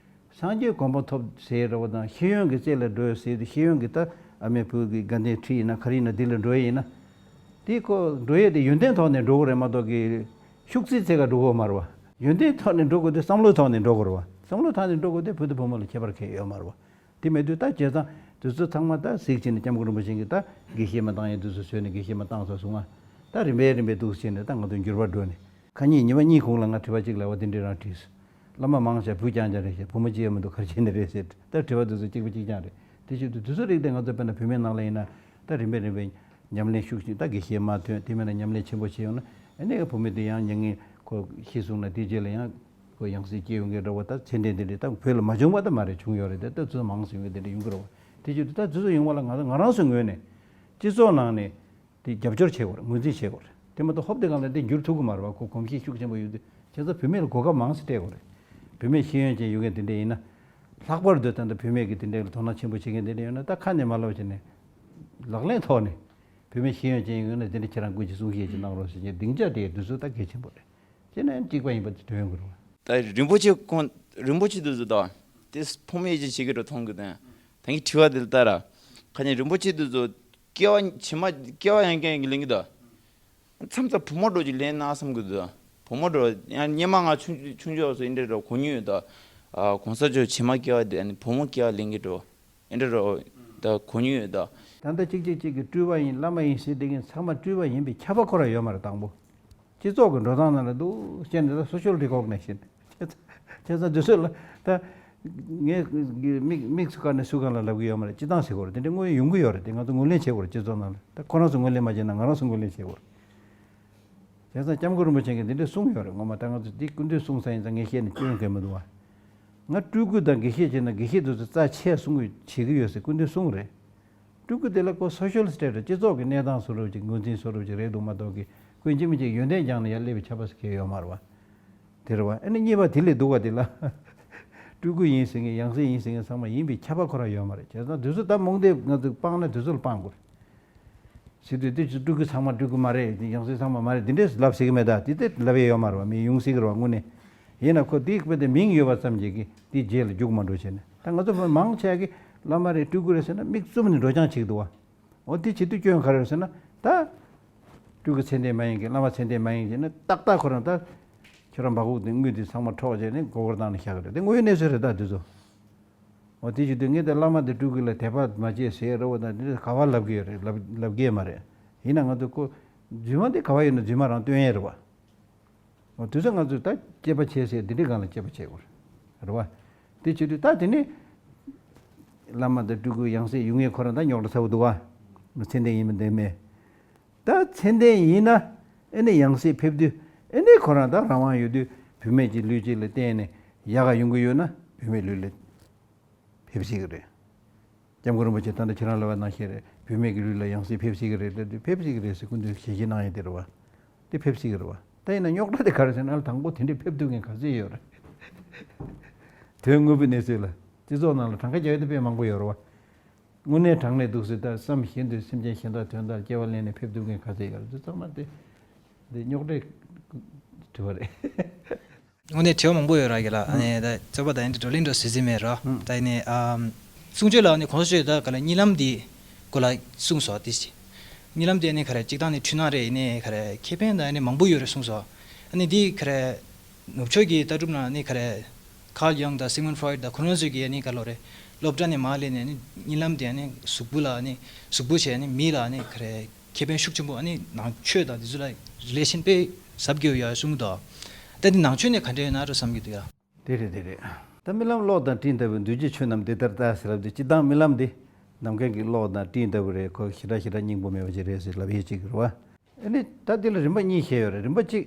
སངས་རྒྱས་གོ་འཕང་ཐོབ་ཟེར་ར་བ་དང་ཤེས་ཡོན་གྱི་རྩེ་ལ་འགྲོ་ཟེར་དུས་ཤེས་ཡོན་གྱི་ད་ཨ་མའི་བུ་གི་དགའ་ལྡན་ཁྲི་ཡིན་ན་ག་རེ་ཡིན་ན་དེ་ལ་འགྲོ་ཡས་ཡིན་ན། དེ་ཁོ་འགྲོ་ཡས་དེ་ཡོན་ཏན་ཐོག་ནས་འགྲོ་གི་རེད་མ་གཏོགས་གི་ཤུགས་རྩིས་ཚད་ཀ་འགྲོ་གི་མ་རེད་བ། ཡོན་ཏན་ཐོག་ནས་འགྲོ་དགོས་དུས་བསམ་བློའི་ཐོག་ནས་འགྲོ་དགོས་རེད་བ། བསམ་བློའི་ཐོག་ནས་འགྲོ་དགོས་དུས་བུ་དང་བུ་མོ་ལ་ཁྱད་པར་གང་ཡང་ཡོད་མ་རེད་བ། དེ་མེད་དུས་ད་བྱས་ཙང་དུས་ཚོད་ཚང་མ་ད་གཟིགས་བྱས་ནས་སྐྱབས་མགོན་རིན་པོ་ཆེ་གིས་ད་དགེ་བཤེས་མ་བཏང་ཡས་དུས་ཚོད་བཟོས་ནས་དགེ་བཤེས་མ་བཏང་ཚར་སོང་ང་། ད་རིམ་པས་རིམ་པས་འདུག་བྱས་ནས་ད་ང་ཚོ་འགྱུར་བ་འགྲོ་ནས་ཁ་ཉིན་ཉི་མ་གཉིས་གོང་ལ་ང་དྲི་བ་གཅིག་ལབ་པ་དེ་འདྲས་རང་དྲིས་སོང་། བླ་མ་མང་ཆེ་བུ་རྐྱང་རྐྱང་རེད་ཤག་བུ་མོ་གཅིག་ཡང་མི་འདུག་ག་རེ་བྱས་ནས་རེད་ཟེར། ད་དྲི་བ་དེ་ཚོ་གཅིག་པ་གཅིག་རྐྱང་རེད། དེ་བྱེད་དུས་དུས་ཚོད་རིགས་དེ་ང་ཚོ་དཔེར་ན་བུད་མེད་ནང་ལ་ཡིན་ན་ད་རིམ་པས་རིམ་པས་ཉམས་ལེན་ཤུགས་ཆེ། ད་དགེ་བཤེས་མ་ཐོན་དེ་མིན་ན་ཉམས་ལེན་ཆེན་པོ་བྱས་ཡོང་ན་ཨ་ནི་བུད་མེད་དེ་ཡང་མྱ་ངན་ཁོ་ཤི་སོང་ན་དེའི་རྗེས་ལ་ཡང་ཁོ་ཡང་སྲིད་སྐྱེ་ཡོང་གི་འདྲ་བ། ད་ཚད་ལྡན་དེ་འདྲས་ད་བོད་ལ་མ་བྱུང་བ་ད་མ་རེད། བྱུང་ཡོད་རེད། ད་ད་ཚོད་མང་སུ་ཡོང་གི་དེ་འདྲས་ཡོང་གི་རེད་བ། དེ་བྱེད་དུས་ད་དུས་ཚོད་ཡོང་བ་ལ་ང་ང་རང་ཚོའི་ངོས་ནས་སྤྱི་ཚོགས་ནང་ནས་དེ་རྒྱབ་སྐྱོར་བྱེད་དགོས་རེད། ངོས་འཛིན་བྱེད་དགོས་རེད། དེ་མ་གཏོགས་ཧོབ་དེ་གང་ལ་དེ་འགྱུར་ཐུབ་ཀྱི་མ་རེད་བ། ཁོ་གོམས་གཤིས་ཤུགས་ཆེན་པོ་ཡོད་དུས་བྱས་ཙང་བུད་མེད་ལ་གོ་སྐབས་མང་ཙམ་སྤྲད་དགོས་རེད། བུད་མེད་ཤེས་ཡོན་ཅན་ཡོད་མཁན་དེ་འདྲ་ཡིན་ན། ལྷག་པར་དུ་ད་ལྟ་བུད་མེད་ཀྱི་དེ་འདྲའི་དོ་སྣང་ཆེན་པོ་བྱེད་མཁན་དེ་འདྲ་ཡོད་ན་ད་ཁ་ནས་མ་ལབ་བྱས་ནས་ལག་ལེན་ཐོག་ནས་བུད་མེད་ཤེས་ཡོན་ཅན་ཡོད་ན་དེ་འདྲ་ཁྱེད་རང་སྐུ་མཁྱེན་གསུང་བཤད་ཅིག་གནང་རོགས་ཟེར་གྱི་སྡིངས་ཆ་དེ་དུས་ཚོད་ད་གལ་ཆེན་པོ་རེད། བྱས་ན་ཡང་གཅིག་པ་ཡིན་པ་དེ་དོན་ཡོང་གི་རེད་བ། ད་རིན་པོ་ཆེ་ཁོང་རིན་པོ་ཆེ་དུས་ཚོད་ད་དེ་ཕོ་མོ་དབྱེ་འབྱེད་བྱེད་ཀྱི་འགྲོ་མཐོང་གི་དང་། ད་གི་དྲི་བ་དེ་ལ་ལྟ་ར། ཁ་ཉིན་རིན་པོ་ཆེ་དུས་ཚོད་སྐྱེ་བ་ཕྱི་མ་སྐྱེ་བ་ཡང་སྐྱེ་ཡང་གི་ལེན་གི་ད། མཚམས་མཚམས་བུ་མོ་འགྲོ་ཅིག་ལེན་ན་བསམ་གི་འདུག་བུ་མོ་འགྲོ་ཡང་སྙེ་མ་ང་ཆུང་ཆུང་ཆུང་སོ་འདི་འདྲ་འགྲོ་གོ་མྱོང་ཡོད་ད། གོང་ས་མཆོག་ཕྱི་མ་སྐྱེ་བ་དེ་ནི་བུ་མོ་སྐྱེ་བ་ལེན་གི་འགྲོ་འདི་འདྲ་འགྲོ་ད་གོ་མྱོང་ཡོད་ད། ད་ལྟ་གཅིག་གཅིག་གཅིག་གི་སྤྲུལ་པ་ཡིན་བླ་མ་ཡིན་ཟེར་བསྡད་མཁན་ཚང་མ་སྤྲུལ་པ་ཡིན་པའི་ཁྱབ་པ་ཁོ་རང་ཡོད་མ་རེད། དང་པོ་སྤྱི་ཚོགས་ཀྱི་འགྲོ་སྟངས་ནང་ལ་འདུག་བཤད་ནས་ད་social recognition་བྱས་ཙང་དུས་ཚོད་ལ་ད་ ངས་མིག་མིག་སུ་ག་ནས་སུ་ག་ལ་ལབ་གི་ཡོད་མ་རེད། སྤྱི་བཏང་ཟེར་གོ་རེད། དེ་འདྲ་དངོས་ཡོང་གི་ཡོད་རེད། དེ་ང་ཚོ་ངོས་ལེན་བྱེད་དགོས་རེད། སྤྱི་ཚོགས་ནང་ལ་ད་ཁོ་རང་ཚོ་ངོས་ལེན་མ་བྱས་ན་ང་རང་ཚོ་ངོས་ལེན་བྱེད་དགོས་རེད། བྱས་ཙང་སྐྱབས་མགོན་རིན་པོ་ཆེ་གིས་འདི་འདྲ་གསུངས་ཡོད་རེད། ངོ་མ་ད་ང་ཚོ་འདི་སྐུ་མདུན་གསུངས་ས་ཡིན་ཙང་ངས་བཤད་ནས་སྐྱོན་གང་མི་འདུག་བ། ང་སྤྲུལ་སྐུ་དང་དགེ་བཤེས་བྱས་ན་དགེ་བཤེས་དེ་ཚོ་རྩ་ཆེ་གསུང་གི་བྱེད་ཀྱི་ཡོད་ཟེར་སྐུ་མདུན་གསུངས་རེད། སྤྲུལ་སྐུ་དེ་ལ་ཁོ་སོ་ཤལ་སི་ཊེ་ཊུ་སྤྱི་ཚོགས་ཀྱི་གནས་སྟངས་བཟོ་འདྲ་ཅིག་འགོ་འཛིན་བཟོ་འདྲ་ཅིག་རེད་འདུག་མ་གཏོགས་ཀྱི་ཁོས་ཅི་མི་ཅིག་ཡོན་ཏན་སྦྱངས་ནས་ཡར་སླེབས་པའི་ཁྱབ་པ་ཟེར་མཁན་ཡོད་མ་རེད་བ། དེ་རེད་བ། ཨ་ནི་གཉིས་པ་དེ་ལས་སྡུག་པ་དེ་ལ། སྤྲུལ་སྐུ་ཡིན་ཟེར་མཁན་ཡང་སྲིད་ཡིན་ཟེར་མཁན་ཚང་མ་ཡིན་པའི་ཁྱབ་པ་ཁོ་རང་ཡོད་མ་རེད། བྱས་ཙང་དེ་ཚོ་ད་རྨོངས་དད་ང་ཚོས་སྤངས་ན་དེ་ཚོ་ལ་སྤང་དགོས་རེད། ཟེར་དུས་དེ་ཚོ་སྤྲུལ་སྐུ་ཚང་མ་སྤྲུལ་སྐུ་མ་རེད། དེ་ཡང་སྲིད་ཚང་མ་མ་རེད། དེ་འདྲས་ལབ་ཟེར་གི་མེད། ད་དེ་ལྟར་ལབ་ཡས་ཡོད་མ་རེད་བ། མི་ཡོང་སྲིད་ཀྱི་རེད་བ་དངོས་གནས། ཡིན་ན་ཁོ་དེའི་དཔེ་དེ་མིང་ཡོད་པ་ཙམ་གྱིས་ཀྱི་དེའི་རྗེས་ལ་རྒྱུག་མ་འགྲོ་བྱས་ནས། ད་ང་ཚོ་མང་ཆེ་གི་བླ་མ་རེད་སྤྲུལ་སྐུ་རེད་ཟེར་ན་མིག་བཙུམ་ནས་འགྲོ་རྐྱང་བྱེད་ཀྱི་འདུག་བ། འོ་དེ་བྱེད་དུས་སྐྱོན་ག་རེ་རེད་ཟེར་ན། ད་སྤྲུལ་སྐུ་མཚན་ལྡན་མ་ཡིན་གྱི་བླ་མ་མཚན་ལྡན་མ་ཡིན་གྱི་ན་ཏག་ཏག་ཁོ་རང་ད་ཁྱོད་རང་སྦ་ཁུག་དེ་དངུལ་དེ་ཚང་མ་འཕྲོག་བྱས་ནས་མགོ་སྐོར་བཏང་ནས་བཞག་གི་རེད། དེ་དངོས་ཡོད་གནས་ཚུལ་རེད་ད་དེ་ཚོ། འོ་དེ་བྱེད་དུས་ངས་ད་བླ་མ་དེ་སྤྲུལ་སྐུ་ལ་དད་པ་མ་བྱེད་ཟེར་རེད་བ། ད་འདི་ག་བ་ལབ་གི་ཡོད་རེད། ལབ་ལབ་གི་མ་རེད། ཡིན་ན་ང་ཚོ་ཁོ་རྫུན་མ་དེ་ག་བ་ཡོད་ན་རྫུན་མ་རང་སྟོན་ཡས་རེད་བ། འོ་དུས་ཚོད་ང་ཚོས་ད་དཔྱད་པ་བྱེད་ཟེར་འདི་འདྲའི་སྒང་ལ་དཔྱད་པ་བྱེད་དགོས་རེད་བ། དེ་བྱེད་དུས་ད་དེ་ནི་བླ་མ་དང་སྤྲུལ་སྐུ་ཡང་སྲིད་ཡོང་ངེས་ཁོ་རང་ད་རྙོག་དྲ་ཚ་བོ་འདུག་བ། མཚན་ལྡན་ཡིན་མིན་དེ་མེད། ད་མཚན་ལྡན་ཡིན་ན་ཨེ་ནི་ཡང་སྲིད་ཕེབས་དུས་ཨེ་ནི་ཁོ་རང་ད་རང་དབང་ཡོད་དུས་བུད་མེད་ཀྱི་ལུས་གཅིག་ལ་བརྟེན་ནས་ཡག་ག་ཡོང་གི་ཡོད་ན་བུད་མེད་ལུས་ལ་ཕེབས་སྲིད་ཀྱི་རེད། སྐྱབས་མགོན་རིན་པོ་ཆེ་ད་ལྟ་ཁྱེད་རང་ལབ་པ་ནང་བཞིན་རེད། བུད་མེད་ཀྱི་ལུས་ལ་ཡང་སྲིད་ཕེབས་སྲིད་ཀྱི་རེད་ལབ་དུས་ཕེབས་སྲིད་ཀྱི་རེད་ཟེར་སྐུ་མདུན་ཞལ་བཞེས་གནང་ཡོད་དེ་རེད་བ། དེ་ཕེབས་སྲིད་ཀྱི་རེད་བ། ད་ཡིན་ན་རྙོག་དྲ་དེ་ག་རེ་ཟེར་ན་དང་པོ་དེ་འདྲའི་ཕེབས་ཐུབ་མཁན་ག་ཚོད་ཡོད་རེད། དོན་དངོས་པོའི་གནས་ཚུལ་ལ་སྤྱི་ཚོགས་ནང་ལ་གྲངས་ཀ་རྒྱག་ཡ་དེ་དཔེ་མང་པོ་ཡོད་རེད་བ། དངོས་གནས་དྲང་གནས་འདུག་ཟེར་ད་བསམ་བཞིན་དུ་སེམས་ཅན་གཞན་དག་དོན་དག་སྐྱེ་བ་ལེན་ནས་ཕེབས་ཐུབ་མཁན་ག་ཚོད་ཡོད་རེད། དེ་ཚང་མ་དེ་དེ་རྙོག་དྲའི་དྲི་བ་རེད། དངོས་གནས་དྲི་བ་མང་པོ་ཡོད་ར་གི་ལ། ཨ་ནི་ད་རྩོད་པ་དང་ཡིན་དུ་བགྲོ་གླེང་འགྲོ་ཟེར་ཟིན་མེད་ར། ད་ཡིན་ནི་ཨམ་གསུང་ཆོས་ལ་ཨ་ནི་གོང་ས་མཆོག་ད་ག་ལ་གཉིད་ལམ་འདི་སྐོར་ལ་གསུངས་སོ་དེ་ཅི། གཉིད་ལམ་དེ་ཨ་ནི་ག་རེ་གཅིག་དང་ནི་འཁྲུལ་སྣང་རེད། ཡིན་ནི་ག་རེ་ཁེ་ཕན་དང་ཨ་ནི་མང་པོ་ཡོད་རེད་གསུངས་སོ། ཨ་ནི་འདི་ག་རེ་ནུབ་ཕྱོགས་ཀྱི་ལྟ་གྲུབ་ནང་ནི་ག་རེ་Carl Jung དང་Sigmund Freud དང་ཁོ་རང་ཚོས་ཀྱི་ཨ་ནི་ག་ལོ་རེད། སློབ་གྲྭ་ནས་མར་སླེབས་ནས་ཨ་ནི་གཉིད་ལམ་དེ་ཨ་ནི་གཟུགས་པོ་ལ་ཨ་ནི་གཟུགས་པོ་བྱས་ཨ་ནི་མི་ལ་ཨ་ནི་ག་རེ་ཁེ་ཕན་ཤུགས་ཆེན་པོ། ཨ་ནི་ནང་ཆོས་དང་དེ་ཚོ་ལ་རི་ལེ་ཤན་དཔེ་ཟབ་རྒྱས་ཡོད་གསུང་གི་འདུག་ད་འདི་ནང་ཆོས་ནས་ག་འདྲ་ཡོད་ན་ར་བསམ་གྱི་འདུག་ཡ། དེ་རེད་དེ་རེད། ད་རྨི་ལམ་གློག་དང་སྤྲིན་ལྟ་བུ། འདུས་བྱས་ཆོས་རྣམས་འདི་ལྟར་ལྟ་ཟེར་ལབ་དུས་སྤྱིར་བཏང་རྨི་ལམ་འདི་ནམ་མཁའི་གི་གློག་དང་སྤྲིན་ལྟ་བུ་རེད། ཁོ་ཞེ་དྲག་ཞེ་དྲག་སྙིང་པོ་མེད་པ་ཅིག་རེད་ཟེར་ལབ་ཡས་ཅིག་རེད་བ། ཨ་ནི་ད་འདི་ལ་རིམ་པ་གཉིས་བཤད་ཡོད་རེད། རིམ་པ་གཅིག་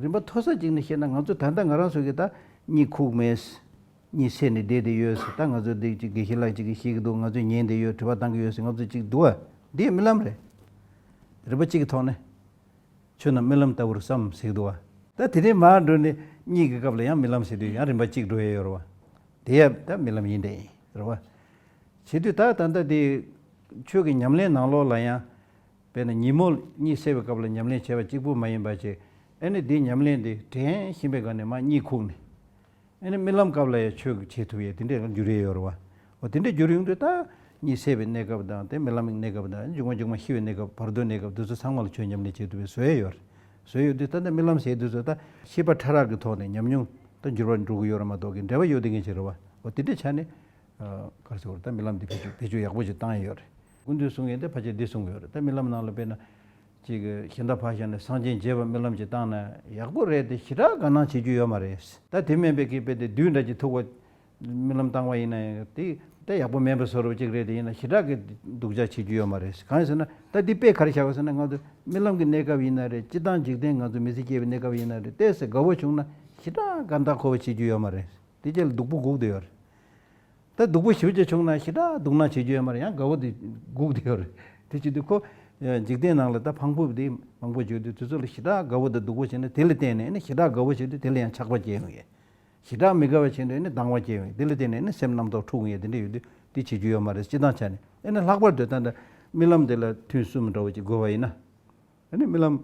རིམ་པ་མཐོ་ས་གཅིག་ནས་བཤད་ན་ང་ཚོ་ད་ལྟ་ང་རང་ཚོ་གི་ད་གཉིད་ཁུག་མེད། གཉིད་སད་ནས་བསྡད་དེ་ཡོད་ཟེར། ད་ང་ཚོ་འདི་གཅིག་དགེ་བཤེས་ལགས་གཅིག་གིས་ཤེས་ཀྱི་འདུག་ང་ཚོས་ཉན་བསྡད་ཡོད། དྲི་བ་བཏང་གི་ཡོད་ཟེར་ང་ཚོ་གཅིག་འདུག་བ། འདི་རྨི་ལམ་རེད། རིམ་པ་གཅིག་གི་ཐོག་ནས། ཆོས་རྣམས་རྨི་ལམ་ལྟ་བུར་བསམ་ཟེར་གྱི་འདུག་བ། ད་དེ་ནས་མར་འགྲོ་ནས་གཉིད་ཀྱི་སྐབས་ལ་ཡང་རྨི་ལམ་ཟེར་དུས་ཡང་རིམ་པ་གཅིག་འགྲོ་ཡས་ཡོད་རེད་བ། དེ་ཡང་ད་རྨི་ལམ་ཡིན་དེ་ཡིན་རེད་བ། བྱེད་དུས་ད་ད་ལྟ་དེ་ཆོས་ཀྱི་ཉམས་ལེན་ནང་ལོགས་ལ་ཡང་། དཔེར་ན་ཉིན་མོ་གཉིད་སད་པའི་སྐབས་ལ་ཉམས་ལེན་བྱས་པ་གཅིག་པུ་མ་ཡིན་པ་བྱས། ཨ་ནི་དེ་ཉམས་ལེན་དེ་དྲན་བཞིན་པའི་སྒང་ནས་མར་གཉིད་ཁུག་ནས། ཨ་ནི་རྨི་ལམ་སྐབས་ལ་ཡང་ཆོས་ཀྱི་བྱེད་ཐུབ་ཡས་དེ་འདྲའི་འགྱུར་ཡས་ཡོད་རེད་བ། འོ་དེ་འདྲའི་འགྱུར་ཡོང་དུས་ད་གཉིད་སད་པའི་གནས་སྐབས་དང་དེ་རྨི་ལམ་གྱི་གནས་སྐབས་དང་མཇུག་མ་མཇུག་མ་ཤི་བའི་གནས་སྐབས་བར་དོའི་གནས་སྐབས་དེ་ཚོ་ཚང་མ་ལ་ཆོས་ཉམས་ལེན་བྱེད་ཐུབ་པའི་བཟོ་ཡས་ཡོད་རེད། བཟོ་ཡས་ཡོད་དུས་ད་ལྟ་རྨི་ལམ་ཟེར་དུས་ཚོད་ད་ཤེས་པ་ཕྲ་རགས་ཀྱི་ཐོག་ནས་ཉམས་མྱོང་ད་འགྱུར་བ་འགྲོ་གི་ཡོད་རེད་མ་གཏོགས་ཀྱི་འབྲེལ་བ་ཡོད་དེ་ངེས་ཅིག་རེད་བ། འོ་དེ་འདྲའི་ཆ་ནས། ག་རེ་ཟེར་དགོས་རེད། ད་རྨི་ལམ་འདི་བེད་སྤྱོད་བེད་སྤྱོད་ཡག་པོ་ཞིག་བཏང་ཡོད་རེད། སྐུ་མདུན་གསུང་མཁན་དེ་ཕལ་ཆེར་འདི་གསུང་གི་ཡོད་རེད། ད་རྨི་ལམ་ནང་ལ་དཔེར་ན། ཅིག་གཞན་དག་ཕར་བཞག་ནས་སངས་རྒྱས་མཇལ་བ་རྨི་ལམ་ཅིག་བཏང་ན་ཡག་པོ་རེད་དེ་ཞེ་དྲག་དགའ་སྣང་བྱེད་རྒྱུ་ཡོད་མ་རེད། ད་དེ་མིན་པའི་གི་དཔེ་དེ་བདུད་འདྲ་ཅིག་ཐུག་པ་རྨི་ལམ་བཏང་བ་ཡིན་ན་ཡང་དེ་ད་ཡག་པོ་མེད་པའི་བཟོ་འདྲ་ཅིག་རེད། དེ་ཡིན་ན་ཞེ་དྲག་གི་སྡུག་ཅག་བྱེད་རྒྱུ་ཡོད་མ་རེད། གང་ཡིན་ཟེར་ན་ད་འདི་དཔེ་ག་རེ་བཞག་པ་ཟེར་ན་ང་ཚོ་རྨི་ལམ་གྱི་གནས་སྐབས་ཡིན་ན་རེད། སྤྱིར་བཏང་འཇིག་རྟེན་ང་ཚོ་མི་ཚེ་སྐྱེལ་བའི་གནས་སྐབས་ཡིན་ན་རེད། ཏོག་ཙམ་དགའ་བོ་བྱུང་ན་ཞེ་དྲག་དགའ་ཟླ་འཁོར་བ་བྱེད་རྒྱུ་ཡོད་མ་རེད། དེ་རྗེས་ལ་སྡུག་པོ་སྒུག་བསྡད་ཡོད་རེད། ད་སྡུག་པོ་ཞེ་པོ་ཅིག་བྱུང་ན་ཞེ་དྲག་སྡུག་སྣང་བྱེད་རྒྱུ་ཡོད་མ་རེད། ཡང་དགའ་བོ་དེ་སྒུག་བསྡད་ཡོད་རེད། དེ་བྱེད་དུས་ཁོ་འཇིག་རྟེན་ནང་ལ་ད་ཕངས་ཕུབ་དེ་མང་པོ་བྱུང་དུས་དུས་ཚོད་ལ་ཞེ་དྲག་དགའ་བོ་དང་སྡུག་པོ་བྱས་ན་དེ་ལ་བརྟེན་ནས་ཨ་ནི་ཞེ་དྲག་དགའ་བོ་བྱེད་དུས་དེ་ལ་ཡང་ཆགས་པ་སྐྱེ་ཡོང་ཡས། ཞེ་དྲག་མི་དགའ་བ་བྱེད་དུས་ཨ་ནི་སྡང་བ་སྐྱེ་ཡོང་ཡས། དེ་ལ་བརྟེན་ནས་ཨ་ནི་སེམས་རྣམ་རྟོག་འཁྲུག་ཡོང་ཡས་དེ་འདྲ་ཡོད་དུས་དེ་བྱེད་རྒྱུ་ཡོད་མ་རེད། སྤྱིར་བཏང་ཆ་ནས་ཨ་ནི་ལྷག་པར་དུ་ད་ལྟ་རྨི་ལམ་དེ་ལ་ཐུན་གསུམ་འདྲ་བོ་ཅིག་དགོས་པ་ཡིན་ན། ཨ་ནི་རྨི་ལམ།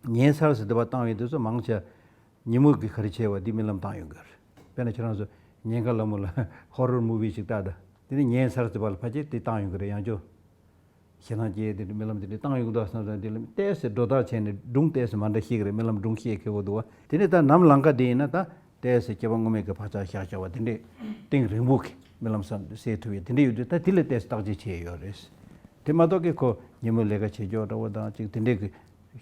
ཉལ་སར་ཟེར་དེ་བ་བཏང་བའི་དུས་ཚོད་མང་ཆེ་ཉིན་མོ་གི་ག་རེ་བྱས་པ་འདི་རྨི་ལམ་བཏང་ཡོང་གི་རེད། དཔེར་ན་ཁྱེད་རང་ཚོ་ཉེན་ཁ་སླ་མོ་ལ་ཧོ་རོར་མུ་བི་ཞིག་ལྟ་དང་། དེ་ནས་ཉལ་སར་ཟེར་བ་ལ་ཕལ་ཆེར་དེ་བཏང་ཡོང་གི་རེད། ཡང་ཅོ་ཞེ་སྡང་སྐྱེས་དེ་རྨི་ལམ་དེ་འདྲ་བཏང་ཡོང་གི་འདུག་བསམ་ཙང་དེ་ལ་ཏོག་ཙམ་སྒྲོ་བཏགས་བྱས་ནས་སྒྲུང་ཏོག་ཙམ་མ་འདྲ་ཤེས་ཀྱི་རེད། རྨི་ལམ་སྒྲུང་ཤེས་མཁས་པོ་འདུག་བ། དེ་ནས་ད་ནམ་ལངས་ཀ་དེ་ཡིན་ན་ད་ཏོག་ཙམ་སྐྱེ་བ་སྔོན་མའི་གི་བག་ཆགས་བཞག་བཞག་པ་དེ་འདྲས་གཏིང་རིང་པོ་གི་རྨི་ལམ་བསམ་སེལ་ཐུབ་ཡས་དེ་འདྲས་ཡོད་དུས་ད་དེ་ལ་ཏོག་ཙམ་བརྟག་དཔྱད་བྱས་ཡོད་རེད། དེ་མ་གཏོགས་ཀྱི་ཁོ་ཉིན་མོ་ལས་ཀ་བྱེད་ཕྱོགས་འདྲ་བོ་དང་ཅིག་དེ་འདྲས་ཀྱི་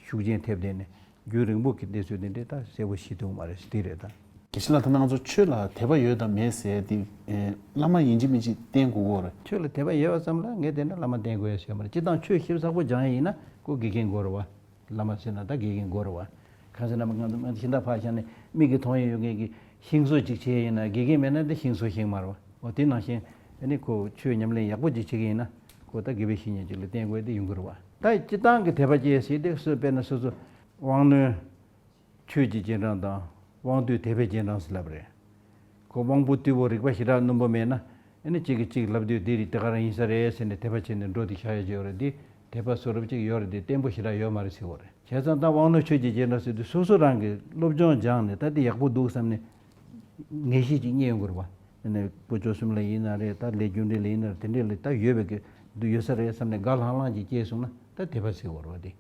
ཤུགས་རྐྱེན་ཐེབས་བསྡད་ནས་རྒྱུན་རིང་པོ་གི་གནས་ཚུལ་དེ་འདྲས་ད་གསལ་པོ་ཤེས་ཐུབ་མ་རེད། དེ་རེད་ད། དགེ་བཤེས་ལགས། ད་ང་ཚོ་ཆོས་ལ་དད་པ་ཡོད་དང་མེད་ཟེར་དེ་ཨེ་བླ་མ་ཡིན་གཅིག་མིན་གཅིག་བསྟེན་དགོས་ཀྱི་ཡོད་རེད། ཆོས་ལ་དད་པ་ཡོད་པ་ཙམ་ལ་ངས་བལྟས་ན་བླ་མ་བསྟེན་དགོས་ཡ་ཞིག་ཡོད་མ་རེད། སྤྱིར་བཏང་ཆོས་ཞིབ་ཚགས་པོ་སྦྱང་ཡ་ཡིན་ན་ཁོ་དགེ་རྒན་དགོས་རེད་བ། བླ་མ་ཟེར་ན་ད་དགེ་རྒན་དགོས་རེད་བ། གང་ཟེར་ན་ང་ཚོ་ང་ཚོ་ཤིང་རྟ་ཕར་བཞག་ནས་མིག་གིས་མཐོང་ཡ་ཡོད་མཁན་གྱི་ཤིང་བཟོ་ཅིག་བྱས་ཡིན་ན་དགེ་རྒན་མེད་ན་དེ་ཤིང་བཟོ་ཤེས་མ་རེད་བ། འོ་དེ་ནང་བཞིན་ཨ་ནི་ཁོ་ཆོས་ཉམས་ལེན་ཡག་པོ་ཅིག་བྱེད་ཀྱི་ཡིན་ན་ཁོ་ད་དགེ་བའི་བཤེས་གཉེན་ཅིག་ལ་བསྟེན་དགོས་དེ་ཡོང་གི་རེད་བ། ད་སྤྱིར་བཏང་གི་དད་པ་སྐྱེ་ཟེར་དེ་སུ་དཔེར་ན་སོ་སོ་དབང་རྣོན། ཆོས་ཀྱི་རྗེས་འབྲང་དང་དབང་སྡུད་དད་པའི་རྗེས་འབྲང་ཟེར་ལབ་རེད། ཁོ་དབང་པོ་རྟུལ་པོ་རིག་པ་ཞེ་དྲག་རྣོན་པོ་མེད་ན་ཨ་ནི་གཅིག་གིས་གཅིག་ལབ་དུས་འདི་རེད་དེ་ག་རང་ཡིན་ས་རེད་ཟེར་ནས་དད་པ་བྱས་ནས་འགྲོ་དེ་ཤར་ཡ་ཅིག་ཡོད་རེད། དེ་དད་པ་བཟོ་རབས་ཅིག་ཡོད་རེད། དེ་བརྟན་པོ་ཞེ་དྲག་ཡོད་མ་རེད་ཟེར་བ་རེད། བྱས་ཙང་ད་དབང་རྣོན་ཆོས་ཀྱི་རྗེས་འབྲང་ཟེར་དུས་སོ་སོ་རང་གིས་སློབ་སྦྱོང་སྦྱངས་ནས་ད་དེ་ཡག་པོ་འདུག་བསམ་ནས་ངེས་ཤེས་ཅིག་རྙེད་ཡོང་གི་རེད་བ། ཨ་ནི་དཀོན་མཆོག་གསུམ་ལ་ཡིན་ན་རེད། ད་ལས་རྒྱུ་འབྲས་ལ་ཡིན་ན་རེད། དེ་འདྲས་ལ་ད་ཡོད་པའི་གི་འདུ་ཡོད་ས་རེད་བསམ་ནས་དགའ་ལྷང་ལྷང་ཅིག་སྐྱེས་སོང་ན་ད་དད་པ་ཟེར་བ་རེད་བ། དེ་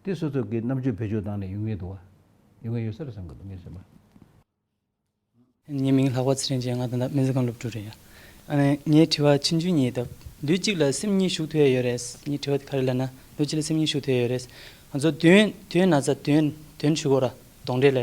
དེ་སོ་སོ་གི་རྣམ་དཔྱོད་བེད་སྤྱོད་བཏང་ནས་ཡོང་གི་འདུག་བ། ཡོང་གི་ཡོད་ས་རེད་བསམ་གི་འདུག་ངས་བསམ་པ། ངའི་མིང་ལྷག་པ་ཚེ་རིང་ཅན། ང་ད་ལྟ་སྨན་རྩིས་ཁང་སློབ་ཕྲུག་རེད་ཡ། ཨ་ནི་ངའི་དྲི་བ་ཆུང་ཆུང་གཉིས་ད། ལུས་གཅིག་ལ་སེམས་གཉིས་ཞུགས་ཐུབ་ཡ་ཡོད་རེད། ངའི་དྲི་བ་དེ་ག་རེ་ལབ་ན་ལུས་གཅིག་ལ་སེམས་གཉིས་ཞུགས་ཐུབ་ཡ་ཡོད་རེད། ང་ཚོ་དོན་དོན་ན་ཚ་དོན་དོན་ཞུ་གོ་ར་གདོན་འདྲེ་ལ་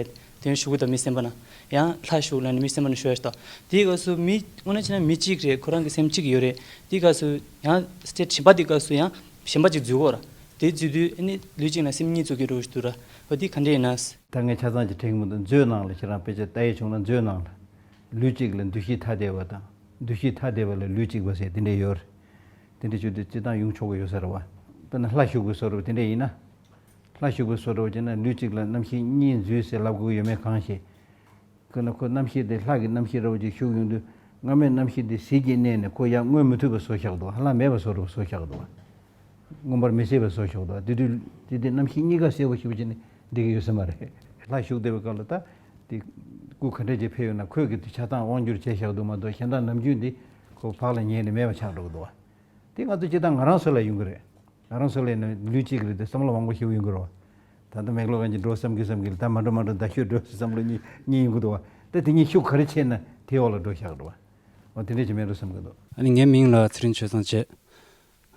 དོན་ཞུ་གི་ད་མི་སེམས་པ་ན་ཡང་ལྷ་ཞུགས་ལ་ནི་མི་སེམས་པ་ན་ཞུ་ཡ་ཞིག་ད། དེའི་སྐབས་སུ་མི་དངོས་གནས་བྱས་ན་མི་གཅིག་རེད། ཁོ་རང་གི་སེམས་གཅིག་ཡོད་རེད། དེའི་སྐབས་སུ་ཡང་སྟེ་དྲན་པ་དེའི་སྐབས་སུ་ཡང་གཞན་པ་ཅིག་འཛུལ་གོ་ར། དེ་འཛུལ་དུས་ཨ་ནི་ལུས་གཅིག་ལ་སེམས་གཉིས་ཚུགས་ཀྱི་འགྲོ་ཞིག་འདུག་ར། འོ་དེ་ག་འདྲས་ཡིན་ན། ད་ངས་ཆ་ཚང་ཅིག་དྲན་གྱི་མི་འདུག་མཛོད་ནང་ལ་ཁྱེད་རང་དཔེ་ཆ་ལྟ་ཡས་བྱུང་ན་མཛོད་ནང་ལ་ལུས་གཅིག་ལ་འདུ་ཤེས་ཐ་དད་པ་དང་འདུ་ཤེས་ཐ་དད་པ་ལ་ལུས་གཅིག་པ་ཟེར་དེ་འདྲས་ཡོད་རེད། དེ་འདྲས་བྱུང་དུས་སྤྱིར་བཏང་ཡོང་ཆོག་གི་ཡོད་ས་རེད་བ། དཔེར་ན་ལྷ་ཞུགས་པའི་བཟོ་འདྲ་དེ་འདྲས་ཡིན་ན། ལྷ་ཞུགས་པའི་བཟོ་འདྲ་བྱས་ན་ལུས་གཅིག་ལ་རྣམ་ཤེས་གཉིས་འཛུལ་ཟེར་ལབ་དགོས་ཀྱི་ཡོད་མེད་གང་ཤེས། ཁོ་ན་ཁོ་རྣམ་ཤེས་དེ་ལྷ་གི་རྣམ་ཤེས་འདྲ་བོ་ཅིག་ཞུགས་ཡོང་དུས་སྔ་མའི་རྣམ་ཤེས་དེ་ཟིལ་གྱིས་མནན་ནས་ཁོ་ཡང་མངོན་མི་ཐུབ་པ་བཟོ་བཞག་འདུག་ཧ་ལམ་མེད་པ་བཟོ་འདྲ་བོ་བཟོ་བཞག་འདུག་མངོན་པར་མི་གསལ་བ་བཟོ་ཆོག་ཏུ་དེ་དུས་དེ་དེ་རྣམ་ཤེས་གཉིས་ཀ་གསལ་པོ་ཞེ་པོ་བྱས་ནས་འགྲིག་གི་ཡོད་ས་མ་རེད། ལྷ་ཞུགས་བསྡད་པའི་སྐབས་ལ་ད་དེ་སྐུ་ག་འདྲས་ཅིག་ཕེབས་ཡོད་ན་ཁོས་གི་དེ་ཆ་ཚང་དབང་བསྒྱུར་བྱས་བཞག་འདུག་མ་གཏོགས་གཞན་དག་ནམ་རྒྱུན་འདི་ཁོ་བག་ལ་ཉལ་ནས་མེད་པ་ཆགས་འགྲོ་གི་འདུག་བ། དེ་ང་ཚོ་སྤྱིར་བཏང་ང་རང་ཚོ་ལ་ཡོང་གི་རེད། ང་རང་ཚོ་ལ་ཡིན་ན་ལུས་གཅིག་རེད་དེ་བསམ་བློ་མང་པོ་ཞིག་ཡོང་གི་རེད་བ། ད་ལྟ་མེག་ལོ་གན་གྱི་འགྲོ་བསམ་གི་བསམ་གི་ལ་ད་མ་འགྲོ་མ་འགྲོ་ད་ཤོད་འགྲོ་བསམ་བློ་གཉིས་གཉིས་ཡོང་གི་འདུག་བ། ད་དེ་གཉིས་ཤུགས་ག་རེ་ཆེ་ན་དེའི་འོག་ལ་འགྲོ་བཞག་འགྲོ་བ། འོ་དེ་འདྲས་ཀྱི་མེད་འགྲོ་བསམ་གི་འདུག་ཨ་ནི་ངའི་མིང་ལ་ཚེ་རིང་ཆོས་བཟང་བྱས།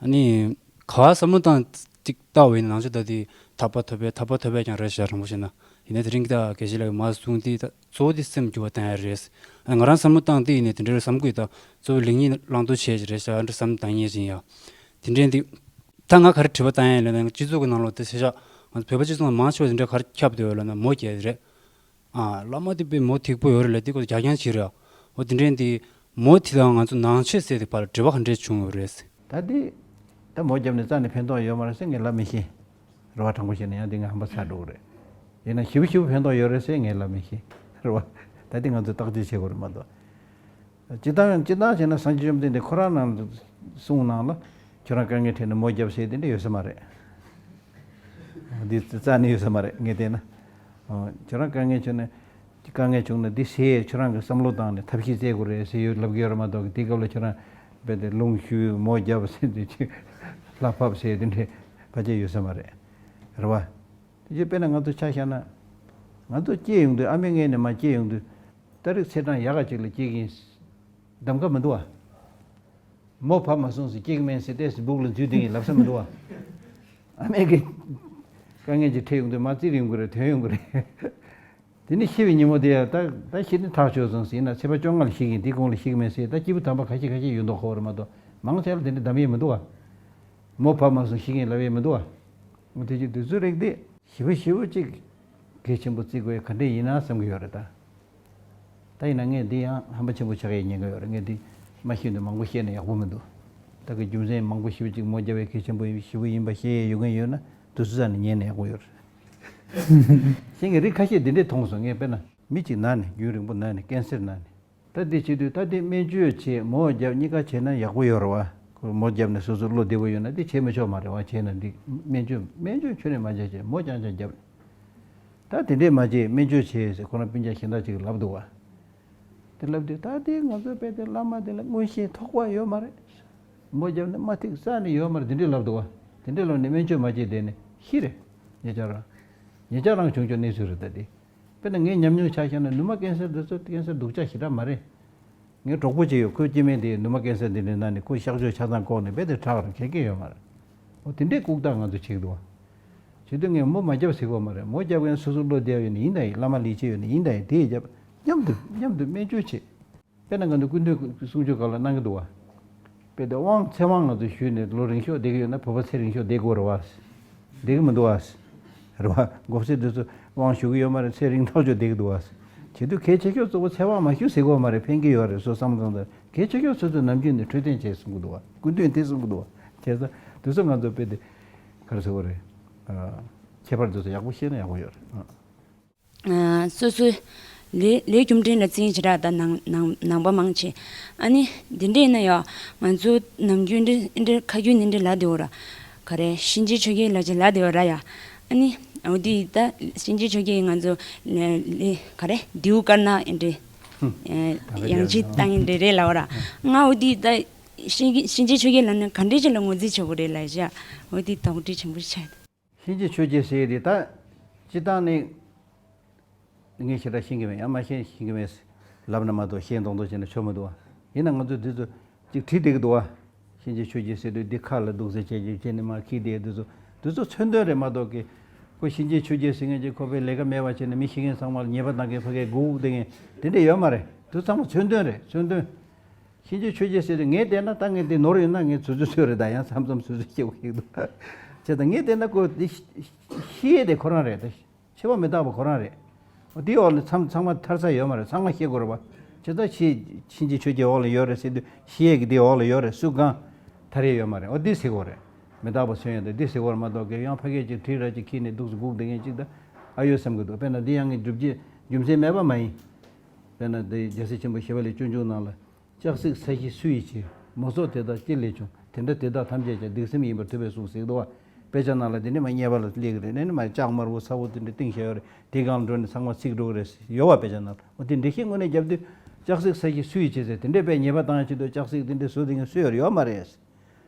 ཨ་ནི། ག་བ་བསམ་བློ་བཏང་ཅིག་ལྟ་བ་ཡིན་ན་ནང་ཆོས་ད་དེ་ཐར་པ་ཐོབ་པའི་ཐར་པ་ཐོབ་པའི་ཀྱང་རེད་ཤག་དྲང་པོ་བཤད་ན། ཡིན་ན་དེ་རིང་གི་ད་དགེ་བཤེས་ལགས་ཀྱིས་མ་གསུངས་དེ་ད་གཙོ་བོ་དེ་སེམས་འགྱུར་བ་བཏང་ཡ་རེད། ཨ་ང་རང་བསམ་བློ་བཏང་དེ་ཡིན་ནའི་དེ་འདྲའི་བསམ་གི་ད་གཙོ་བོ་ལེགས་ཉེས་བླང་དོར་བྱས་ཀྱི་རེད་ཤག་འདྲ་བསམ་བཏང་ཡས་ཡིན་ཡ། དེ་འདྲའི་འདི། ད་ང་ག་རེ་དྲི་བ་བཏང་ཡ་ལབ་ན་སྤྱི་ཚོགས་ཀྱི་ནང་ལོགས་དེ་བྱས་ཤག་ང་ཚོ་བོད་པ་སྤྱི་ཚོགས་ནང་མང་ཆེ་བ་དེ་འདྲ་ག་རེ་ཁྱབ་བསྡད་ཡོད་ལབ་ན་མོ་རྒྱག་ཡ་རེད། ཨ། བླ་མ་དེ་དཔེ་མོ་ཐིག་པོ་ཡོད་རེད་ལ་དེ་ཁོ་རྒྱ་རྐྱང་བྱེད་རེད། འོ་དེ་འདྲའི་འདི། མོ་དེ་དང་ང་ཚོ་ནང་ཆོས་ཟེར་དེ་བར་འབྲེལ་བ་ག་འདྲས་བྱུང་ཡོད་རེད། ད་དེ། ད་མོ་བརྒྱབ་ནས་རྩ་ནས་ཕན་ཐོགས་ཡོད་མ་རེད་ཟེར་ངས་ལབ་མི་ཤེས། རེ་བ་དྲང་པོ་བཤད་ན་ཡང་དེ་ངས་ཧམ་པ་ཚ་འགྲོ་གི་རེད། ཡིན་ན་ཞེ་པོ་ཞེ་པོ་ཕན་ཐོགས་ཡོད་རེད་ཟེར་ངས་ལབ་མི་ཤེས། རེད་བ། ད་དེ་ང་ཚོས་བརྟག་དཔྱད་བྱེད་དགོས་རེད་མ་གཏོགས། སྤྱིར་བཏང་སྤྱིར་བཏང་བྱས་ན་སངས་རྒྱས་བཅོམ་ལྡན་འདས་ཁོ་རང་ནང་གསུང་ནང་ལ་ཁྱོད་རང་དཀའ་ངལ་འཕྲད་ནས་མོ་བརྒྱབ་ཟེར་དེ་འདྲ་ཡོད་ས་མ་རེད། འདི་རྩ་ནས་ཡོད་ས་མ་རེད་ངས་བལྟས་ན། ཁྱོད་རང་དཀའ་ངལ་བྱུང་ན། དཀའ་ངལ་བྱུང་ན་འདི་ཟེར་ཁྱོད་རང་གི་བསམ་བློ་བཏང་ནས་ཐབས་ཤེས་བཙལ་དགོས་རེད་ཟེར་ཡོད་ལབ་ཀྱི་ཡོད་རེད་མ་གཏོགས་དེ་སྐབས་ལ་ཁྱོད་རང་རྦད་དེ་རླུང་ཤུ་མོ་བརྒྱབ་ཟེར་དེ་ཅིག་ལྷ་ཕབ་ཟེར་དེ་འདྲའི་ཕལ་ཆེར་ཡོད་ས་མ་རེད། རེད་བ། དེ་ཅིག་དཔེར་ན་ང་ཚོ་ཆ་བཞག་ན། ང་ཚོ་སྐྱེས་ཡོང་དུས་ཨ་མའི་མངལ་ནས་མར་སྐྱེས་ཡོང་དུས། ད་རེས་ཚེས་གྲངས་ཡག་ག་ཅིག་ལ་སྐྱེས་ཀྱི་ཡིན། གདམ་ག་མི་འདུག་བ། མོ་བབས་མ་སོང་ཟེར་སྐྱེས་ཀྱི་མེད་ཟེར་ཏེ་སྦུག་ལ་འཛུལ་བསྡད་ཀྱི་ལབ་ས་མི་འདུག་བ། ཨ་མའི་གི་དཀའ་ངལ་ཅིག་འཕྲད་ཡོང་དུས་མར་བཙིར་ཡོང་གི་རེད། ཐོན་ཡོང་གི་རེད། དེ་ནས་ཤི་བའི་ཉིན་མོ་དེ་ཡང་ད་ད་ཤི་ནི་ཐག་ཆོད་སོང་ཟེར་ཡིན་ན་ཚེས་པ་བཅོ་ལྔ་ལ་ཤི་གི་ཡིན། དེའི་གོང་ལ་ཤི་གི་མེད་ཟེར་ད་སྐྱེས་བུ་དམ་པ་ཁ་ཤས་ཁ་ཤས་ཡོད་མདོག་ཁ་པོ་རེད་མ་གཏོགས་མང་ཆེ་ལ་དེ་འདྲ་གདམ་ཡས་མི་འདུག་བ། མོ་བབས་མ་སོང་ཤི་གི་ཡིན་ལབ་ཡས་མི་འདུག་བ། འོ་དེ་ཅིག་དུས་ཚོད་རིག་དེ། ཞེ་པོ་ཞེ་པོ་ཅིག་གལ་ཆེན་པོ་བརྩི་དགོས་ཡ་ག་འདྲས་ཡིན་ན་བསམ་གྱི་ཡོད་རེད་ད། ད་ཡིན་ན་ངས་འདི་ཡང་ཧམ་པ་ཆེན་པོ་ཆགས་ཡས་ཉེན་ཁ་ཡོད་རེད། ངས་འདི་མ་ཤེས་འདུག་མང་པོ་བཤད་ན་ཡག་པོ་མི་འདུག་ད་གི་རྒྱུ་མཚན་མང་པོ་ཞེ་པོ་ཅིག་མོ་རྒྱབ་པའི་གལ་ཆེན་པོ་ཞེ་པོ་ཡིན་པ་ཤེས་ཡས་ཡོད་མཁན་ཡོད་ན་དུས་ཚོད་རྩ་ནས་ཉན་ན་ཡག་པོ་ཡོད་རེད། ཤེས་མཁན་རིགས་ཁ་ཤས་འདི་འདྲས་མཐོང་སོང་ངས། དཔེར་ན་མི་གཅིག་ན་ནས་རྒྱུན་རིང་པོ་ན་ནས་ཀན་སར་ན་ནས། ད་འདི་བྱེད་དུས་ད་འདི་སྨན་བཅོས་བྱེད་མོ་བརྒྱབ་གཉིས་ཀ་བྱེད་ན་ཡག་པོ་ཡོད་རེད་བ། ཁོ་མོ་བརྒྱབ་ནས་སོ་སོ་བློ་བདེ་པོ་ཡོད་ན་འདི་བྱེད་མི་ཆོག་མ་རེད་བ། བྱེད་ན་འདི་སྨན་བཅོས་སྨན་བཅོས་ཁྱོན་ནས་མ་བྱེད་བྱེད་མོ་རྐྱང་རྐྱང་བརྒྱབ། ད་དེ་འདྲས་མ་བྱེད་སྨན་བཅོས་བྱེད་ཟེར་ཁོ་རང་སྤུན་ཀྱག་གཞན་དག་ཅིག་གིས་ལབ་འདུག་བ། དེ་ལབ་དུས་ད་དེ་ང་ཚོ་དཔེ་དེ་བླ་མ་དེ་ལ་མངོན་ཤེས་ཐོགས་པ་ཡོད་མ་རེད། མོ་བརྒྱབ་ནས་མ་ཐིག་ས་ནས་ཡོད་མ་རེད་དེ་འདྲས་ལབ་འདུག་བ། དེ་འདྲས་ལབ་ནས་སྨན་བཅོས་མ་བྱེད་བསྡད་ནས་ཤི་རེད། ཉེ་ཆར་རང་། ཉེ་ཆར་རང་བྱུང་བྱུང་གནས་ཚུལ་རེད་ད་དེ། དཔེར་ན་ངའི་ཉམས་མྱོང་ཆ་བཞག་ན་ནུ་མ་ཀན་སར་འདི་ཚོ་ཀན་སར་སྡུག་ཅག་ཞེ་དྲག་མ་རེད། ངའི་གྲོགས་པོ་ཅིག་ཡོད། ཁོའི་སྐྱེ་དམན་དེ་ནུ་མ་ཀན་སར་འདི་འདྲའི་ནང་ནས་ཁོ་གཤག་བཅོས་ཆ་ཚང་བཀོག་ནས་རྦད་དེ་དྲག་རེད། གལ་གལ་ཡོད་མ་རེད། འོ་དེ་འདྲའི་ལྐུགས་རྟགས་ང་ཚོ་བྱེད་ཀྱི་འདུག་བ། བྱེད་དུས་ངས་མོ་མ་རྒྱབ་ཟེར་གོ་མ་རེད། མོ་རྒྱབ་མཁན་སོ་སོ་བློ་བདེ་བ་ཡོད་ན་ཡིན་ད་ཡིན། བླ་མ་ལས་བྱེད་ཡོད་ན་ཡིན་ད་ཡིན། དེ་རྒྱབ། མཉམ་དུ་མཉམ་དུ་སྨན་བཅོས་བྱེད། དཔེར་ན་ང་ཚོ་སྐུ་མདུན་གསུང་ཆོས་སྒང་ལ་གནང་གི་འདུག་བ། དཔེ་དེ་དབང་ཚེ་དབང་ང་ཚོ་ཞུས་ནས་ལོ་རིང་ཤོས་བསྡད་ཀྱི་ཡོད་ན། བོད་པ་ཚེ་རིང་ཤོས་བསྡད་དགོས་རེད་བ། བསྡད་ཀྱི་མི་འདུག་བ། རེད་བ། མགོ་སེར་དེ་ཚོ་དབང་ཞུ་གི་ཡོད་མ་རེད། ཚེ་རིང་ཐག་ཆོད་བསྡད་ཀྱི་འདུག་བ། བྱེད་དུས་གལ་ཆེ་ཤོས་གཙོ་བོ་ཚེ་དབང་མ་ཞུ་ཟེར་གྱི་ཡོད་མ་རེད། ཕན་གྱི་ཡོད་རེད། སོ་བསམ་བློ་བཏང་དུས་གལ་ཆེ་ཤོས་ཚོ་ཚོ་ནམ་རྒྱུན་ནས་འཕྲོད་བསྟེན་བྱེད་གསུང་གི་འདུག་བ། སྐུ་མདུན་དེ་གསུང་གི་འདུག་བ། བྱས་ཙང་དེ་ཚོ་ང་ཚོ་དཔེ་དེ་ག་རེ་ཟེར་དགོས་རེད། ཨ། ཁྱད་པར་དེ་ཚོ་ཡག་པོ་ཤེས་ན་ཡག་པོ་ཡོད་རེད། ཨ། ཨ། སོ་སོའི་ལས་ལས་རྒྱུ་འབྲས་ལ་བརྩིས་བྱས་ར། ད་ནང་ནང་ནང་པ་མང་ཆེ། ཨ་ནི་འདི་འདྲས་ཡིན་ན་ཡ། ང་ཚོ་ནམ་རྒྱུན་འདི་འདི་ཁ་རྒྱུན་འདི་འདྲས་ལབ་བསྡད་ཡོད་ར། ག་རེ། གཤིན་རྗེ་ཆོས་རྒྱལ་ལབ་ཅིག་ལབ་བསྡད་ཡོད་ར་ཡ། ཨ་ནི་འོ་དེ་ད་གཤིན་རྗེ་ཆོས་རྒྱལ་ང་ཚོ་ལས་ལས་ག་རེ། རྡེའུ་དཀར་ནག་འདི་འདྲས། ཨ། ཡང་ཅིག་བཏང་འདི་འདྲས་ལབ་ར། ང་འོ་དེ་ད་གཤིན་གཤིན་རྗེ་ཆོས་རྒྱལ་ལབ་ན་ག་འདྲས་ཅིག་ལ་ངོས་འཛིན་བྱེད་དགོས་རེད་ལབ་བྱས། འོ་དེ་དོགས་འདྲི་ཆེན་པོ་ཆགས། གཤིན་རྗེ་ཆོས་རྒྱལ་ཟེར་དེ་ད་སྤྱིར་བཏང་ནས་ངས་ཞེ་དྲག་ཤེས་ཀྱི་མེད། ཡང་མ་ཤེས་ཤེས་ཀྱི་མེད་ལབ་ན་མ་གཏོགས། ཤེས་མདོག་མདོག་བྱས་ན་ཆོ་མི་འདུག་བ། ཡིན་ན་ང་ཚོས་འདི་ཚོ་ཅིག་བྲིས་བསྡད་ཀྱི་འདུག་བ། གཤིན་རྗེ་ཆོས་རྒྱལ་ཟེར་དུས་འདི་ཁ་ལ་འདུག་ཟེར་བྱས་བྱས་བྱས་ནས་མར་འཁྱེར་བསྡད། འདི་ཚོ་འདི་ཚོ་མཚོན་དོན་རེད་མ་གཏོགས་ཀྱི། ཁོ་གཤིན་རྗེ་ཆོས་རྒྱལ་ཟེར་མཁན་ཅིག་ཁོ་པའི་ལས་ཀ་མེད་པ་བྱས་ནས་མི་ཤི་མཁན་ཚང་མ་ལ་ཉེས་པ་གཏང་མཁན་ཕ་གིར་སྒུག་བསྡད་མཁན་དེ་འདྲས་ཡོད་མ་རེད། དེ་ཚང་མ་མཚོན་དོན་རེད། མཚོན་དོན། གཤིན་རྗེ་ཆོས་རྒྱལ་ཟེར་དུས་ངས་བལྟས་ན་ད་ངས་འདི་ནོར་ཡོད་ན་ངས་ཚོད་ཚོད་ཚོད་རེད། ད་ཡང་མཚམས་མཚམས་ཚོད་ཚོད་བཤད་དགོས་ཀྱི་འདུག་བྱས་ཙང་ངས་བལྟས་ན་ཁོ་འདི་ཤི་ཤི་ཡས་དེ་ཁོ་རང་རེད། ད་འཆི་བ་མི་རྟག་པ་ཁོ་རང་རེད། འོ་དེའི་འོག་ལ་མཚམས་ཚང་མ་ཐར་ས་ཡོད་མ་རེད། ཚང་མ་ཤི་དགོས་རེད་པ། བྱས་ཙང་ཤི་གཤིན་རྗེ་ཆོས་རྒྱལ་འོག་ལ་ཡོད་རེད་ཟེར་དུས་ཤི་ཡས་ཀྱི་དེའི་འོག་ལ་ཡོད་རེད། སུ་གང་ཐར་ཡས་ཡོད་མ་རེད། འོ་འདི་ཟེར་དགོས་རེད། མི་རྟག་པ་མཚོན་ཡས་དེ་འདི་ཟེར་དགོས་རེད་མ་གཏོགས་ཀྱི། ཡང་ཕ་གིར་ཅིག་གྲི་ར་ཅིག་འཁྱེར་ནས་འདུག་སེ་སྒུག་བསྡད་མཁན་ཅིག་ད་ཨ་ཡོད་བསམ་གྱི་འདུག་དཔེར་ན་འདི་ཡང་ངས་སྒྲུབ་བྱེད་རྒྱུ་མཚན་མེད་པ་མ་ཡིན། དཔེར་ན་འདི་རྒྱལ་སྲས་ཆེན་པོ་ཞི་བ་ལྷས་སྤྱོད་འཇུག་ནང་ལ། ལྕགས་སྲེག་ས་གཞི་སུ་ཡིས་བྱས། མོ་སྲོག་དེ་དག་ཅི་ལས་བྱུང་། དེ་འདྲ་དེ་དག་ཐམས་ཅད་ཀྱང་སྡིག་སེམས་ཡིན་པར་ཐུབ་པས་གསུངས་ཟེར་འདུག་བ། དཔེ་ཆ་ནང་ལ་དེ་འདྲ་མར་བརྙས་པ་ལ་སླེབས་ཀྱི་རེད། ཨ་ནི་མར་ལྕགས་དམར་པོ་ཚ་བོ་དེ་འདྲ་བཏིང་བཞག་ཡོད་རེད། དེའི་སྒང་ལ་འགྲོ་ནས་ཚང་མ་ཚིག་འགྲོ་གི་རེད་ཡོད་བ། དཔེ་ཆ་ནང་ལ། འོ་དེ་འགྲེལ་བཤད་དངོས་གནས་རྒྱབ་དུས་ལྕགས་སྲེག་ས་གཞི་སུ་ཡིས་བྱས་ཟེར། དེ་འདྲའི་དཔེ་ཉེས་པ་བཏང་ཡ་ཆེད་དུ་ལྕགས་སྲེག་དེ་འདྲ་བཟོ་དེ་ངས་སུ་ཡོད་ཡོད་མ་རེད།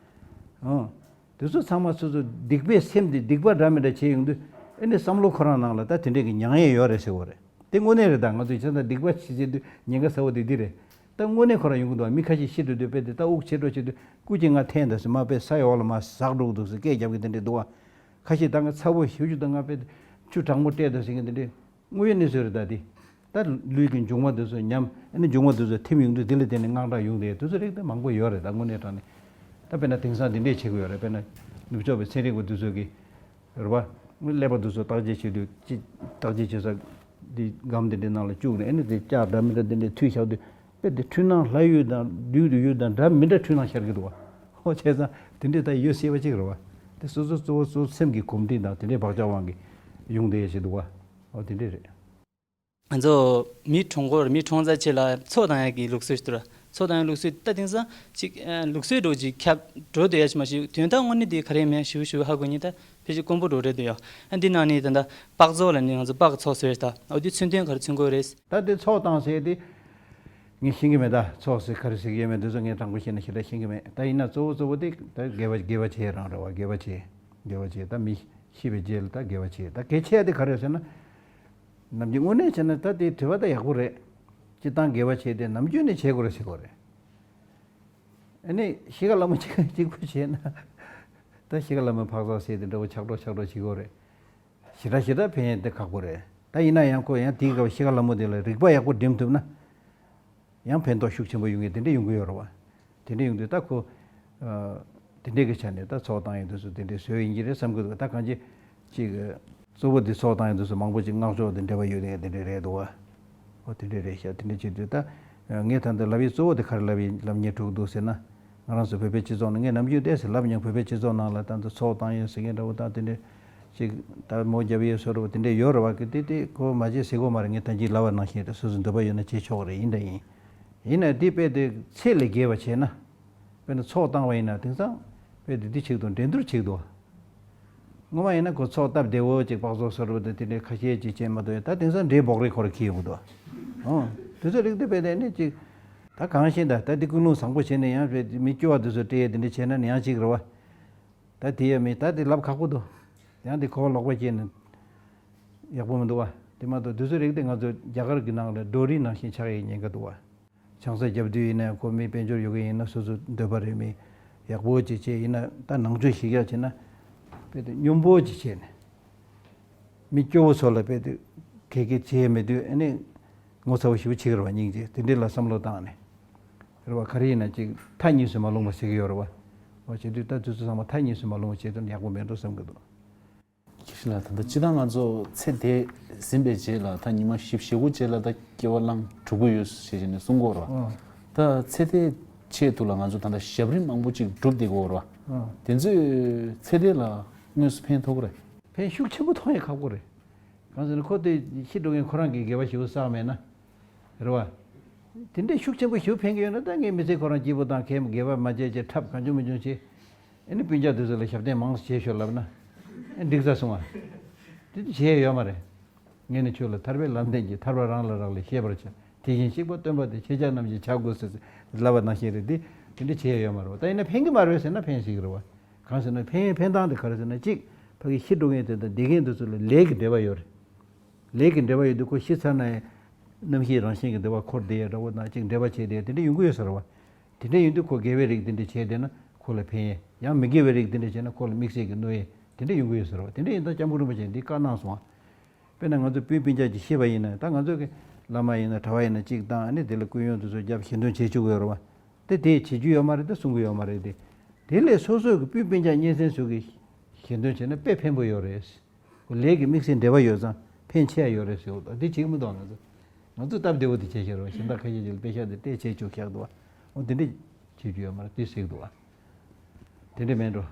ཨང་། དེ་ཚོ་ཚང་མ་སོ་སོ་སྡིག་པའི་སེམས་དེ་སྡིག་པ་འདྲ་མི་འདྲ་བྱས་ཡོང་དུས། ཨ་ནི་བསམ་བློ་ཁོ་རང་ནང་ལ་ད་དེ་འདྲས་ཀྱི་མྱངས་ཡས་ཡོད་རེད་ཟེར་བ་རེད། དེ་དངོས་གནས་རེད། ད་ང་ཚོས་བྱས་ཙང་སྡིག་པ་བྱེད་བྱེད་དུས་ཉེན་ཁ་ཚ་བོ་དེ་འདི་རེད། ད་དངོས་གནས་ཁོ་རང་ཡོང་གི་འདུག་མི་ཁ་ཤས་ཤི་འགྲོ་དུས་དཔེ་དེ་ད་དབུགས་ཆད་འགྲོ་བྱེད་དུས་སྐུ་མཁྱེན་ང་འཐེན་འདུག་ཟེར། མ་དཔེ་ས་འོག་ལ་མར་ཟག་འགྲོ་གི་འདུག་ཟེར་སྐད་རྒྱབ་ཀྱི་དེ་འདྲས་འདུག་བ། ཁ་ཤས་ད་ང་ཚ་བོ་ཞེ་པོ་ཅིག་ད་ང་དཔེ་ཆུ་གྲང་མོ་སྤྲད་འདུག་ཟེར་མཁན་དེ་འདྲས། དངོས་ཡོད་གནས་ཚུལ་རེད། ད་དེ་ད་ལུས་ཀྱི་མཇུག་མ་དེ་ཚོ་ཉམས། ཨ་ནི་མཇུག་མ་དེ་ཚོ་ཐིམ་ཡོང་དུས་དེ་ལ་བརྟེན་ནས་དངངས་སྐྲག་ཡོང་དེ་དེ་ཚོ་རིགས་དེ་མང་པོ་ཡོད་རེད། ད་དངོས་གནས་དྲང་གནས་ད་དཔེར་ན་དེང་སང་དེ་འདྲས་བྱེད་དགོས་ཡོད་རེད། དཔེར་ན་ནུབ་ཕྱོགས་པའི་ཚན་རིག་པ་དེ་ཚོ་གིས་རེད་པ། ཀླད་པ་དེ་ཚོ་བརྟག་དཔྱད་བྱེད་དུས་ཅི་བརྟག་དཔྱད་བྱེད་ས་དེ་སྒམ་དེ་འདྲའི་ནང་ལ་བཅུག་ནས། ཨ་ནི་དེ་ལྕགས་འདྲ་མི་འདྲ་དེ་འདྲས་འཐུས་བཞག་དུས་དཔེ་དེ་འཁྲུལ་སྣང་ལྷ་ཡུལ་དང་བདུད་ཀྱི་ཡུལ་དང་འདྲ་མི་འདྲ་འཁྲུལ་སྣང་ཤར་གྱི་འདུག་བ། ཨོ་བྱས་ཙང་དེ་འདྲས་ད་ཡོད་སྲིད་པ་ཅིག་རེད་བ། དེ་སོ་སོ་གཙོ་བོ་གཙོ་བོ་སེམས་ཀྱི་གོམས་འདྲིས་དང་དེ་འདྲས་བག་ཆགས་དབང་གིས་ཡོང་བསྡད་ཡ་ཞིག་འདུག་བ། ཨོ་དེ་འདྲས་རེད། ང་ཚོ་མི་གྲོངས་སྐོར་མི་གྲོངས་ཚར་རྗེས་ལ་ཚོགས་བཏང་ཡག་གི་ལུགས་སྲོལ་ཞིག་འདུག་ར། ཚོགས་བཏང་ཡག་ལུགས་སྲོལ་ད་དེང་སང་ཅིག་ཨ་ལུགས་སྲོལ་འདྲ་བོ་ཅིག་ཁྱབ་འགྲོ་བསྡད་ཡ་ཞིག་མ་གཞི་དོན་དག་དངོས་གནས་དེ་ག་རེ་ཡིན་མིན་ཞིབ་ཞིབ་ཧ་གོ་མཁན་ད་ཕལ་ཆེར་དཀོན་པོ་འདྲ་བོ་རེད་འདུག་ཡ། ཨ་འདི་ནང་ནས་ད་ལྟ་སྤགས་ཚོགས་ལ་ནི་ང་ཚོ་སྤགས་ཚོགས་ཟེར་ད། འོ་དེ་མཚོན་དོན་ག་རེ་མཚོན་གྱི་ཡོད་རེད། ད་དེ་ཚོགས་བཏང་ཟེར་དེ་ངས་ཤེས་ཀྱི་མེད། ད་ཚོགས་ཟེར་ག་རེ་ཟེར་གྱི་ཡོད་མེད་དེ་ཚོ་ངས་དྲང་པོ་བཤད་ན་ཞེ་དྲག་ཤེས་ཀྱི་མེད། ད་ཡིན་ན་གཙོ་བོ་གཙོ་བོ་དེ་ད་དགེ་བ་དགེ་བ་བྱེད་རང་རེད་བ། དགེ་བ་བྱེད། དགེ་བ་བྱེད། ད་མི་ཤི་བའི་རྗེས་ལ་ད་དགེ་བ་བྱེད། ད་གལ་ཆེ་ཡ་དེ་ག་རེ་ཟེར་ན། ནམ་རྒྱུན་དངོས་གནས་བྱས་ན་ད་དེ་དྲི་བ་ད་ཡག་པོ་རེད། སྤྱིར་བཏང་དགེ་བ་བྱས་ཏེ་ནམ་རྒྱུན་ནས་བྱེད་དགོས་རེད་ཟེར་དགོས་རེད། ཨ་ནི་ཤི་ཁ་ལ་མོ་གཅིག་གཅིག་པུ་བྱས་ན། ད་ཤི་ཁ་ལ་མོ་འཕག་འཚག་ཟེར་དེ་འདྲ་བོ་ཆགས་འགྲོ་ཆགས་འགྲོ་བྱེད་དགོས་རེད། ཞེ་དྲག་ཞེ་དྲག་ཕན་ཡས་དེ་ཁག་པོ་རེད། ད་ཡིན་ན་ཡང་ཁོ་ཡང་དེའི་སྐབས་ཤི་ཁ་ལ་མོ་དེ་ལ་རིག་པ་ཡག་པོ་འགྲིམ་ཐུབ་ན། ཡང་ཕན་ཐོགས་ཤུགས་ཆེན་པོ་ཡོང་གི་དེ་འདྲ་ཡོང་གི་ཡོད་རེད་བ། དེ་འདྲ་ཡོང་དུས་ད་ཁོ། ཨ། དེ་འདྲའི་གི་ཆ་ནས་ད་ཚོགས་བཏང་ཡོང་དུས་སུ་དེ་འདྲའི་བཟོས་ཡིན་གྱི་རེད་བསམ་གི་འདུག་ད་གང་ཅི། ཅིག་གཙོ་བོ་འདི་ཚོགས་བཏང་ཡོང་དུས་སུ་མང་པོ་ཅིག་བསྔགས་བརྗོད་དེ་འབྲེལ་བ་ཡོད་དེ་དེ་འདྲའི་རེད་འདུག་བ། ཨོ་དེ་འདྲའི་རེད་ཤག་དེ་འདྲའི་བྱེད་དུས་ད། ངས་ད་འདི་ལབ་ཡས་གཙོ་བོ་དེ་ག་རེ་ལབ་ཡིན་ལབ་ཉེས་དྲུག་འདུག་ཟེར་ན། ང་རང་ཚོ་བོད་པའི་སྤྱི་ཚོགས་ནང་ངས་ནམ་རྒྱུན་བལྟས་ཟེར་ལབ་མྱོང་། བོད་པའི་སྤྱི་ཚོགས་ནང་ལ་ད་འདི་ཚོགས་བཏང་ཡོད་ཟེར་མཁན་འདྲ་བོ་ད་དེ་འདྲའི་ཅིག་ད་མོ་རྒྱབ་ཡས་བཟོ་འདྲ་བོ་དེ་འདྲའི་ཡོད་རེད་བ། གི་དེ་དེ་ཁོ་མ་བྱེད་ཟེར་གོ་མ་རེད། ངས་ད་གིན་ལབ་པ་ནང་བཞིན་རེད། སོ་སོའི་འདོད་པ་ཡོད་ན་བྱེད་ཆོག་གི་རེད། ཡིན་ད་ཡིན། ཡིན་ན་དེ་དཔེ་དེ་ཚད་ལས་བརྒལ་བ་བྱས་ན། དཔེར་ན་ཚོགས་བཏང་བ་ཡིན་ན་དེང་སང་དཔེ་དེ་འདི་ཆེད་དུ་འགྲན་བསྡུར་ཆེད་དུ། སྔོན་མ་ཡིན་ན་ཁོ་ཚོགས་སྟབས་བདེ་བོ་ཅིག་སྤགས་ཚོགས་སོ་རུ་དེ་དེ་འདྲའི་ཁ་ཤས་ཅིག་བྱས་མ་གཏོགས། ད་དེང་སང་འདྲའི་འབོག་རེ་ཁོ་ར་འཁྱེར་ཡོང་གི་འདུག་ཨོ། དེ་ཚོ་རིགས་དེ་དཔེ་དེ་ནི་ཅིག་ད་གང་ཤེས་ད་ད་དེ་ཀུན་སློང་བཟང་པོ་བྱས་ནས་ཡང་དཔེ་མི་སྐྱོ་བ་དེ་ཚོ་སྤྲད་ཡས་དེ་འདྲ་བྱས་ན་ནི་ཡང་ཅིག་རེད་བ། ད་དེ་ཡས་མི་ད་དེ་ལབ་ཁག་པོ་འདུག་ཡང་དེ་གོ་བ་ལོག་པ་སྐྱེས་ནས་ཡག་པོ་མི་འདུག་བ། དེ་མ་གཏོགས་དེ་ཚོ་རིགས་དེ་ང་ཚོ་རྒྱ་གར་གྱི་ནང་ལ་ཌོ་རི་ནང་བཞིན་ཆགས་ཡས་ཉེན་ཁ་འདུག་བ། ཆང་ས་རྒྱབ་དུས་ཡིན་ན་ཁོ་མི་དཔལ་འབྱོར་ཡོད་མཁན་ཡིན་ན་སོ་སོ་འདོད་པ་རེད། མི་ཡག་པོ་ཅིག་བྱས་ཡིན་ན་ད་ནང་ཆོས་ཞིག་ཡག་བྱས་ན་དཔེ་དེ་སྙོམས་པོ་ཅིག་བྱས་ནས་མི་སྐྱོ་བོ་ཚོ་ལ་དཔེ་དེ་གེ་གེ་བྱས་མེད་དུས། ཨ་ནི་ ངོ་ཚ་བོ་ཞེ་པོ་བྱེད་ཀྱི་རེད་བ། སྙིང་རྗེ་དེ་འདྲའི་ལ་བསམ་བློ་བཏང་ནས། རེད་བ། ག་རེ་ཡིན་ན་ཅིག་མཐའ་གཉིས་སུ་མ་ལྷུང་བ་ཟེར་གྱི་ཡོད་རེད་བ། འོ་བྱེད་དུས་ད་དུས་ཚོད་ཚང་མ་མཐའ་གཉིས་སུ་མ་ལྷུང་བ་བྱེད་དུས་ཡག་པོ་མེད་འགྲོ་བསམ་གྱི་འདུག་ཁྱེད་ལ་ད་ལྟ་སྤྱི་བཏང་ང་ཚོ་ཚེ་འདས་ཟིན་པའི་རྗེས་ལ་ད་ཉི་མ་བཞི་བཅུ་ཞེ་དགུ་རྗེས་ལ་ད་སྐྱེ་བ་བླངས་གྲུབ་ཀྱི་ཡོད་ཞེས་བྱས་ནས་གསུང་གི་ཡོད་རེད་བ། ཨ། ད་ཚེ་འདས་ཆེད་དུ་ལ་ང་ཚོ་ད་ལྟ་ཞབས་རིམ་མང་པོ་ཅིག་བསྒྲུབས་བསྡད་ཀྱི་ཡོད་རེད་བ། ཨ། དེ་ཚོས་ཚེ་འདས་ལ་དངོས་སུ་ཕན་ཐོགས་ཀྱི་རེད། ཕན་ཤུགས་ཆེན་པོ་ཐོགས་ཡ་ཁག་པོ་རེད། གང་ཟེར་ན་ཁོ་དེ་ཤི་འགྲོ་མཁན་ཁོ་རང་གི་དགེ་བ་ཞེ་པོ་བསགས་མེད་ན། རེད་བ། དེ་འདྲའི་ཤུགས་ཆེན་པོ་ཞེ་པོ་ཕན་གྱི་ཡོད་ན་ད་ངའི་མི་ཚེ་ཁོ་རང་སྐྱིད་པོ་དང་གད་མོ་དགེ་བ་མ་བྱས་བྱས་འཁྲབ་གང་བྱུང་མི་བྱུང་བྱས། ཨ་ནི་སྤུན་ཀྱག་དེ་ཚོ་ལ་ཞབས་བརྟན་མང་ཙམ་བྱས་ཤོག་ལབ་ན། ཨ་འགྲིག་ས་སོང་བ། དེ་དེ་བྱས་ཡོད་མ་རེད། ངས་ནི་ཆོས་ལ་ཐར་པའི་ལམ་བསྟན་གྱི་ཐར་པ་རང་ལ་རག་ལས་ཤེས་པར་བྱ། དེ་བཞིན་གཤེགས་པ་སྟོན་པ་དེ་ཁྱེད་ཅག་རྣམས་ཀྱིས་བྱ་དགོས་ཟེར་ལབ་པ་ནང་བཞིན་རེད་དེ། དེ་འདྲ་བྱས་ཡོད་མ་རེད་བ། ད་ཡིན་ན་ཕན་གྱི་མ་རེད་ཟེར་ན་ཕན་སྲིད་ཀྱི་རེད་བ། གང་ཟེར་ན་ཕན་ཕན་སྟངས་དེ་ག་རེ་ཟེར་ན་གཅིག་ཕ་གི་ཤི་འགྲོ་མཁན་དེ་དང་བསྡད་མཁན་དེ་ཚོ་ལ་ལས་ཀྱི་འབྲེལ་བ་ཡོད་རེད། ལས་ཀྱི་འབྲེལ་བ་ཡོད་དུས་ཁོ་ཤི་ཚར་ན་རྣམ་ཤེས་རང་བཞིན་གྱི་འདུ་བ་འཁོར་བསྡད་ཡ་འདྲ་བོ་དང་གཅིག་འབྲེལ་བ་བྱས་བསྡད་ཡ་དེ་འདྲ་ཡོང་གི་ཡོད་ས་རེད་བ། དེ་འདྲ་ཡིན་དུས་ཁོ་དགེ་བའི་རིགས་དེ་འདྲ་བྱས་བསྡད་ན་ཁོ་ལ་ཕན་ཡས། ཡང་མི་དགེ་བའི་རིགས་དེ་འདྲ་བྱས་ན་ཁོ་ལ་དམིགས་བསལ་གྱི་གནོད་ཡས་དེ་འདྲ་ཡོང་གི་ཡོད་ས་རེད་བ། དེ་འདྲ་ཡིན་ཙང་སྐྱབས་མགོན་རིན་པོ་ཆེས་འདི་བཀའ་གནང་སོང་བ། དཔེར་ན་ང་ཚོ་སྤུན་སྤུན་ཀྱག་ཅིག་ཤི་བ་ཡིན་ན་ད་ང་ཚོ་གི་བླ་མ་ཡིན་ན་གྲྭ་བ་ཡིན་ན་གཅིག་བཏང་ཨ་ནི་དེ་ལ་སྐུ་ཡོན་དེ་ཚོ་རྒྱབ་ཞལ་འདོན་བྱེད་བཅུག་གི་ཡོད་རེད་བ། དེ་དེ་བྱེད་རྒྱུ་ཡོད་མ་རེད་དེ་གསུང་གི་ཡོད་མ་རེད་དེ། དེ་ལས་སོ་སོའི་གི་སྤུན་སྤུན་ཀྱག་གཉེན་ཚན་ཚོ་གི་ཞལ་འདོན་བྱས་ན་དཔེ་ཕན་པོ་ཡོད་རེད། ལས་ཀྱི་དམིགས་བསལ་འབྲེལ་བ་ཡོད་ཙང་ཕན་ཆེ་ཡ་ཡོད་རེད་ཟེར་བ་དང་དེ་བྱེད་ཀྱི་མི་འདུག་ང་ཚོ། ང་ཚོ་སྟབས་བདེ་བོ་དེ་བྱས་ཤེས་རོགས་གཞན་དག་ཁ་ཤས་ཅིག་ལ་དཔེ་ཤག་དེ་སྤྲད་བྱས་བཅུག་ཤག་འདུག་བ། འོ་དེ་འདྲས་བྱེད་རྒྱུ་ཡོད་མ་རེད་དེ་ཟེར་གི་འདུག་བ། དེ་འདྲས་མེད་འགྲོ།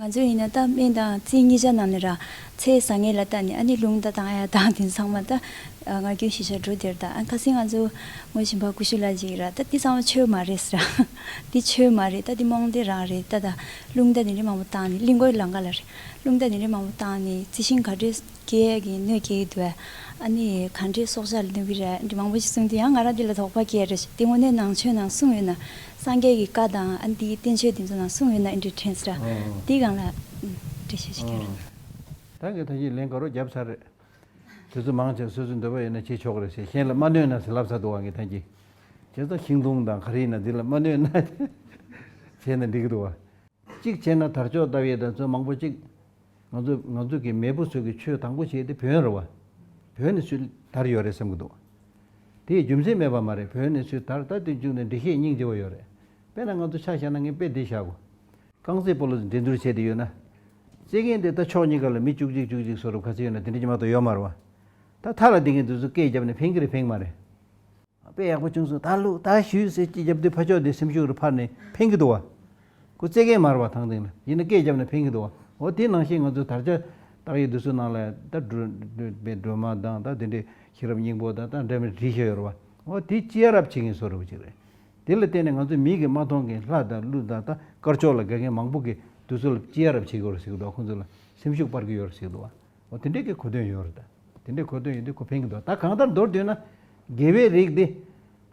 ང་ཚོ་ཡིན་ན་ད་སྨན་དང་རྩིས་གཉིས་ཆ་ནང་ནས་ར་ཚེ་བཟང་ངན་ལ་ལྟ་ནས་ཨ་ནི་རླུང་རྟ་བཏང་ཡ་དང་དེ་ཚང་མ་ད་ང་རྒྱལ་ཤེས་བྱ་འགྲོ་དེར་ད་ཨ་ཁ་སང་ང་ཚོ་ངོ་ཤེས་པ་ཀུ་ཤུ་ལ་ཅིག་ར་ད་དེ་ཚང་མ་ཆོས་མ་རེད་ཟེར་ར། འདི་ཆོས་མ་རེད་ད་འདི་རྨོངས་དད་རང་རེད་ད་ད། རླུང་རྟ་འདི་འདྲ་མང་པོ་བཏང་ནས་གླིང་སྐོར་ལང་ཀ་ལ་རེད། རླུང་རྟ་འདི་འདྲ་མང་པོ་བཏང་ནས་རྩི་ཤིང་ག་འདྲས་སྐྱེ་ཡས་ཀྱི་གནོད་སྐྱེལ་གྱི་འདུག་ཨ། ཨ་ནི་ག་འདྲས་སྲོག་ཆགས་ལ་གནོད་ཀྱི་རེད་འདི་མང་པོ་ཞིག་གསུངས་དུས་ཡང་ང་རང་འདི་ལ་དོགས་པ་སྐྱེས་རེད། འདི་དངོས་གནས་ནང་ཆོས་ནང་གསུངས་ཡོད་ན། སངས་རྒྱས་ཀྱི་བཀའ་དང་ཨ་འདིའི་བསྟན་བཅོས་འདི་ཚོ་ནང་གསུངས་ཡོད་ན་འདི་འདྲས་དྲན་ས་ར། འདི་སྒང་ལ་འགྲེལ་བཤད་ཞིག་རྒྱབ་རོགས། ད་ངས་ད་ཅི་ལན་ག་རོ་བརྒྱབ་ཚར་རེད། དེ་ཚོ་མང་ཆེ་སོ་སོའི་འདོད་པ་ཡོད་ན་བྱེད་ཆོག་གི་རེད་ཟེར་གཞན་ལ་མ་གནོད་ན་ཟེར་ལབ་ཚར་འདུག་བ་ངས་ད་ཅི། བྱས་ཙང་ཤིང་སྡོང་དང་ག་རེ་ཡིན་ན་འདི་ལ་མ་གནོད་ན་བྱས་ན་འགྲིག་གི་འདུག་བ། གཅིག་བྱས་ན་དར་ལྕོག་ལྟ་བུའི་དང་ཚོད་མང་པོ་གཅིག་ང་ཚོ་ང་ཚོ་གི་མེས་པོ་ཚོ་གི་ཆོས་དང་པོ་བྱས་ཏེ་བོན་རེད་བ། བོན་ནས་སུས་དར་ཡོད་རེད་བསམ་གི་འདུག་དེའི་རྒྱུ་མཚན་མེད་པ་མ་རེད། བོན་ནས་སུས་དར་ད་དེ་མཇུག་ནས་འགྲེལ་བཤད་སྙིང་རྗེ་བོ་ཡོད་རེད། དཔེར་ན་ང་ཚོ་ཆ་བཞག་ན་ངས་དཔེ་འདི་བཞག་གོ། རྐང་རྩེད་སྤོ་ལོ་འགྲན་བསྡུར་བྱས་ཏེ་ཡོད་ན། རྩེད་མཁན་དེ་ད་ཕྱོགས་གཉིས་ཀ་ལ་མི་བཅུ་གཅིག་བཅུ་གཅིག་བཟོ་རུ་ག་ཚོད་ཡོད་ན་དེ་འདྲ་ཅིག་མ་གཏོགས་ཡོད་མ་རེད་བ། ད་མཐའ་ལ་དེ་ངས་དེ་ཚོ་སྐད་བརྒྱབ་ནས་ཕན་གི་རེད་ཕན་གི་མ་རེད། དཔེ་ཡག་པོ་བྱུང་སོང་ད་ལུག་ད་ཞུས་ཟེར་ཅིག་བརྒྱབ་དུས་ཕ་ཕྱོགས་དེ་སེམས་ཤུགས་རུ་འཕར་ནས་ཕན་གི་འདུག་བ། ཁོ་རྩེད་མཁན་མ་རེད་བ་ཐང་སྟེང་ལ་ཡིན་ན་སྐད་བརྒྱབ་ནས་ཕན་གི་འདུག་བ། འོ་དེ་ནང་བཞིན་ང་ཚོ་དར་ཆ་བཏགས་ཡི་དུས་ཚོད་ནང་ལ་ད་སྒྲོལ་སྒྲོལ་པའི་སྒྲོལ་མ་དང་ད་དེ་འདྲའི་ཤེས་རབ་སྙིང་པོ་དང་ད་འདྲ་མི་བྲིས་བཞག་ཡོད་རེད་བ། འོ་དེ་ཅི་ཡ་རབ་བྱེད་མཁན་བཟོ་འདྲ་བོ་ཅིག་རེད། དེ་ལ་བརྟེན་ནས་ང་ཚོ་མིག་གིས་མ་མཐོང་མཁན་ལྷ་དང་ཀླུ་དང་ད་དཀར་ཕྱོགས་ལ་དགའ་མཁན་མང་པོ་གིས་དུས་ཚོད་ལ་ཅི་ཡ་རབ་བྱེད་དགོས་རེད་ཟེར་གི་འདུག་ཁོང་ཚོ་ལ་སེམས་ཤུགས་སྤར་གི་ཡོད་རེད་ཟེར་གི་འདུག་བ། འོ་དེ་འདྲས་ཀྱི་གོ་དོན་ཡོད་རེད་ད། དེ་འདྲས་གོ་དོན་ཡོད་དུས་ཁོ་ཕན་གི་འདུག་ད་གང་ལྟར་མདོར་བསྡུས་ན། དགེ་བའི་རིགས་འདི་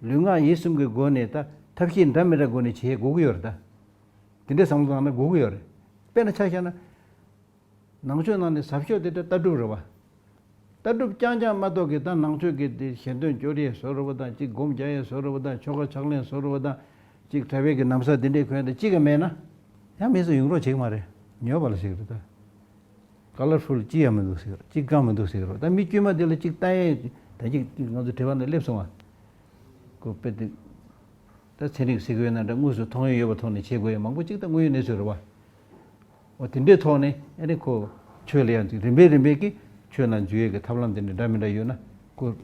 ལུས་ངག་ཡིད་གསུམ་གྱི་སྒོ་ནས་ད་ཐབས་ཤེས་འདྲ་མི་འདྲ་སྒོ་ནས་བྱེད་དགོས་ཀྱི་ཡོད་རེད་ད། དེ་འདྲས་བསམ་བློ་བཏང་ན་དགོས་ཀྱི་ཡོད་རེད། དཔེར་ན་ཆ་བཞག་ན། ནང་ཆོས་ནང་ནས་ཟབ་ཤོས་དེ་ལྟ་གྲུབ་རེད་བ། ལྟ་གྲུབ་རྐྱང་རྐྱང་མ་གཏོགས་ཀྱི་ད་ནང་ཆོས་ཀྱི་དེ་ཞལ་འདོན་སྐྱོར་ཡས་བཟོ་རེད་བ་དང་གཅིག་སྒོམ་རྒྱག་ཡས་བཟོ་རེད་བ་དང་ཆོ་ག་ཕྱག་ལེན་བཟོ་རེད་བ་དང་གཅིག་གྲྭ་པའི་གི་ན་བཟའ་དེ་འདྲས་གོན་དང་གཅིག་ག་མེད་ན། ཡང་མི་ཚོ་ཡོང་རོགས་བྱེད་ཀྱི་མ་རེད། ཉོས་པ་ལ་ཞིག་རེད་ད། ཀ་ལར་ཕུལ་ཅི་ཡང་མི་འདུག་ཟེར་ཅི་གང་མི་འདུག་ཟེར་རོགས་ད་མི་དཀྱུས་མ་དེ་ལ་གཅིག་ལྟ་ཡས་ད་གཅིག་ང་ཚོ་དྲི་བ་ནང་སླེབས་སོང་བ། ཁོ་དཔེ་དེ། ད་ཚན་རིག་ཟེར་གི་ཡོད་ན་འདྲ་དངོས་སུ་མཐོང་ཡས་ཡོད་པ་ཐོག་ནས་བྱེད་དགོས་ཡས་མང་པོ་གཅིག་ད་དངོས་ཡོད་གནས་ཚུལ་རེད་བ། འོ་དེ་འདྲའི་ཐོག་ནས་ཨ་ནི་ཁོ་ཆོས་ལ་ཡང་རིམ་པས་རིམ་པས་ཀྱི་ཆོས་ནང་འཇུག་ཡས་ཀྱི་ཐབས་ལམ་དེ་འདྲ་འདྲ་མི་འདྲ་ཡོད་ན་ཁོ་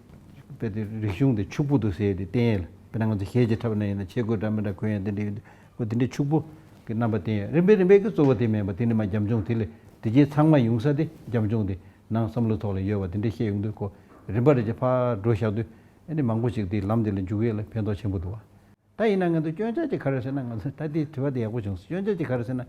དཔེ་དེ་རིག་གཞུང་དེ་ཕྱུག་པོ་འདུག་ཟེར་ཡས་དེ་བསྟན་ཡས་ལ་དཔེར་ན་ང་ཚོ་ཞལ་གྱི་འཁྲབ་ན་ཡིན་ན་ཆས་གོས་འདྲ་མི་འདྲ་གོན་ཡས་དེ་འདྲ་ཡོད་དུས་ཁོ་དེ་འདྲའི་ཕྱུག་པོ་གི་རྣམ་པ་བསྟན་ཡས་རིམ་པས་རིམ་པས་ཀྱི་གཙོ་བོ་དེ་མིན་པ་དེ་ནི་མ་རྒྱབ་ལྗོངས་དེ་ལས་དེ་རྗེས་ཚང་མ་ཡོང་ས་དེ་རྒྱབ་ལྗོངས་དེ་ནང་བསམ་བློ་ཐོག་ལ་ཡོད་པ་དེ་འདྲ་བཤད་ཡོང་དུས་ཁོ་རིམ་པ་རེ་བྱས་ཕར་འགྲོ་བཞག་དུས་ཨ་ནི་མང་པོ་ཞིག་དེ་ལམ་དེ་ལ་འཇུག་ཡས་ལ་ཕན་ཐོགས་ཆེན་པོ་འདུག་བ། ད་ཡིན་ན་ང་ཚོ་སྐྱོན་ཆ་ཅིག་ག་རེ་ཟེར་ན་ང་ཚོ་ད་ལྟའི་དྲི་བ་དེ་ཡག་པོ་བྱུང་སོང་། སྐྱོན་ཆ་ཅིག་ག་རེ་ཟེར་ན།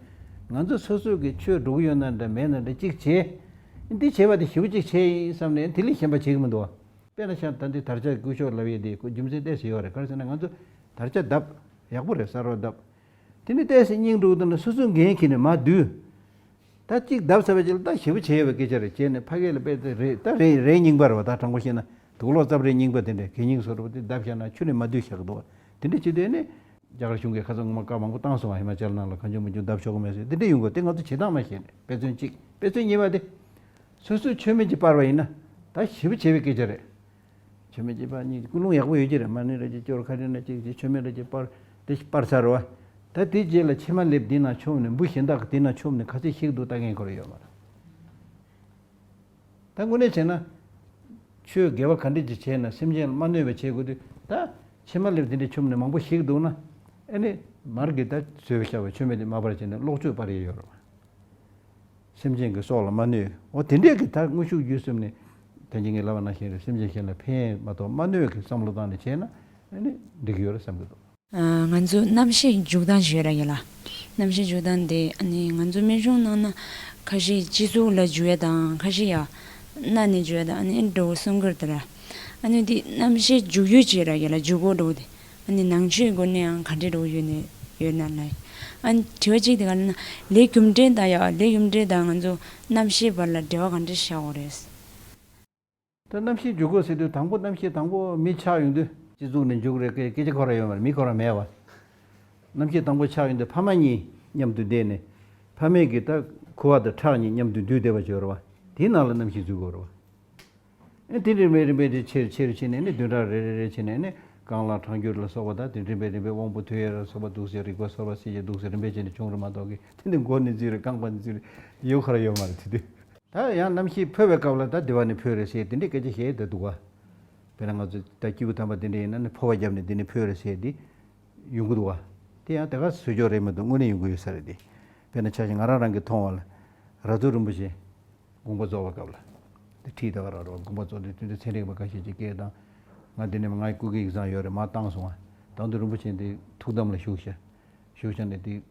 ང་ཚོ་སོ་སོ་གི་ཆོས་འགྲོ་གི་ཡོད་ན་འདྲ་མེད་ན་འདྲ་ཅིག་བྱས། འདི་བྱས་པ་དེ་ཞེ་པོ་ཅིག་བྱས་ཡིན་བསམ་ནས་དེ་ལས་གཞན་པ་བྱེད་ཀྱི་མི་འདུག་བ། དཔེར་ན་ཆ་ད་འདི་དར་ལྕོག་སྐུ་ཞབས་ལབ་ཡས་དེ་ཁོ་རྒྱུ་མཚན་ཏོག་ཙམ་ཡོད་རེད། ག་རེ་ཟེར་ན་ང་ཚོ་དར་ལྕོག་བརྡབས་ཡག་པོ་རེད་གསར་པ་བརྡབས། དེ་ནི་ཏོག་ཙམ་སྙིང་འདུག་དང་ན་སོ་སོའི་འགན་འཁྱེར་ནས་མར་བསྡུས། ད་གཅིག་བརྡབས་ཚར་བའི་རྗེས་ལ་ད་ཞེ་པོ་བྱས་ཡོད་པའི་སྐད་ཆ་རེད་བྱས་ནས་ཕ་གི་ལ་དཔེ་དེ་རེད་ད་རེད་རེད་རྙིང་པ་རེད་བ། ད་དྲང་པོ་བཤད་ན་དུག་ལོག་རྩབ་རེད་རྙིང་པ་དེ་འདྲས་གད་རྙིང་བཟོ་འདྲ་བ་དེ་བརྡབས་བཞག་ན་ཆུ་ནས་མ་བསྡུས་བཞག་འདུག་བ། དེ་འདྲས་བྱེད་དུས་ནི་རྒྱ་གར་གཞུང་གིས་ཁ་སང་ངོ་མ་བཀའ་མང་པོ་བཏང་སོང་བ། ཧི་མ་ཅལ་ནང་ལ་གང་བྱུང་མི་བྱུང་བརྡབས་ཆོག་གི་མེད་ཟེར་དེ་འདྲས་ཡོང་དགོས། དེ་ང་ཚོ་བྱེད་སྟངས་མ་ཤེས་ནས་དཔེ་མཚོན་གཅིག་དཔེ་མཚོན་གཉིས་པ་དེ། སོ་སོའི་ཆོས་མིན་གྱི་པར་བ་ཡིན་ན་ད་ཞེ་པོ་བྱས་པའི་སྐད་ཆ་རེད། མཆོད་མེ་གཅིག་སྤར། གཉིས། ཀུན་སློང་ཡག་པོ་ཡོད་ཀྱི་རེད། མ་ཎི་རེ་གཅིག་སྐྱོར། ཁ་རས་རེ་གཅིག་གཅིག་མཆོད་མེ་རེ་གཅིག་སྤར། དེ་སྤར་ཚར་བ། ད་དེ་རྗེས་ལ་ཕྱེ་མ་ལེབ་འདི་ན་མཆོངས་ནས་འབུ་གཞན་དག་གི་དེ་ན་མཆོངས་ནས་ག་ཚོད་ཤི་གི་འདུག་ལྟ་མཁན་ཁོ་རང་ཡོད་མ་རེད། ད་དངོས་གནས་བྱས་ན། ཆོས་དགེ་བ་ག་འདྲ་ཅིག་བྱས་ན་སེམས་ཅན་ལ་མ་གནོད་པ་བྱེད་དགོས་དུས། ད་ཕྱེ་མ་ལེབ་དེ་འདྲ་མཆོངས་ནས་མང་པོ་ཤི་གི་འདུག་ན། ཨ་ནི་མར་གྱི་ད་བཟོས་བཞག་པའི་མཆོད་མེ་དེ་མ་སྤར་བྱས་ནས་ལོག་སྤྱོད་སྤར་ཡས་ཡོད་རེད་བ། སེམས་ཅན་གྱི་སྲོག་ལ་མ་གནོད། འོ་དེ་འདྲས་ཀྱི་ད་དངོས་ཤུགས་བརྒྱུད་གསུམ་ནས། ད་ཅི་ངས་ལབ་པ་ནང་བཞིན་རེད། སེམས་ཅན་གཞན་ལ་ཕན་མ་གཏོགས་མ་གནོད་ཀྱི་བསམ་བློ་བཏང་ནས་བྱས་ན། ཨ་ནི་འགྲིག་གི་ཡོད་རེད་བསམ་གྱི་འདུག། ཨ། ང་ཚོ་རྣམ་ཤེས་འཇུག་སྟངས་ཞིག་ཡོད་ར་ཡོད་ལ། རྣམ་ཤེས་འཇུག་སྟངས་དེ་ཨ་ནི་ང་ཚོ་སྨན་གཞུང་ནང་ན་ཁ་ཤས་སྤྱི་གཙུག་ལ་འཇུག་ཡ་དང་། ཁ་ཤས་ཡ་སྣ་ནས་འཇུག་ཡ་དང་། ཨ་ནི་འདྲ་བོ་གསུང་གི་རེད་ད་ར། ཨ་ནི་དེ་རྣམ་ཤེས་འཇུག་ཡུལ་ཅིག་ར་ཡོད་ལ། འཇུག་སྒོ་འདྲ་བོ་དེ། ཨ་ནི་ནང་ཆོས་སྒོ་ནས་ཡང་ག་འདྲ་འདྲ་བོ་ཡོད་ནས་ཡོད་ན་ལ། ཨ་ནི་དྲི་བ་གཅིག་དེ་ག་ལ་ན། ལས་རྒྱུ་འབྲས་དང་ཡ། ལས་རྒྱུ་འབྲས་དང་ང་ཚོ་རྣམ་ཤེས་བར་ལ་འབྲེལ་བ་ག་འདྲ་བཞག་དགོས་རེད། ད་རྣམ་ཤེས་འཇུག་སྒོ་ཟེར་དུས། དང་པོ་རྣམ་ཤེས་དང་པོ་མི་ཆགས་ཡོང་དུས། སྤྱི་གཙུག་ནས་འཇུག་རེད། སྐད་སྐད་ཆ་ཁོ་རང་ཡོད་མ་རེད། མི་ཁོ་རང་མེད་པ། རྣམ་ཤེས་དང་པོ་ཆགས་ཡོང་དུས་ཕ་མ་གཉིས་མཉམ་དུ་བསྡད་ནས། ཕ་མེས་ཀྱི་ད་ཁུ་བ་དང་ཁྲག་གཉིས་མཉམ་དུ་འདུས་བསྡད་པ་ཅིག་ཡོད་རེད་བ། དེའི་ནང་ལ་རྣམ་ཤེས་འཛུལ་དགོས་རེད་བ། ཨེ་དེ་རིམ་པས་རིམ་པས་དེ་ཆེར་ཆེར་ཕྱིན་ནས་ནི་བདུན་ཕྲག་རེ་རེ་རེ་ཕྱིན་ནས་ནི། རྐང་ལག་ཁྲག་འགྱུར་ལ་སོགས་པ་དང་། དེ་རིམ་པས་རིམ་པས་དབང་པོ་ཐོད་རྒལ་ལ་སོགས་པ་འདུག་སེ། རིག་པ་སོགས་པ་སྲིད་ཞིའི་འདུག་སེ་རིམ་པས་བྱས་ནས་བྱུང་རེད་མ་གཏོགས་ཀྱི། དེ་འདི་མགོ་ནས་འཛུལ་རེད། རྐང་པ་ནས་འཛུལ་རེད། ཡོད་ཁ་ར་ཡོད་མ་རེད་དེ་དུས། ད་ཡང་རྣམ་ཤེས་འཕོ་བའི་སྐབས་ལ་ད་བདེ་བ་ནས་འཕོས་རེད་ཟེར་དེ་འདྲའི་སྐད་ཆ་བཤད་བསྡད་འདུག་ག། དཔེར་ན་ང་ཚོ་ད་སྐྱེས་བུ་དམ་པ་དེ་འདྲ་ཡིན་ན་ནི་འཕོ་བ་བརྒྱབ་ནས་འདི་ནས་འཕོས་རེད་ཟེར་དེ་ཡོང་གི་འདུག་ག། དེ་ཡང་དེ་ག་ཟེར་ཆོག་རེད་མི་འདུག། དངོས་གནས་ཡོང་གི་ཡོད་ས་རེད་དེ། དཔེར་ན་ཆ་བཞག་ང་རང་རང་གིས་མཐོང་བ་ལ། ར་ཐུར་རིན་པོ་ཆེ་དགོངས་པ་རྫོགས་པའི་སྐབས་ལ། དེ་ཁྲིད་ད་ག་རང་རོགས་དགོངས་པ་རྫོགས་དུས། དེ་འདྲ་ཚན་རིག་པ་ཁ་ཤས་ཀྱིས་སྐད་བཏང་། ང་འདི་ནས་ང་སྐུ་སྒེར་ཡིག་ཚང་ཡོད་རེད། མར་བཏང་སོང་བ། ད་དུང་རིན་པོ་ཆེ་འདི་ཐུགས་དམ་ལ་བཞུགས་ཤག། བཞུགས་ཤག་ནས་དེ་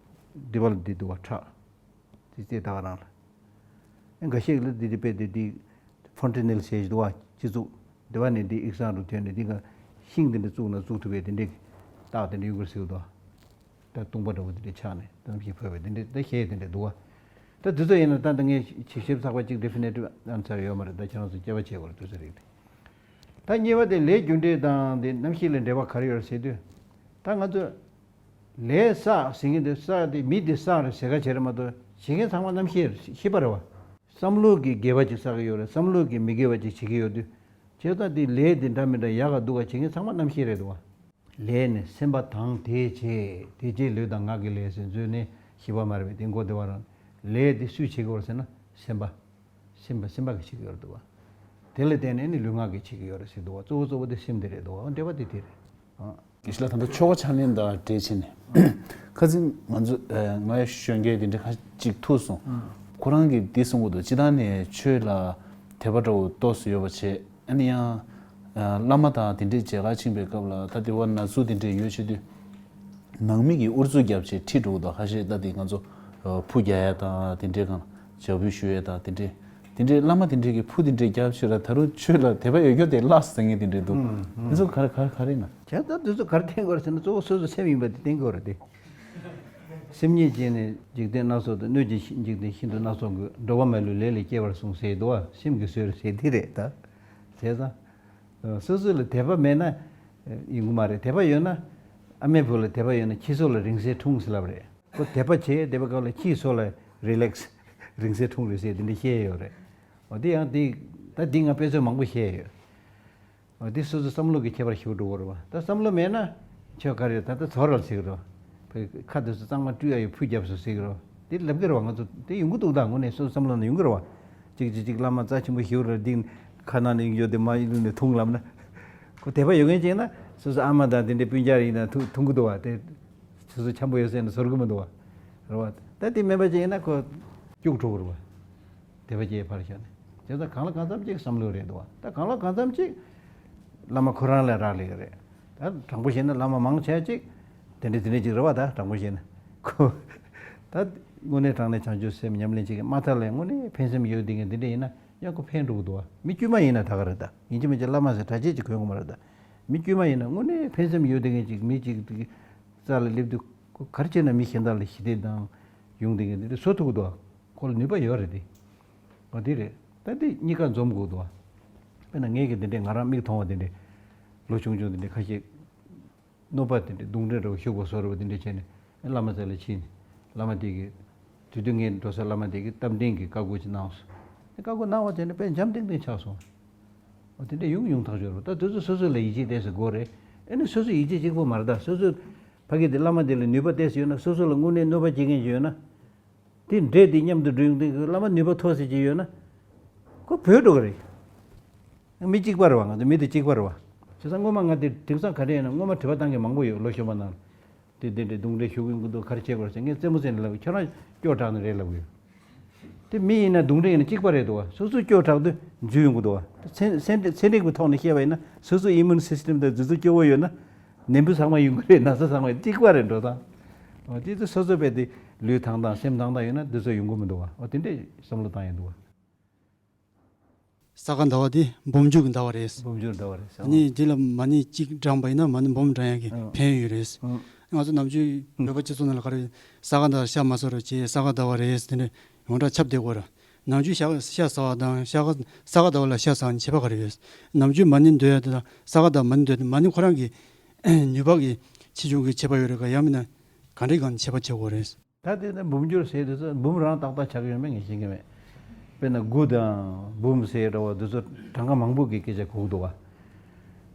སྡེ་པ་ལ་འདི་འདུག་བ། ཁྲག་དེ་རྩེ་ད་ག་རང་ལ། ཨེ་འགའ་ཤས་ལ་འདི་འདི་དཔེ་འདི་འདི་ཕོན་ཏི་ནེལ་ཟེར་གྱི་འདུག་བ། སྤྱི་གཙུག་འདི་བ་ནས་འདི་ཡིག་ཚང་རུ་ཐོན་ནས། འདི་ག་ཤིང་འདི་འདྲ་བཙུགས་ན་བཙུགས་ཐུབ་པའི་དེ་འདྲའི་རྟགས་དེ་འདྲ་ཡོད་ཀྱི་རེད་ཟེར་གྱི་འདུག། ད་བཏུང་པ་འདྲ་བོ་དེ་འདྲ་ཆགས་ནས་རྣམ་ཤེས་འཕོས་པའི་དེ་འདྲ་ད་གཞས་དེ་འདྲ་འདུག་བ། ད་དེ་ཚོ་ཡིན་ན་ད་ལྟ་ངས་ཞིབ་ཞིབ་ཚགས་པ་གཅིག་ཌེ་ཕི་ནེ་ཊིབ་ཨན་སར་ཡོད་མ་རེད། ད་ཁྱེད་རང་ཚོ་དཔྱད་པ་བྱེད་དགོས་རེད། དེ་ཚོ་རིགས་དེ། ད་གཉིས་པ་དེ་ལས་རྒྱུ་འབྲས་དང་དེ་རྣམ་ཤེས་ལ་འབྲེལ་བ་ག་རེ་ཡོད་རེད་ཟེར་དུས། ད་ང་ཚོ་ལས་བསགས་ཟེར་མཁན་དེ། བསགས་དེ་མི་དེ་བསགས་རེད་ཟེར་ག་བྱེད་རེད་མ་གཏོགས། བྱེད་མཁན་ཚང་མ་རྣམ་ཤེས་ཤེས་པ་རེད་བ། བསམ་བློ་གི་དགེ་བ་ཅིག་བསགས་ཀྱི་ཡོད་རེད། བསམ་བློ་གི་མི་དགེ་བ་ཅིག་བྱེད་ཀྱི་ཡོད་དུས། བྱས་ཙང་དེ་ལས་དེ་འདྲ་མི་འདྲ་ཡག་ག་སྡུག་ག་བྱེད་མཁན་ཚང་མ་རྣམ་ཤེས་རེད་འདུག་བ། ལས་ནི་སེམས་པ་དང་དེས་བྱེད། དེ་རྗེས་ལུས་དང་ངག་གི་ལས་ཟེར་མཛོད་ནས་བཞི་པ་མ་རེད་པས། དེ་མགོ་བདེ་བ་རང་། ལས་དེ་སུས་བྱེད་ཀྱི་ཡོད་རེད་ཟེར་ན་སེམས་པ། སེམས་པ་སེམས་པ་གིས་བྱེད་ཀྱི་ཡོད་རེད་འདུག་བ། དེ་ལ་བརྟེན་ནས་ནི་ལུས་ངག་གིས་བྱེད་ཀྱི་ཡོད་རེད་ཟེར་འདུག་བ། གཙོ་བོ་གཙོ་བོ་དེ་སེམས་དེ་རེད་འདུག་བ། འབྲེལ་བ་དེ་དེ་རེད། ཨང་། དགེ་བཤེས་ལགས། ད་ལྟ་ཆོ་ག་ཕྱག་ལེན་དང་འབྲེལ་བྱས་ནས། ཁ་སང་ང་ཚོ་ཨ་ང་ཡང་གཞོན་སྐྱེས་དེ་འདྲ་ཁ་ཅིག་ཐུག་སོང་། ཁོ་རང་གིས་འདི་གསུང་གི་འདུག། སྤྱིར་བཏང་ནས་ཆོས་ལ་དད་པ་འདྲ་བོ་ཏོག་ཙམ་ཡོད་པ་བྱས། ཨ་ནི་ཡང་ཨ་བླ་མ་དང་དེ་འདྲས་མཇལ་ཁ་ཕྱིན་པའི་སྐབས་ལ། ད་དེ་བ་ན་ཟུག་དེ་འདྲས་ཡོད་བྱེད་དུས། ནང་མི་གིས་ཨུ་ཚུགས་བརྒྱབ་བྱས་ཁྲིད་འགྲོ་གི་འདུག། ཁ་ཤས་ད་དེ་ང་ཚོ་ཨ་ཕུ་རྒྱག་ཡ་དང་དེ་འདྲས་གང་ལ་ཞབས་ཕུ་ཞུ་ཡ་དང་དེ་འདྲས། དེ་འདྲས་བླ་མ་དེ་འདྲས་ཀྱིས་ཕུ་དེ་འདྲས་བརྒྱབ་བྱས་ར། ད་རུང་ཆོས་ལ་དད་པ་ཡོད་རྒྱུ་དེ་བརླགས་ཟེར་མཁན་དེ་འདྲས་འདུག། ཨུམ། ཨུམ། དེ་ཚོ་ག་རེ་ག་རེ་ག་རེ་ཡིན་ན། བྱས་ཙང་དེ་ཚོ་ག་རེ་བསྟན་དགོས་རེད་ཟེར་ན། གཙོ་བོ་སོ་སོའི་སེམས་ཡིན་པ་དེ་བསྟན་དགོས་རེད་དེ། སེམས་ཉིད་ཀྱིས་ནི་འཇིག་རྟེན་སྣ་ཚོགས་དང་། སྣོད་ཀྱིས་འཇིག་རྟེན་ཤིན་ཏུ་སྣ་ཚོགས་ཀུན། འགྲོ་བ་མ་ལུས་ལས་ལས་སྐྱེ་བར་གསུངས་ཟེར་འདུག་བ། སེམས་ཀྱིས་བཟོས་རེད་ཟེར་དེ་རེད་ད། བྱས་ཙང་། སོ་སོ་ལ་དད་པ་མེད་ན་ཡོང་གི་མ་རེད། དད་པ་ཡོད་ན། ཨ་མའི་བུ་ལ་དད་པ་ཡོད་ན་ཁྱི་སོ་ལ་རིང་བསྲེལ་འཁྲུངས་ཟེར་ལབ་རེད། ཁོ་དད་པ་བྱས་བསྡད་པའི་སྐབས་ལ་ཁྱིའི་སོ་ལ་རི་ལེགས་རིང་བསྲེལ་འཁྲུངས་རེད་ཟེར་དེ་འདྲ་བཤད་ཡོད་རེད། འོ་དེ་ཡང་དེ། ད་འདི་ང་དཔེ་མཚོན་མང་པོ་བཤད་ཡོད། འོ་དེ་སོ་སོའི་བསམ་བློ་གི་ཁྱད་པར་ཞིག་འགྲོ་གི་རེད་བ། ད་བསམ་བློ་མེད་ན་ཆོས་ག་རེ། ད་ལྟ་ཚོར་བ་ཟེར་གི་རེད་བ། ཁ་དེ་ཚོ་གཙང་མ་བཀྲུས་ཡ་ཡོད། ཕུ་བརྒྱབ་སོང་ཟེར་གི་རེད་བ། དེ་ལབ་གི་རེད་བ། ང་ཚོ་དེ་ཡོང་གི་འདུག། ད་དངོས་གནས་སོ་སོའི་བསམ་བློ་ནང་ཡོང་གི་རེད་བ། གཅིག་གཅིག་གཅིག་བླ་མ་རྩ་ཆེན་པོ་ཞིག་རེད། འདི་ཁ་ནང་ནས་ཡོང་རྒྱུ་དེ་མ་ཡིན་ནས་འཐུང་ལབ་ན། ཁོ་དད་པ་ཡོད་མཁན་ཅིག་ཡིན་ན་སོ་སོའི་ཨ་མ་དང་དེ་འདྲའི་སྤུན་ཀྱག་ཡིན་ན་འཐུང་འཐུང་གི་འདུག་བ། དེ་སོ་སོ་འཆམ་པོ་ཡོད་ཟེར་ནས་ཟུར་གི་མི་འདུག་བ། རེད་བ། ད་དེ་མེད་པ་ཅིག་ཡིན་ན་ཁོ་སྐྱུག་བྲོ་གི་རེད་བ། དད་པ་སྐྱེས་ཕར་བཞག་ནས། བྱས་ཙང་གང་ལ་གང་འཚམ་ཅིག་བསམ་བློ་རེད་འདུག་བ། ད་གང་ལ་གང་འཚམ་ཅིག་བླ་མ་ཁོ་རང་ལ་རག་ལས་ཀྱི་རེད། ད་དྲང་པོ་བཤད་ན་བླ་མ་མང་ཆེ་ཅིག་དེ་འདྲ་དེ་འདྲ་ཅིག་རེད་བ། ད་དྲང་པོ་བཤད་ན་ཁོ། ད་དངོས་གནས་དྲང་གནས་བྱང་ཆུབ་སེམས་ཉམས་ལེན་བྱེད་མཁན་མ་མཐའ་ལ་དངོས་གནས་ཕན་སེམས་ཡོད་བསྡད་མཁན་དེ་འདྲ་ཡིན་ན་ཡང་ཁོ་ཕན་འགྲོ་གི་འདུག་བ། མི་དཀྱུས་མ་ཡིན་ན་ད་ག་རེད། ད་ཡིན་གཅིག་མིན་གཅིག་བླ་མ་ཟེར་གྲྭ་ཆས་ཅིག་གོན་དགོས་མ་རེད། ད་མི་དཀྱུས་མ་ཡིན་ན་དངོས་གནས་ཕན་སེམས་ཡོད་བསྡད་མཁན་ཅིག་མི་ཅིག་རྩ་ལ་སླེབས་དུས་ཁོ་ག་རེ་བྱས་ན་མི་གཞན་དག་ལ་ཞི་བདེ་དང་ཡོང་བསྡད་མཁན་དེ་འདྲ་བཟོ་ཐུབ་ཀྱི་འདུག། ཁོ་ལ་ནུས་པ་ཡོད་རེད་དེ། འོ་དེ་རེད། ད་དེ་གཉིས་ཀ་འཛོམས་དགོས་འདུག། དཔེར་ན་ངས་ཀྱི་དེ་འདྲའི་ང་རང་མིག་མཐོང་བ་དེ་འདྲའི་ལོ་ཆུང་ཆུང་དེ་འདྲའི་ཁ་ཤས་གནོད་པ་དེ་འདྲའི་གདོན་འདྲེ་འདྲ་བོ་ཤུགས་པ་བཟོ་རེད་བ། དེ་འདྲ་བྱས་ནས་བླ་མ་རྩ་ལ་ཕྱིན་ནས། བླ་མ་དེ་གིས་དེ་དུས་ངའི་འགྲོ་ས་བླ་མ་དེ་གིས་རྟ་མགྲིན་གྱི་བཀའ་བསྒོ་ཅིག་གནང་སོང་། བཀའ་བསྒོ་གནང་བ་དེ་ནི་དཔེ་འཇམ་ཐིང་ཐིང་ཆགས་སོང་། དེ་འདྲ་ཡོང་ཡོང་ཐག་ཆོད་རེད། ད་དེ་ཚོ་སོ་སོ་ལ་ཡིད་ཆེས་ཏོག་ཙམ་དགོས་རེད། ཨེ་ནི་སོ་སོ་ཡིད་ཆེས་གཅིག་པོ་མ་རེད། ད་སོ་སོ་ཕ་གི་དེ་བླ་མ་དེ་ལ་ནུས་པ་ཏོག་ཙམ་ཡོད་ན། སོ་སོ་ལ་དངོས་གནས་གནོད་པ་བྱེད་མཁན་ཅིག་ཡོད་ན། དེ་འདྲས་དེ་མཉམ་དུ་འགྲོ་ཡོང་དུས་བླ་མ་ནུས་པ་ཐོག་ཟེར་གྱི་ཡོད་ན། ཁོ་བོས་འགྲོ་གི་རེད། མི་གཅིག་པ་རེད་བ། ང་ཚོ་མི་དེ་གཅིག་པ་རེད་བ། བྱས་ཙང་སྔོན་མ་ང་དེ་དེང་སང་ག་འདྲ་ཡིན་ན། སྔོན་མ་དྲི་བ་བཏང་མཁན་མང་པོ་ཡོད། ལོ་གཞོན་པ་ནང་ལ། དེ་དེ་འདྲའི་རྡུང་རེས་ཞུ་གི་ཡོང་གི་འདུག་ག་རེ་བྱེད་དགོས་ཟེར། ངས་རྩེད་མོ་རྩེ་ནས་ལབ། ཁྱོད་རང་སྐྱོ་དྲགས་ནི་རེད་ལབ་གི་ཡོད། དེ་མི་ཡིན་ན་རྡུང་རེས་ཡིན་ན་གཅིག་པ་རེད་འདུག་བ། སོ་སོ་སྐྱོ་དྲགས་དུས་འཛུལ་ཡོང་གི་འདུག་བ། ཚན་ཚན་ཚན་རིག་པའི་ཐོག་ནས་བཤད་པ་ཡིན་ན། སོ་སོ་ཨི་མུན་སིས་ཊེམ་དང་དེ་ཚོ་སྐྱོ་བོ་ཡོད་ན། ནད་འབུ་ཚང་མ་ཡོང་གི་རེད། ན་ཚ་ཚང་མ་གཅིག་པ་རེད། འགྲོ་སྟངས། འོ་དེ་ཚོ་སོ་སོ་བས་དེ་ལུས་ཐང་ཐང་སེམས་ཐང་ཐང་ཡོད་ན་དེ་ཚོ་ཡོང་གི་མི་འདུག་བ། འོ་དེ་འདྲས་བསམ་བློ་བཏང་ཡོང་འདུག་བ། ས་ག་ཟླ་བ་དེ་འབུམ་འགྱུར་གྱི་ཟླ་བ་རེད། འབུམ་འགྱུར་ཟླ་བ་རེད། ཨ་ནི་དེ་ལ་མ་ཎི་གཅིག་བགྲངས་པ་ཡིན་ན་མ་ཎི་འབུམ་བགྲང་ཡག་གི་ཨང་ཕན་ཡོན་ཡོད་རེད། ཨང་། ང་ཚོ་ནམ་རྒྱུན་བོད་པ་སྤྱི་ཚོགས་ནང་ལ་ག་རེ། ས་ག་ཟླ་བར་ཤ་མ་ཟ་རོགས་བྱེད། ས་ག་ཟླ་བ་རེད་ཟེར། དེ་འདྲ་ཡོངས་གྲགས་ཁྱབ་བསྡད་ཡོད་རེད། ནམ་རྒྱུན་ཤ་ཤ་ཟ་བ་དང་ཤ་ག་ས་ག་ཟླ་བ་ལ་ཤ་ཟ་བ་ནི་ཁྱད་པར་ག་རེ་ཡོད། ནམ་རྒྱུན་མ་ཎི་འདོན་ཡག་དེ་དང་ས་ག་ཟླ་བ་མ་ཎི་འདོན་ཡག་དེ། མ་ཎི་ཁོ་རང་གི་ནུས་པ་གི་ཆེ་ཆུང་གི་ཁྱད་པར་ཡོད་རེད་ག། ཡང་མིན་ན་ག་འདྲའི་སྒང་ནས་ཁྱད་པར་ཕྱེ་དགོས་རེད། ད་དེ་ནི་འབུམ་འགྱུར་ཟེར་དུས་ཙམ་འབུམ་རང་ཏག་ཏག་ཆགས་ཀྱི་ཡོད་མེད་ངས་ཤེས་ཀྱི་མེད། དཔེར་ན་དགུ་དང་འབུམ་ཟེར་འདྲ་བ་འདི་ཚོ་གྲངས་ཀ་མང་པོ་གི་སྐད་ཆ་གོ་གི་འདུག་བ།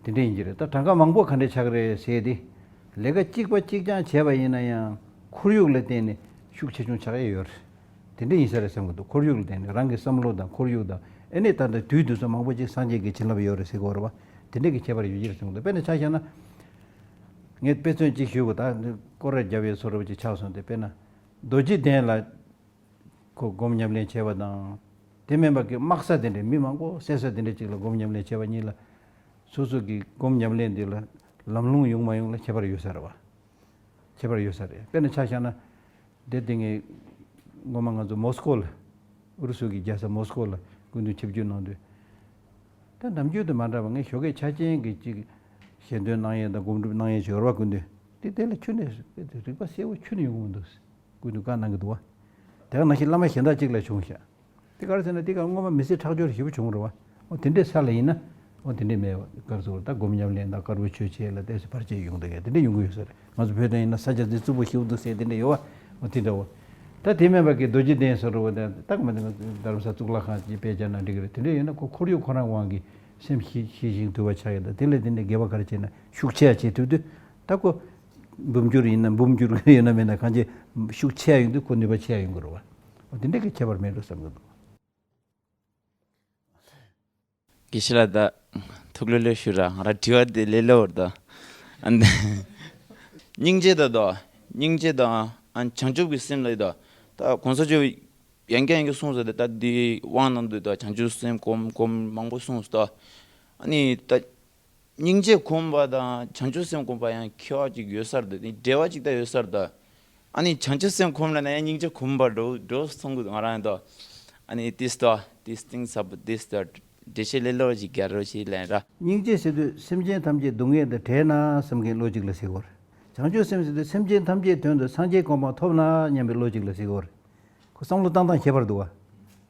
དེ་འདྲ་ཡིན་གྱི་རེད། ད་གྲངས་ཀ་མང་པོ་ག་འདྲས་ཆགས་ཀྱི་རེད་ཟེར་དེ། ལས་ཀ་གཅིག་པ་གཅིག་རྐྱང་བྱས་པ་ཡིན་ན་ཡང་ཁོར་ཡུག་ལ་བརྟེན་ནས་ཤུགས་ཆེ་ཆུང་ཆགས་ཡས་ཡོད་རེད། དེ་འདྲ་ཡིན་ས་རེད་བསམ་གྱི་འདུག་ཁོར་ཡུག་ལ་བརྟེན་ནས། རང་གི་བསམ་བློ་དང་ཁོར་ཡུག་དང་། ཨེ་ནས་ད་ལྟ་དུས་དེ་ཚོ་མང་པོ་ཅིག་སངས་རྒྱས་ཀྱི་བྱིན་རླབས་ཡོད་རེད་ཟེར་གྱི་ཡོད་རེད་བ། དེ་འདྲ་གི་ཁྱད་པར་ཡོད་ཀྱི་རེད་བསམ་གྱི་འདུག་དཔེར་ན་ཆ་བཞག་ན། ངས་དཔེ་མཚོན་གཅིག་ཞུ་དགོས། ད་སྐོར་ར་རྒྱབ་ཡས་ཚོ་འདྲ་བོ་ཅིག་ཆགས་སོང་སྟེ། དཔེར་ན། རྡོ་རྗེ་གདན་ལ་ཁོ་སྒོམ་ཉམས་ལེན་བྱས་པ་དང་། དེ་མིན་པ་གི་དམག་ས་དེ་འདྲའི་མི་མང་པོ་བསད་ས་དེ་འདྲ་ཅིག་ལ་སྒོམ་ཉམས་ལེན་བྱས་པ་གཉིས་ལ། སོ་སོ་གི་སྒོམ་ཉམས་ལེན་འདི་ལ་ལམ་ལྷོང་ཡོང་མ་ཡོང་ལ་ཁྱད་པར་ཡོད་ས་རེད་བ། ཁྱད་པར་ཡོད་ས་རེད། དཔེར་ན་ཆ་བཞག་ན། དེ་དེ་ངས་སྔོན་མ་ང་ཚོ་མོ་སི་ཀོ་ལ། ཨུ་རུ་སུ་གི་རྒྱལ་ས་མོ་སི་ཀོ་ལ་སྐུ་མདུན་ཆིབས་བསྒྱུར་གནང་དུས། ད་ནམ་རྒྱུན་དུ་མ་འདྲ་བ། ངས་ཞོགས་ཀས་ཆ་ཅན་གྱི་ཅིག་ཞལ་འདོན་གནང་ཡས་དང་སྒོམ་སྒྲུབ་གནང་ཡས་ཅིག་ཡོད་རེད་བ། སྐུ་མདུན་དེ་དེ་ལ་ཁྱོན་ནས་རིག་པ་གསལ་བོ་ཁྱོན་ནས་ཡོང་གི་མི་འདུག་སྐུ་མདུན་བཀའ་གནང་གི་འདུག་བ། དེ་ག་ནང་བཞིན་བླ་མ་གཞན་དག་ཅིག་ལ་བྱུང་ཤག་དེ་ག་རེ་ཟེར་ན། དེ་ག་སྔོན་མ་མི་ཚེ་ཁྲག་སྦྱོར་ཞེ་པོ་བྱུང་རེད་བ། འོ་དེ་འདྲའི་ས་ལ་ཡིན་ན། འོ་དེ་འདྲའི་མེད་པ་ག་རེ་ཟེར། ད་སྒོམ་ཉམས་ལེན་དང་དཀར་པོ་ཆོས་བྱེད་ལ་ཏོག་ཙམ་བར་ཆད་ཡོང་བསྡད་མཁན་དེ་འདྲ་ཡོང་གི་ཡོད་ས་རེད། ང་ཚོ་བོད་དོན་ཡིན་ན་ས་ཆ་འདི་རྩུབ་པོ་ཞེ་པོ་འདུག་ཟེར་དེ་འདྲ་ཡོད་བ། འོ་དེ་འདྲ་བོ། ད་དེ་མིན་པ་གི་རྡོ་རྗེ་གདན་ཟེར་བ་དང་། ད་མ་དེ་རྡ་རམ་ས་གཙུག་ལག་ཁང་ཅིག་དཔེ་བྱས་ན་འགྲིག་གི་རེད། དེ་འདྲ་ཡོད་ན་ཁོ་ཁོར་ཡུག་ཁོ་རང་དབང་གིས་སེམས་ཞི་ཞི་ཞིང་དུལ་བ་ཆགས་ཡོད། ད་དེ་ལས་དེ་འདྲའི་དགེ་བ་ག་རེ་བྱས་ན་ཤུགས་ཆེ་ཡ་བྱེད་ཐུབ་དུས། ད་ཁོ་འབུམ་འགྱུར་ཡིན་ན་འབུམ་འགྱུར་ཡོད་ན་མེད་ན། གང་ཅི་ཤུགས་ཆེ་ཡ་ཡོང་དུས་ཁོ་ནུས་པ་ཆེ་ཡ་ཡོང་གི་རེད་བ། འོ་དེ་འདྲ་གི་ཁྱད་པར་མེད་འགྲོ་བསམ་གི་འདུག་དགེ་བཤེས་ལགས། ད་ཐུགས་ལྷོད་ལྷོད་ཞུ་ར། ང་རང་དྲི་བ་དེ་ལས་སླ་པོ་རེད་ད། ཨ་ནི། སྙིང་རྗེ་ད་དོ། སྙིང་རྗེ་དང་ཨ་བྱང་ཆུབ་ཀྱི་སེམས་ལ་ཡོད་དོ། ད་གོང་ས་མཆོག་ཡང་བསྐྱར་ཡང་བསྐྱར་གསུངས་སོང་། ད་ད་འདི་དབང་ནང་དུ་ད་བྱང་ཆུབ་སེམས་སྒོམ་སྒོམ་མང་པོ་གསུངས་སོང་ད། ཨ་ནི་ད་སྙིང་རྗེ་སྒོམ་པ་དང་བྱང་ཆུབ་སེམས་སྒོམ་པ་ཡང་ཁྱད་པར་ཅིག་ཡོད་ས་རེད། འབྲེལ་བ་ཅིག་ད་ཡོད་ས་རེད་ད། ཨ་ནི་བྱང་ཆུབ་སེམས་སྒོམ་ལབ་ན་ཡང་སྙིང་རྗེ་སྒོམ་པ་འགྲོ་འགྲོ་སོང་གི་འདུག་ང་རང་ཡང་དོ། ཨ་ནི་this the this things up this the འགྲེལ་བཤད་ལས་སླ་པོ་ཞིག་རྒྱག་རོགས་ཞེས་ལན་ར། སྙིང་རྗེ་ཟེར་དུས་སེམས་ཅན་ཐམས་ཅད་སྡུག་བསྔལ་དང་བྲལ་ན་བསམ་མཁན་བློ་གཅིག་ལ་ཟེར་གྱི་ཡོད་རེད། བྱང་ཆུབ་སེམས་ཟེར་དུས་སེམས་ཅན་ཐམས་ཅད་དོན་དུ་སངས་རྒྱས་གོ་འཕང་ཐོབ་ན་སྙམ་པའི་བློ་གཅིག་ལ་ཟེར་གྱི་ཡོད་རེད། ཁོ་བསམ་བློ་བཏང་སྟངས་ཁྱད་པར་འདུག་བ།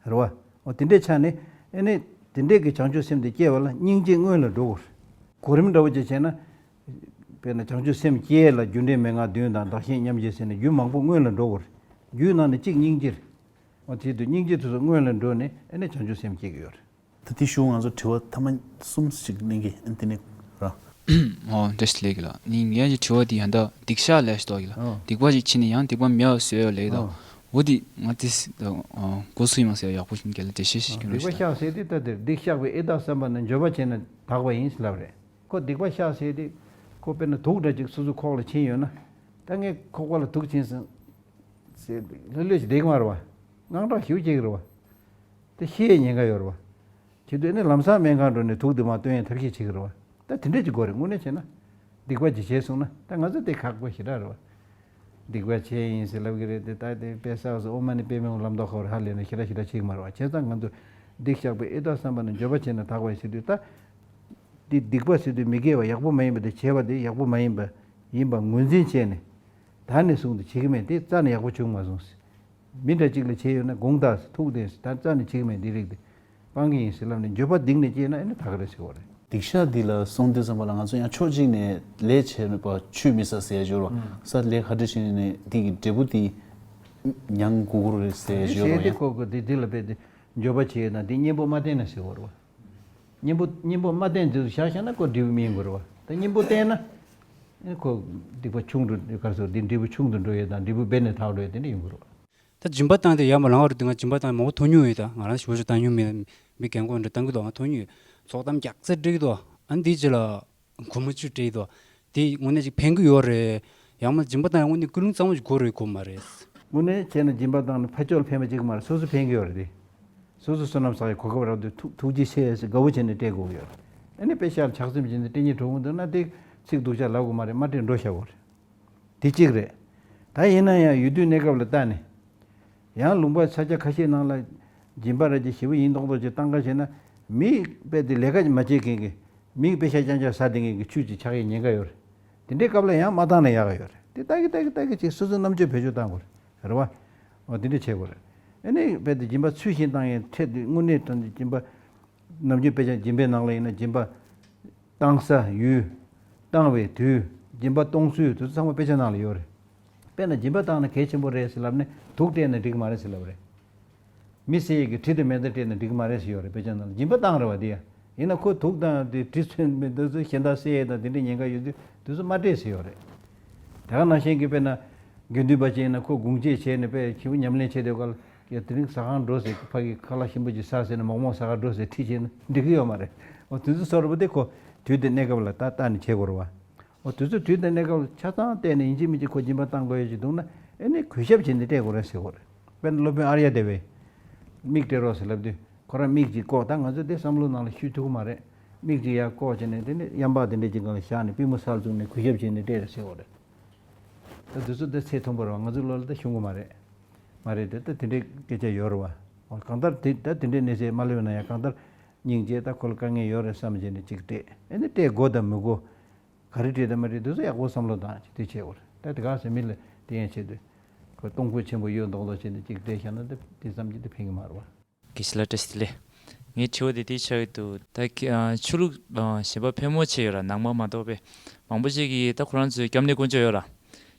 རེད་བ། འོ་དེ་འདྲའི་ཆ་ནས། ཨེ་ནས་དེ་འདྲའི་གི་བྱང་ཆུབ་སེམས་དེ་སྐྱེ་བ་ལ་སྙིང་རྗེ་སྔོན་ལ་འགྲོ་དགོས་རེད། གོ་རིམ་འདྲ་བོ་ཅིག་བྱས་ན། དཔེར་ན་བྱང་ཆུབ་སེམས་སྐྱེ་ལ་རྒྱུ་འབྲས་མན་ངག་བདུན་དང་བདག་གཞན་མཉམ་བརྗེ་ཟེར་ནས་རྒྱུ་མང་པོ་སྔོན་ལ་འགྲོ་དགོས་རེད། རྒྱུའི་ནང་ནས་གཅིག་སྙིང་རྗེ་རེད། འོ་དེ་དུས་སྙིང་རྗེ་དེ་ཚོ་སྔོན་ལ་འགྲོ་ནས་ཨེ་ནས་བྱང་ཆུབ་སེམས་སྐྱེ་གི་ཡོད་རེད། ད་དེ་ཞུ། ང་ཚོ་དྲི་བ་ཐ་མ་གསུམ་ཞིག་གླེང་གི། ཨ་དེ་ནས་ར། ཨོ་བཀྲ་ཤིས་བདེ་ལེགས་ལགས། ནི་ངའི་དྲི་བ་དེ་ཡང་ད་སྡིག་བཤགས་ལབ་ཞིག་འདུག་གི་ལགས། ཨོ། སྡིག་པ་ཞིག་བྱས་ནས་ཡང་སྡིག་པ་མེད་པ་བཟོ་ཡ་ལབ་ཀྱི་འདུག་ཨོ། འོ་དེ་ང་དེ་ད་ཨོ་མགོ་ཚོས་མ་ཟེར་ཡག་པོ་ཞིག་རྒན་ལགས་འགྲེལ་བཤད་ཞིག་སྐྱོན་རོགས་ཞུ། སྡིག་པ་བཤགས་ཟེར་དེ་ད་དེར་སྡིག་བཤགས་པའི་ཨེ་བདག་བསམ་པ་ནི། འགྱོད་པ་བྱས་ནས་དག་པ་ཡིན་ལབ་རེད། ཁོ་སྡིག་པ་བཤགས་ཟེར་དེ། ཁོ་དཔེར་ན་དུག་འདྲ་ཅིག་སོ་སོ་ཁོག་ལ་བྱིན་ཡོད་ན། ད་ངས་ཁོག་པ་ལ་དུག་བྱིན་སོང་ཟེར་ལྷོད་ལྷོད་ཅིག་བསྡད་ཀྱི་མ་རེད་བ། དངངས་སྐྲག་ཞེ་པོ་སྐྱེ་གི་རེད་བ། དེ་ཤི་ཡའི་ཉེན་ཁ་ཡོད་རེད་བ། བྱེད་དུས་ཨེ་ནས་ལམ་སང་སྨན་ཁང་འགྲོ་ནས་དུག་དེ་མར་བཏོན་ཡས་ཐབས་ཤེས་བྱེད་ཀྱི་རེད་བ། ད་དེ་འདྲས་ཅིག་དགོས་རེད། དངོས་གནས་བྱས་ན། སྡིག་པ་ཅིག་བྱས་སོང་ན་ད་ང་ཚོ་དེ་ཁག་པོ་ཞེ་དྲག་རེད་བ། སྡིག་པ་བྱས་ཡིན་ཟེར་ལབ་ཀྱི་རེད་དེ། ད་དེ་དཔེ་གསར་བཟོ་ཨོཾ་མ་ཎི་པདྨེ་ཧཱུྃ་ལམ་རྡོ་ཁ་བར་ཧ་ལས་ན་ཞེ་དྲག་ཞེ་དྲག་བྱེད་ཀྱི་མ་རེད་བ། བྱས་ཙང་ང་ཚོ་སྡིག་བཤགས་པའི་ཨེ་བདག་བསམ་པ་ནི། འགྱོད་པ་བྱས་ནས་དག་པ་ཡིན་ཟེར་དུས། ད་འདི་སྡིག་པ་ཟེར་དུས་མི་དགེ་བ་ཡག་པོ་མ་ཡིན་པ་དེ་བྱས་པ་དེ་ཡག་པོ་མ་ཡིན་པ་ཡིན་པ་ངོས་འཛིན་བྱས་ནས། ད་ནས་བཟུང་སྟེ་བྱེད་ཀྱི་མེད། དེ་རྩ་ནས་ཡག་པོ་བྱུང་མ་སོང་ཟེར། མི་འདྲ་གཅིག་ལ་བྱས་ཡོད་ན་དགོངས་དག་ཟེར། ཐུགས་བདེན་ཟེར། ད་རྩ་ནས་བྱེད་ཀྱི་མེད། འདི་རིགས་དེ་སྤང་གི་ཡིན་ཟེར་ལབ་ནས་འགྱོད་པ་གཏིང་ནས་སྐྱེས་ན་ཨེ་ནི་དག་གི་རེད་ཟེར་བ་རེད། སྡིག་བཤགས་འདི་ལ་སོང་དུས་ཙམ་པ་ལ་ང་ཚོ་ཡང་ཕྱོགས་གཅིག་ནས་ལས་བྱས་པ་ཆུད་མི་ཟ་ཟེར་ཡ་ཡོད་རེད་བ། ཨང་། ས་ལས་ཁ་བྲལ་བྱས་ནས་འདི་གི་འབྲས་བུ་འདི་མྱང་དགོས་ཀྱི་རེད་ཟེར་ཡ་ཡོད་རེད་བ། ཡང་། ཁོ་གི་འདི་འདི་ལ་དཔེ་དེ་འགྱོད་པ་བྱས་ན་འདི་གཉེན་པོ་མ་བསྟེན་ན་ཟེར་བ་རེད་བ། གཉེན་པོ་གཉེན་པོ་མ་བསྟེན་དུས་བཞག་བཞག་ན་ཁོ་འབྲས་བུ་སྨིན་དགོས་རེད་བ། ད་གཉེན་པོ་བསྟེན་ན་ཁོ་སྡིག་པ་ཆུང་དུ་ག་རེ་ཟེར་འདི་འབྲས་བུ་ཆུང་དུ་འགྲོ་ཡས་དང་འབྲས་བུ་འབད་ནས་དག་འགྲོ་ཡས་དེ་འདྲ་ཡོང་གི་རེད་བ། ད་སྦྱིན་པ་བཏང་དེ་ཡར་མར་ལངས་རུ་དུས་ང་སྦྱིན་པ་བཏང་མང་པོ་ཐོན་མྱོང་ཡོད། ད་ང་རང་ཞུ་ཞུ་བཏང་མྱོང་མེད། མི་རྒན་གོག་འདྲ་བཏང་གི་འདུག་ང་ཐོན་མྱོང་ཡོད། ཚོགས་གཏམ་རྒྱག་ཚད་འགྲིག་གི་འདུག་ཨ་འདི་ཅི་ལ་གོ་མ་བཅུ་སྤྲད་འདུག་དེ་དངོས་གནས་ཅིག་ཕན་གི་ཡོད་རེད། ཡང་མ་སྦྱིན་པ་བཏང་ཡང་དངོས་གནས་ཀུན་སློང་གཙང་མ་ཞིག་དགོས་རེད་གོ་མ་རེད། དངོས་གནས་བྱས་ན་སྦྱིན་པ་བཏང་ནས་ཕ་ཕྱོགས་ལ་ཕན་པ་ཅིག་མ་རེད། སོ་སོ་ཕན་གི་ཡོད་རེད་དེ། སོ་སོ་བསོད་ནམས་བསགས་ཡས་གོ་སྐབས་རག་དུས་ཐུགས་ཐུགས་རྗེ་ཆེ་ཟེར་དགའ་བོ་བྱས་ནས་སྤྲད་དགོས་ཀྱི་ཡོད་རེད། ཨ་ནི་དཔེ་ཤག་ཆགས་སེམས་བྱས་ནས་སྤྲད་སྙིང་བྲོ་གི་འདུག་ན་དེ་ཚིག་སྡུག་ཅག་ལབ་དགོས་མ་རེད། མ་སྤྲད་འགྲོ་བཞག་དགོས་རེད། དེ་གཅིག་རེད། ད་ཡིན་ན་ཡང་ཡུལ་དུས་གནས་སྐབས་ལ་ལྟ་ནས། ཡང་ལུང་པ་ས་ཆ་ཁ་ཤས་ནང་ལ་སྦྱིན་པ་ར་ཅིག་ཞེ་པོ་ཡིན་མདོག་མདོག་ཅིག་བཏང་ག་བྱས་ན། མི་དཔེ་དེ་ལས་ཀ་མ་བྱེད་མཁན་གྱི་མིས་དཔེ་ཤག་རྐྱང་རྐྱང་ཟ་བསྡད་མཁན་གྱི་ཆུ་ཅིག་ཆགས་ཡས་ཉེན་ཁ་ཡོད་རེད། དེ་འདྲའི་སྐབས་ལ་ཡང་མ་བཏང་ན་ཡག་ག་ཡོད་རེད། དེ་ལྟ་གི་ལྟ་གི་ལྟ་གི་ཅིག་སོ་སོའི་རྣམ་དཔྱོད་བེད་སྤྱོད་བཏང་དགོས་རེད། རེད་བ། འོ་དེ་འདྲ་བྱེད་དགོས་རེད། ཨ་ནི་དཔེ་དེ་སྦྱིན་པ་ཚུལ་བཞིན་བཏང་ཡས་འཕྲལ་དུ་དངོས་གནས་དྲང་གནས་སྦྱིན་པ། ནམ་རྒྱུན་དཔེ་ཆ་སྦྱིན་པའི་ནང་ལ་ཡིན་ན་སྦྱིན་པ་བཏང་ས་ཡུལ། བཏང་བའི་དུས། སྦྱིན་པ་གཏོང་ཚུལ་དེ་ཚོ་ཚང་མ་དཔེ་ཆ་ནང་ལ་ཡོད་རེད། དཔེར་ན་སྦྱིན་པ་བཏང་ན་གལ་ཆེན་པོ་རེད་ཟེར་ལབ་ནས་དུག་སྤྲད་ན་འགྲིག་མ་རེད་ཟེར་ལབ་རེད། མི་བསད་ཡས་ཀྱི་གྲི་དང་མེ་མདའ་སྤྲད་ན་འགྲིག་མ་རེད་ཟེར་ཡོད་རེད། དཔེ་ཆ་ནང་ལ་སྦྱིན་པ་བཏང་རེད་བ་དེ་ཡ། ཡིན་ན་ཁོ་དུག་དང་དེ་གྲི་མཚོན་མི་འདི་ཚོ་གཞན་དག་བསད་ཡས་དང་དེ་འདྲའི་ཉེན་ཁ་ཡོད་དུས་དེ་ཚོ་མ་སྤྲད་ཟེར་ཡོད་རེད། དེ་ག་ནང་བཞིན་གྱི་དཔེར་ན། དགེ་འདུན་པ་ཅིག་ཡིན་ན་ཁོ་དགུང་ཅན་བྱས་ནས་དཔེ་ཁྱེའུ་ཉམས་ལེན་བྱས་དུས་སྐབས་ལ་ཡ་དེ་རིང་ཟ་ཁང་འགྲོ་ཟེར་ཕ་གི་ཁ་ལག་ཞིམ་པོ་ཅིག་ཟ་ཟེར་ནས་མོག་མོག་ཟ་ཁང་འགྲོ་ཟེར་ཁྲིད་བྱས་ན་འགྲིག་གི་ཡོད་མ་རེད། འོ་དེ་ཚོ་བཟོ་འདྲ་པོ་དེ་ཁོ་དུས་དང་གནས་སྐབས་ལ་ལྟ་ལྟ་ནས་བྱེད་དགོས་རེད་བ། འོ་དེ་ཚོ་དུས་དང་གནས་སྐབས་ལ་ཆ་ཚང་བལྟས་ནས་ཡིན་གཅིག་མིན་གཅིག་ཁོ་སྦྱིན་པ་བཏང་དགོས་ཡ་ཅིག་འདུག་ན་ཨེ་ནི་གུས་ཞབས་བྱས་ནས་སྤྲད་དགོས་རེད་ཟེར་དགོས་རེད། དཔེར་ན་སློབ་དཔོན་ཨརྱ་དེ་བས་མིག་སྤྲད་རོགས་ཟེར་ལབ་དུས་ཁོ་རང་མིག་ཅིག་ལྐོག་ད་ང་ཚོ་དེ་བསམ་བློ་ནང་ལ་ཤུད་ཐུབ་ཀྱི་མ་རེད། མིག་ཅིག་ཡར་ལྐོག་བྱས་ནས་དེ་ནས་གཡམ་པ་དེ་འདྲ་ཅིག་སྒང་ལ་བཞག་ནས་པུས་མོ་སར་བཙུགས་ནས་གུས་ཞབས་བྱས་ནས་སྤྲད་རེད་ཟེར་དགོས་རེད། ད་དེ་ཚོ་དེ་ཚད་མཐོན་པོ་རེད་བ། ང་ཚོའི་བློ་ལ་ད་ཤོང་གི་མ་རེད། མ་རེད་དེ་ད་དེ་འདྲའི་སྐད་ཆ་ཡོད་རེད་བ། འོ་གང་ལྟར་དེ་ད་དེ་འདྲའི་གནས་ཚད་མ་སླེབས་ན་ཡང་གང་ལྟར་སྙིང་རྗེ་ད་ཁོ་ལ་དཀའ་ངལ་ཡོད་རེད་བསམ་བྱས་ནས་ཅིག་སྤྲད་ཨེ་ནི་སྤྲད་དགོས་དང་མི་དགོས། ག་རེ་སྤྲད་དང་མ་སྤྲད་དེ་ཚོ་ཡག་པོ་བསམ་བློ་བཏང་ཅིག་དེ་བྱེད་དགོས་རེད། ད་དེ་ག་ཟེ་མི་ལ་དེ་ཡན་ཆད་དུ་ཁོ་གཏོང་ཕོད་ཆེན་པོ་ཡོད་མདོག་མདོག་བྱས་ནས་ཅིག་སྤྲད་བཞག་ན་ད་དེ་ཙམ་གྱིས་ད་ཕན་གྱི་མ་རེད་བ། དགེ་བཤེས་ལགས་བཀྲ་ཤིས་བདེ་ལེགས། ངའི་དྲི་བ་དེ་འདི་ཆགས་ཀྱི་འདུག་ད་ཁྱེད་ཨ་ཆོས་ལུགས་ཨ་གཞན་པ་ཕལ་མོ་ཆེ་ཡོད་ར། ནང་པ་མ་གཏོགས་པའི་མང་པོ་ཅིག་གིས་ད་ཁོ་རང་ཚོའི་སྐྱབས་གནས་དཀོན་མཆོག་ཡོད་ར།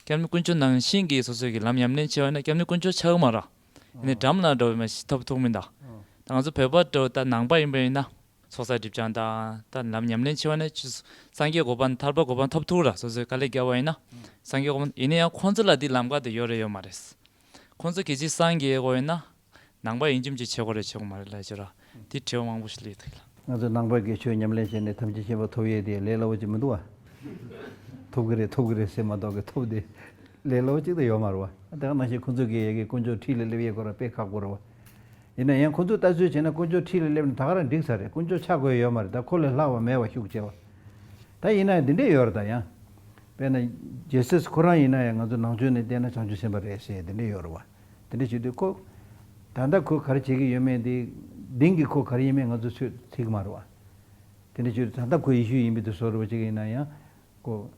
སྐྱབས་གནས་དཀོན་མཆོག་ནང་བཞིན་གྱི་སོ་སོ་གི་ལམ་ཉམས་ལེན་བྱས་པ་ན་སྐྱབས་གནས་དཀོན་མཆོག་ཆགས་ཀྱི་མ་ར། ཡིན་ནའི་འགྲམ་ལ་འགྲོ་བའི་མ་ཞིག་ཐོབ་ཐུབ་མིན་ད། ད་ང་ཚོ་བོད་པ་འདྲ་བོ་ད་ནང་པ་ཡིན་པ་ཡིན་ན་ཚོགས་བསགས་སྒྲིབ་སྦྱང་དང་ད་ལམ་ཉམས་ལེན་བྱས་པ་ན་ཆུ་སངས་རྒྱས་གོ་འཕང་ཐར་པ་གོ་འཕང་ཐོབ་ཐུབ་ར། སོ་སོའི་དཀའ་ལས་བརྒྱབ་པ་ཡིན་ན་སངས་རྒྱས་གོ་འཕང་། ཡིན་ནའི་ཡང་ཁོང་ཚོ་ལ་འདི་ལམ་ཁ་དེ་ཡོད་རེད་ཡོད་མ་རེད། ཁོང་ཚོ་གལ་སྲིད་སངས་རྒྱས་དགོས་ཡིན་ན། ནང་པ་ཡིན་རྒྱུ་མ་ཅིག་བྱེད་དགོས་རེད་བྱེད་དགོས་མ་རེད་ལབ་ཀྱི་ར། དེ་དྲི་བ་མང་པོ་ཞིག་སླེབས་འདུག་ལ། ང་ཚོ་ནང་པ་གིས་ཆོས་ཉམས་ལེན་བྱས་ནས་ཐམས་ཅད་མཁྱེན་པ་ཐོབ་ཡས་དེ་ལས་སླ་བོ་ཅིག་མི་འདུག་བ། ཐོབ་ཀྱི་རེད་ཐོབ་ཀྱི་རེད་ཟེར་མ་གཏོགས་ཀྱི་ཐོབ་དེ་ལས་སླ་བོ་ཅིག་ད་ཡོད་མ་རེད་བ། དེ་ག་ནང་བཞིན་ཁོང་ཚོ་གིས་ཡ་གི་དཀོན་མཆོག་འཁྲིས་ལ་སླེབས་ཡས་ཁོ་རང་དཔེ་ཁག་པོ་རེད་བ། ཡིན་ན་ཡང་ཁོང་ཚོས་ལྟ་ཚུལ་བྱས་ན་དཀོན་མཆོག་འཁྲིས་ལ་སླེབས་ན་ད་ག་རང་འགྲིག་ས་རེད། དཀོན་མཆོག་ཆགས་དགོས་ཡས་ཡོད་མ་རེད། ད་ཁོ་ལས་ལྷག་པ་མེད་བ་ཤུགས་ཆེ་བ། ད་ཡིན་ན་ཡང་འདི་འདྲས་ཡོད་རེད་ད་ཡང་། དཔེར་ན་རྗེ་སོས་ཁོ་རང་ཡིན་ན་ཡང་ང་ཚོ་ནང་ཆོས་ནས་བལྟས་ན་བྱང་ཆུབ་སེམས་དཔའ་རེད་ཟེར་འདི་འདྲས་ཡོད་རེད་བ། དེ་འདྲ་བྱེད་དུས་ཁོ། ད་ལྟ་ཁོས་ག་རེ་བྱེད་ཀྱི་ཡོད་མེད་དེ། གཏིང་གི་ཁོ་ག་རེ་ཡིན་མེད་ང་ཚོས་ཚོད་ཐིག་མ་རེད་བ། དེ་འདྲ་བྱེད་དུས་ད་ལྟ་ཁོ་ཡེ་ཤུ་ཡིན་པའི་དུས་སོ་རེ་བ་ཅིག་ཡིན་ན་ཡང་། ཁོ།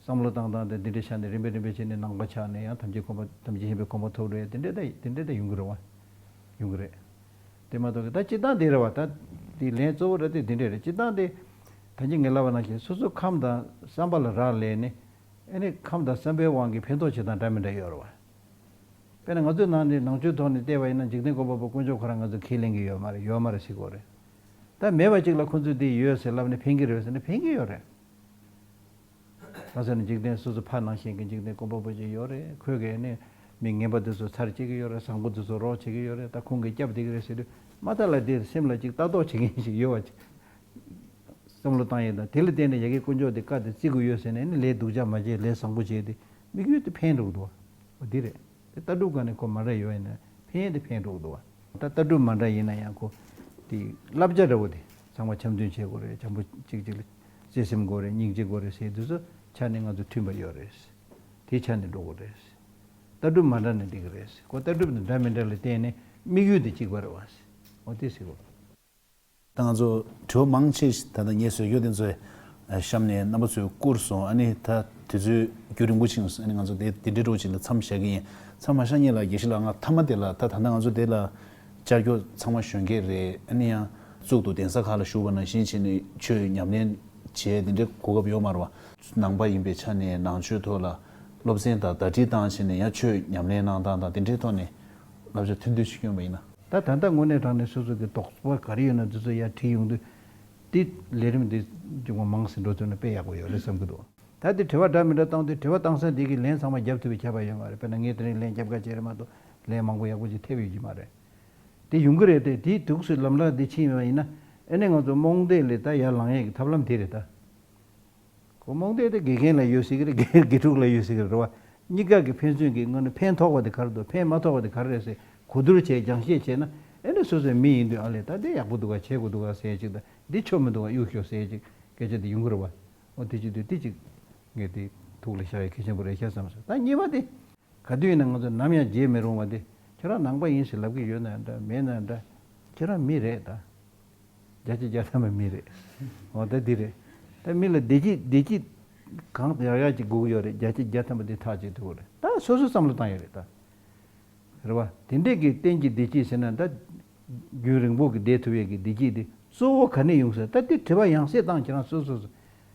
བསམ་བློ་བཏང་སྟངས་དེ་འདི་འདྲ་ཆགས་ནས་རིམ་པས་རིམ་པས་བྱས་ནས་ནང་པ་ཆགས་ནས་ཡང་ཐམས་ཅད་གོ་འཕང་ཐམས་ཅད་མཁྱེན་པའི་གོ་འཕང་ཐོབ་རེད་དེ་འདྲ་ད་དེ་འདྲ་ད་ཡོང་གི་རེད་བ། ཡོང་གི་རེད། དེ་མ་གཏོགས་ད་སྤྱིར་བཏང་དེ་རེད་བ། ད་དེ་ལན་གཙོ་བོ་ར་དེ་དེ་འདྲ་རེད། སྤྱིར་བཏང་དེ། ད་གིན་ངས་ལབ་པ་ནང་བཞིན་སོ་སོ་ཁམས་དང་བསམ་པ་ལ་རག་ལས་ནས། ཨེ་ནི་ཁམས་དང་བསམ་པའི་དབང་གིས་ཕན་ཐོགས་བྱེད་སྟངས་འདྲ་མི་འདྲ་ཡོད་རེད་བ། དཔེར་ན་ང་ཚོའི་ནང་ནས་ནང་ཆོས་ཐོག་ནས་བལྟས་པ་ཡིན་ན་འཇིག་རྟེན་མགོན་པོ་དཀོན་མཆོག་ཁོ་རང་ང་ཚོ་ཁས་ལེན་གྱི་ཡོད་མ་རེད་ཡོད་མ་རེད་ཟེར་གྱི་ཡོད་རེད། ད་མེད་པ་ཅིག་ལ་ཁོ་ཚོས་འདི་ཡོད་ཟེར་ལབ་ནས་ཕན་གྱི་རེད་ཟེར་ན་ཕན་གྱི་ཡོད་རེད། ད་ཟེར་ན་འཇིག་རྟེན་སོ་སོ་ཕ་ནང་བཞིན་གྱི་འཇིག་རྟེན་མགོན་པོ་པོ་ཅིག་ཡོད་རེད། ཁོས་གས་ནས་མི་ངན་པ་དེ་ཚོ་ཚར་བཅད་ཀྱི་ཡོད་རེད། བཟང་པོ་དེ་ཚོ་རོགས་བྱེད་ཀྱི་ཡོད་རེད། ད་ཁོང་གིས་སྐྱབས་བསྡད་ཀྱི་རེད་ཟེར་དུས་མ་མཐའ་ལ་དེ་སེམས་ལ་ཅིག་ལྟ་རྟོག་བྱེད་མཁན་ཞིག་ཡོད་པ་ཅིག་བསམ་བློ་བཏང་ཡས་དང་དེ་ལ་བརྟེན་ནས་ཡ་གི་དཀོན་མཆོག་དེ་བཀའ་དེ་བརྩི་དགོས་ཡོད་ཟེར་ནས་ནི་ལས་སྡུག་ཅག་མ་བྱེད་ལས་བཟང་པོ་བྱེད་དེ་དམིགས་ཡུལ་དེ་ཕན་འགྲོ་གི་འདུག་འོ་འདི་རེད། དེ་ལྟ་གྲུབ་སྒང་ནས་ཁོ་མ་འདྲ་ཡོད་ཡིན་ན་ཕན་ཡས་དེ་ཕན་འགྲོ་གི་འདུག་བ། ད་ལྟ་གྲུབ་མ་འདྲ་ཡིན་ན་ཡང་ཁོ་དེ་བསླབ་བྱ་འདྲ་བོ་དེ་ཚང་མ་འཆམ་མཐུན་བྱེད་དགོས་རེད། འཆམ་པོ་གཅིག་གཅིག་ལ་བརྩེ་སེམས་དགོས་རེད། སྙིང་རྗེ་དགོས་རེད་ཟེར་དུས་ཚོ་ཆ་ནས་ང་ཚོ་མཐུན་པ་ཡོད་རེད། དེ་ཆ་ནས་འགྲོ་དགོས་རེད། ལྟ་གྲུབ་མ་འདྲ་ན་འགྲིག་གི་རེད། ཁོ་ལྟ་གྲུབ་དེ་འདྲ་མི་འདྲ་ལ་བརྟེན་ནས་དམིགས་ཡུལ་དེ་གཅིག་པ་རེད་བ། འོ་དེ་ཟེར་དགོས། ད་ང་ཚོ་དྲི་བ་མང་ཆེ་ཞིག་ད་ལྟ་ངས་བཟོས་རྒྱུ་དེ་ཚོ་གཤམ་ནས་རྣམ་པ་ཚོས་བསྐུར་སོང་། ཨ་ནི་ད་དུས་ཚོད་རྒྱུན་རིང་པོ་ཕྱིན་སོང་། ཨ་ནི་ང་ཚོ་དེ་དེ་འདྲའི་འགྲོ་ཅིག་ལ་མཚམས་བཞག་གི་ཡིན། མཚམས་མ་བཞག་སྔོན་ལ་དགེ་བཤེས་ལགས་ང་མཐའ་མ་དེ་ལ་ད་ད་ལྟ་ང་ཚོ་དེ་ལ་བཅར་རྒྱུ་ཚང་མ་གཞོན་སྐྱེས་རེད། ཨ་ནི་ཡང་གཙུག་ཏུ་གདན་ས་ཁག་ལ་བཞུགས་པ་ནང་བཞིན་བྱས་ནས་ཆོས་ཉམས་ལེན་བྱས་དེ་འདྲའི་གོ་སྐབས་ཡོད་མ་རེད་བ། ནང་པ་ཡིན་པའི་ཆ་ནས་ནང་ཆོས་ཐོག་ལ་སློབ་ཚན་དང་ཟླ་སྒྲིལ་བཏང་བྱས་ནས་ཡང་ཆོས་ཉམས་ལེན་གནང་སྟངས་དང་དེ་འདྲའི་ཐོག་ནས་བསླབ་བྱ་ཐུང་ཐུང་ཞིག་སྐྱོན་པ་ཡིན་ན། ད་ད་ལྟ་དངོས་གནས་དྲང་གནས་སོ་སོ་གི་དོགས་པ་ག་རེ་ཡོད་ན་དེ་ཚོ་ཡར་དྲིས་ཡོང་དུས། དེ་ལས་རིམ་འདི་ཅུང་མང་ཟིན་འགྲོ་ཐུབ་ན་དཔེ་ཡག་པོ་ཡོད་རེད་བསམ་གྱི་འདུག་ད་དེ་དྲི་བ་འདྲ་མི་འདྲ་བཏང་དུས་དྲི་བ་བཏང་ས་འདི་གི་ལན་ཚང་མ་རྒྱབ་ཐུབ་པའི་ཁྱད་པར་ཡོད་མ་རེད། དཔེར་ན་ངས་དེ་རིང་ལན་རྒྱབ་ག་བྱས་རེད་མ་གཏོགས་ལན་མང་པོ་ཡག་པོ་ཅིག་ཐེབས་ཡོད་ཀྱི་མ་རེད། དེ་ཡོང་གི་རེད་དེ། དེའི་དུས་སུ་ལམ་ལྷོང་འདི་ཕྱིན་པ་ཡིན་ན་ཨ་ནི་ང་ཚོ་རྨོངས་དད་ལས་ད་ཡར་ལངས་ཡས་ཀྱི་ཐབས་ལམ་དེ་རེད་ད། ཁོ་རྨོངས་དད་དེ་དགེ་རྒན་ལ་ཡོད་སྲིད་ཀྱི་རེད། དགེ་དགེ་ཕྲུག་ལ་ཡོད་སྲིད་ཀྱི་རེད་བ། གཉིས་ཀ་གི་ཕན་ཚུན་གྱི་ངོས་ནས་ཕན་ཐོགས་པ་དེ་ག་རེ་འདུག་ཕན་མ་ཐོགས་པ་དེ་ག་རེ་རེད་ཟེར་གོ་བསྡུར་བྱས་སྦྱང་བཤད་བྱས་ན་ཨེ་ནི་སོ་སོའི་མི་ཡིན་དུས་ཨ་ལས་ད་འདི་ཡག་པོ་འདུག་ག་བྱེད་དགོས་འདུག་ག་ཟེར་ཅིག་དང་འདི་ཆོ་མི་འདུག་ག་གཡུག་ཤོག་ཟེར་ཅིག་སྐད་ཆ་དེ་ཡོང་གི་རེད་བ། འོ་དེ་ཅིག་དུས་དེ་ཅིག་ངས་དེ་ཐུགས་ལ་བཞག་ཡ་གལ་ཆེན་པོ་རེད་ཤག་བསམ་སོང་། ད་གཉིས་པ་དེ་ག་དུས་ཡིན་ན་ང་ཚོ་ནམ་ཡང་བརྗེད་མི་རུང་བ་དེ་ཁྱོད་རང་ནང་པ་ཡིན་ཟེར་ལབ་ཀྱི་ཡོད་ན་འདྲ་མེད་ན་འདྲ་ཁྱོད་རང་མི་རེད་ད། བརྒྱ་ཆ་བརྒྱ་ཐམ་པ་མི་རེད། འོ་ད་འདི་རེད། ད་མི་ལ་བདེ་སྐྱིད་བདེ་སྐྱིད་གང་ཡག་ཡག་ཅིག་དགོས་ཀྱི་ཡོད་རེད། བརྒྱ་ཆ་བརྒྱ་ཐམ་པ་འདི་ཐག་བཅད་ཐུབ་ཀྱི་རེད། ད་སོ་སོ་བསམ་བློ་བཏང་ཡོད་རེད་ད། རེད་བ། དེ་འདྲས་ཀྱི་གཏན་གྱི་བདེ་སྐྱིད་ཟེར་ན་ད། རྒྱུན་རིང་པོ་གི་བདེ་ཐུབ་ཡས་ཀྱི་བདེ་སྐྱིད་དེ་གཙོ་བོ་ག་ནས་ཡོང་ཟེར་ད་འདི་དྲི་བ་ཡང་སེ་བཏང་ཁྱེད་རང་སོ་སོ་སོ།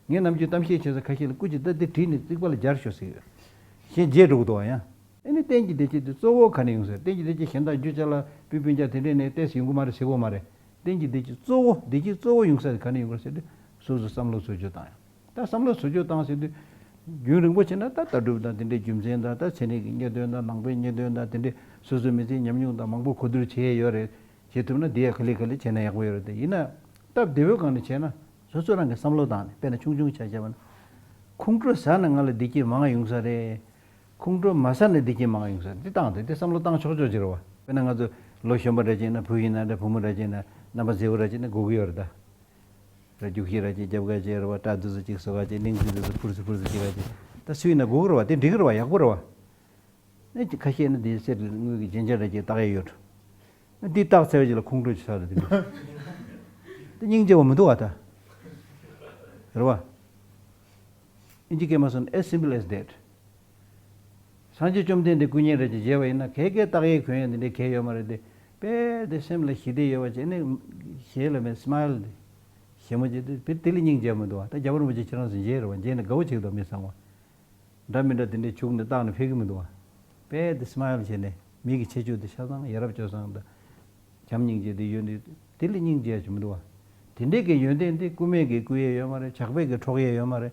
ངས་ནམ་རྒྱུན་གཏམ་བཤད་བྱེད་ས་ཁ་ཤས་ལ་སྐུ་མཁྱེན་ད་འདི་བྲིས་ནས་རྩིག་པ་ལ་སྦྱར་ཤོག་ཟེར་ཡོད། གཞན་བརྗེད་འགྲོ་གི་འདུག་བ་ཡང་། ཨ་ནི་གཏན་གྱི་བདེ་སྐྱིད་དེ་གཙོ་བོ་ག་ནས་ཡོང་ཟེར། གཏན་གྱི་བདེ་སྐྱིད་གཞན་དག་རྒྱུ་ཆ་ལ་སྤུན་སྤུན་ཀྱག་དེ་འདྲས་ནས་ཏོག་ཙམ་ཡོང་གི་མ་རེད་ཟེར་གོ་མ་རེད། གཏན་གྱི་བདེ་སྐྱིད་གཙོ་བོ་བདེ་སྐྱིད་གཙོ་བོ་ཡོང་ས་དེ་ག་ནས་ཡོང་གི་རེད་ཟེར་དུས་སོ་སོ་བསམ་བློ་ཚུར་སྦྱོར་བཏང་ཡང་། ད་བསམ་བློ་ཚུར་སྦྱོར་བཏང་ཟེར་དུས། རྒྱུན་རིང་པོ་བྱས་ན་ད་ལྟ་གྲུབ་དང་དེ་འདྲའི་རྒྱུ་མཚན་དང་ད་ཚན་རིག་གི་རྙེད་དོན་དང་ནང་པའི་རྙེད་དོན་དང་དེ་འདྲའི་སོ་སོའི་མི་ཚེའི་ཉམས་མྱོང་དང་མང་པོ་གོ་བསྡུར་བྱས་ཡོད་རེད། བྱེད་ཐུབ་ན་འདི་ཡང་ག་ལེ་ག་ལེ་བྱས་ན་ཡག་པོ་ཡོད་རེད་དེ་ཡིན་ན། སྟབས་བདེ་བོའི་སྒང་ནས་བྱས་ན་སོ་སོ་རང་གི་བསམ་བློ་བཏང་ནས་དཔེར་ན་ཆུང་ཆུང་ཆ་བཞག་པ་ན། ཁོང་ཁྲོ་ཟ་ན་ང་ལ་བདེ་སྐྱིད་མང་ཡོང་ས་རེད། ཁོང་ཁྲོ་མ་ཟ་ན་བདེ་སྐྱིད་མང་ཡོང་ས་རེད། འདི་བཏང་སྟེ་འདི་བསམ་བློ་བཏང་ཆོག་ཆོག་ཅིག་རེད་བ། དཔེར་ན་ང་ཚོ་ལོ་གཞོན་པ་འདྲ་ཅིག་ཡིན་ན་བུ་ཡིན་ན་འདྲ་བུ་མོ་འདྲ་ཅིག་ཡིན་ན་རྣམ་པ་མཛེས་པོ་འདྲ་ཅིག་ཡིན་ན་དགོས་ཀྱི་ཡོད་རེད་ད། ར་རྒྱུག་ཤེས་ར་ཅིག་རྒྱབ་ཁ་ཅིག་ར་བ་སྐྲ་འདི་ཚོ་ཅིག་བཟོ་ཁ་ཅིག་གླིང་ཚུལ་འདི་ཚོ་ཕུར་ཚུལ་ཕུར་ཚུལ་ཅིག་ཁ་ཅིག་ད་སུ་ཡིན་ན་དགོས་ཀྱི་རེད་བ། དེ་འགྲིག་གི་རེད་བ། ཡག་པོ་རེད་བ། ཨེ་ཅིག་ཁ་ཤས་ནི་དེ་གསེར་དངུལ་གྱི་རྒྱན་ཆ་ར་ཅིག་བཏགས་ཡས་ཡོད། འདི་བཏགས་ཚར་བ་ཅིག་ལ་ཁོང་ཁྲོ་ཅིག་ཟ་རེད་དེ་འདྲ། དེ་སྙིང་རྗེ་བ་མི་འདུག་བ་ད། རེད་བ། ཨིན་ཇི་སྐད་མ་སོང་as simple as that། སངས་རྒྱས་བཅོམ་ལྡན་འདས་སྐུ་བརྙན་རེ་ཅིག་མཇལ་བ་ཡིན་ན་གལ་གལ་བཏགས་ཡས་གོན་ཡས་འདི་འདྲའི་གལ་ཡོད་མ་རེད་དེ། དཔེ་དེ་སེམས་ལ་ཞི་བདེ་ཡོད་པ་བྱས་ནས་ཞེ་ལ་མེད་སི་མའིལ་དེ། ཞེ་མོ་བྱས་ཏེ་དཔེ་དེ་ལ་སྙིང་རྗེ་མི་འདུག་བ། ད་རྒྱལ་བ་རིན་པོ་ཆེ་ཁྱེད་རང་ཚོ་མཇལ་རེད་བ། མཇལ་ནས་དགའ་བོ་བྱེད་ཀྱི་འདུག་མི་ཚང་བ། འདྲ་མི་འདྲ་དེ་འདྲའི་བྱུག་ནས་བཏགས་ནས་ཕེབས་ཀྱི་མི་འདུག་བ། དཔེ་དེ་སི་མའིལ་བྱས་ནས་མི་གི་ཁྱད་ཆོས་དེ་ཆ་ཚང་ཡ་རབས་སྤྱོད་བཟང་དང་། བྱམས་སྙིང་རྗེ་དེ་ཡོད་དུས་དེ་ལས་སྙིང་རྗེ་ཡ་ཅིག་མི་འདུག་བ། དེ་འདྲའི་གི་ཡོན་ཏན་དེ་རྐུ་མས་གི་རྐུ་ཡས་ཡོད་མ་རེད། ཇག་པས་གི་འཕྲོག་ཡས་ཡོད་མ་རེད།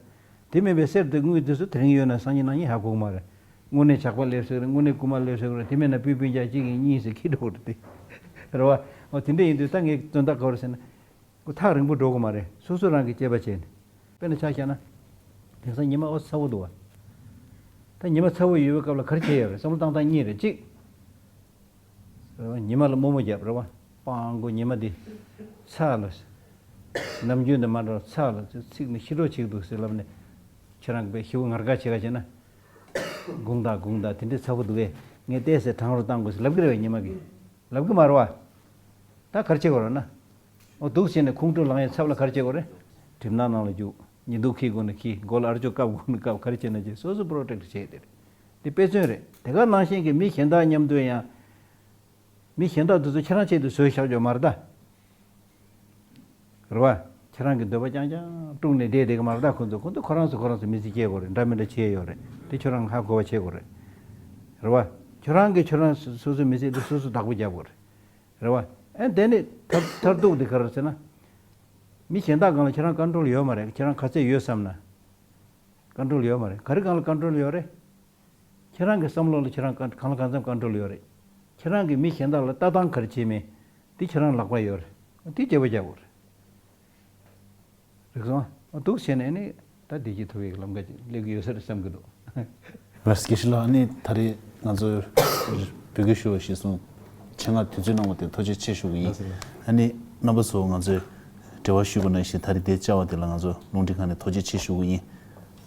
དེ་མིན་པའི་གསེར་དང་དངུལ་དེ་ཚོ་དེ་རིང་ཡོད་ན་སང་ཉིན་གནངས་ཉིན་ཧ་གོ་གི་མ་རེད། དངོས་གནས་ཇག་པ་སླེབས་སྲིད་རེད། དངོས་གནས་རྐུ་མ་སླེབས་སྲིད་རེད། དེ་མིན་ན་སྤུན་སྤུན་ཀྱག་གཅིག་གིས་གཉིས་ཟེར་ཁྱེར་འགྲོ་གི་རེད་དེ། རེད་བ། འོ་དེ་འདྲ་ཡིན་དུས་ད་ངས་དོན་དག་ག་རེ་ཟེར་ན། ཁོ་ཐག་རིང་པོ་འགྲོ་གི་མ་རེད། སོ་སོ་རང་གིས་དཔྱད་པ་བྱས་ནས། དཔེར་ན་ཆ་བཞག་ན། དེང་སང་ཉི་མ་ཨོ་ཚ་བོ་འདུག་བ། ད་ཉི་མ་ཚ་བོ་ཡོད་པའི་སྐབས་ལ་ག་རེ་བྱས་ཡོད་རེད། བསམ་བློ་བཏང་སྟངས་གཉིས་རེད། གཅིག་རེད་བ། ཉི་མ་ལ་རྨོ་མོ་བརྒྱབ་རེད་བ། སྤང་གོ་ཉི་མ་འདི། ཚ་ལ། ནམ་རྒྱུན་དང་མ་འདྲ་བར་ཚ་ལ་ཚིག་ནི་ཤི་གྲོགས་བྱེད་ཀྱི་འདུག་ཟེར་ལབ་ནས། ཁྱེད་རང་གི་ཤི་བོ་ངར་དགའ་བྱེད་ག་བྱེད་ན། དགུང་དག་དགུང་དག་དེ་འདྲའི་ཚ་བོ་འདུག་གས། ངས་བལྟས་ཟེར་གྲང་རུ་བཏང་དགོས་ཟེར་ལབ་ཀྱི་རེད་བ་ཉི་མ་གིས། ལབ་གི་མ་རེད་བ། ད་ག་རེ་བྱེད་དགོས་རེད་ན། འོ་འདུག་བྱས་ནས་ཁོང་ཁྲོ་ལངས་ཡས་ཚབ་ལ་ག་རེ་བྱེད་དགོས་རེད། གྲིབ་ནག་ནང་ལ་རྒྱུག་ཉི་གདུགས་འཁྱིལ་དགོས་ན་འཁྱིལ། མགོ་ལ་ཨ་ཅོ་བཀབ་དགོས་ན་བཀབ། ག་རེ་བྱེད་ན་བྱེད། སོ་སོ་པོ་རོ་ཊེག་ཊི་བྱེད་དེ་རེད། འདི་དཔེ་མཚོན་རེད། དེ་ག་ནང་བཞིན་གྱི་མི་གཞན་དག་མཉམ་དུ་ཡང་། མི་གཞན་དག་འདི་ཚོ་ཁྱེད་རང་ཆེད་དུ་བཟོས་བཞག་རྒྱུ་མ་རེད་ད། རེད་བ། ཁྱེད་རང་གི་འདོད་པ་རྐྱང་རྐྱང་དཀྲུགས་ནས་བསྡད་བསྡད་ཀྱི་མ་རེད་ད། ཁོ་ཚོ་ཁོ་ཚོ་ཁོ་རང་ཚོ་ཁོ་རང་ཚོ་མི་ཚེ་སྐྱེལ་དགོས་རེད། འདྲ་མི་འདྲ་བྱས་ཡོད་རེད། དེ་ཁྱོད་རང་ཧ་གོ་བ་བྱེད་དགོས་རེད། རེད་བ། ཁྱོད་རང་གིས་ཁྱོད་རང་སོ་སོའི་མི་ཚེ་འདི་སོ་སོ་བདག་པོ་རྒྱབ་དགོས་རེད། རེད་བ། ཨེ་དེ་ནི་མཐར་མཐར་ཐུག་འདི་ག་རེ་ཟེར་ན། མི་གཞན་དག་སྒང་ལ་ཁྱེད་རང་ཀོན་ཊོལ་ཡོད་མ་རེད། ཁྱེད་རང་ག་ཚད་ཡོད་བསམ་ན། ཀོན་ཊོལ་ཡོད་མ་རེད། ག་རེ་སྒང་ལ་ཀོན་ཊོལ་ཡོད་རེད། ཁྱེད་རང་གི་བསམ་བློ་ལ་ཁྱེད་རང་གང་གང་ལ་གང་འཚམ་ཀོན་ཊོལ་ཡོད་རེད། ཁྱེད་རང་གིས་མི་གཞན་དག་ལ་ལྟ་སྟངས་ག་རེ་བྱེད་མིན་དེ་ཁྱེད་རང་ལག་པ་ཡོད་རེད། དེ་དཔྱད་པ་རྒྱག་དགོས་རེད། རིག་སོང་། འདུག་བྱས་ནས་ནི་ད་བདེ་སྐྱིད་ཐོབ་པའི་ལམ་ཁ་ཅིག་སླེབས་ཀྱི་ཡོད་ས་རེད་བསམ་གྱི་འདུག་ལགས་སོ། དགེ་བཤེས་ལགས། ཨ་ནི་ད་རེས་ང་ཚོ་བོད་སྐད་ཞུ་བ་གཞིར་བཟུང་ཆེད་མངགས་དུས་ཚོད་གནང་བ་དེ་ཐུགས་རྗེ་ཆེ་ཞུ་གི་ཡིན། ལགས་སོ། ལགས་སོ། ཨ་ནི་རྣམ་པ་ཚོ་ང་ཚོས་འབྲེལ་བ་ཞུས་པ་ནང་བཞིན་ད་རེས་དེ་བཅར་བ་དེ་ལ་ང་ཚོ་རླུང་འཕྲིན་ཁང་ནས་ཐུགས་རྗེ་ཆེ་ཞུ་གི་ཡིན།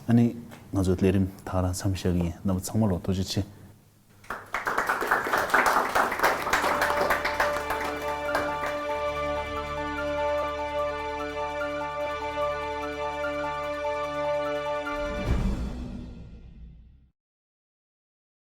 ཨ་ནི་ང་ཚོ་ལས་རིམ་ད་ག་རང་མཚམས་བཞག་གི་ཡིན། རྣམ་པ་ཚང་མ་ལ་ཐུགས་རྗེ་ཆེ།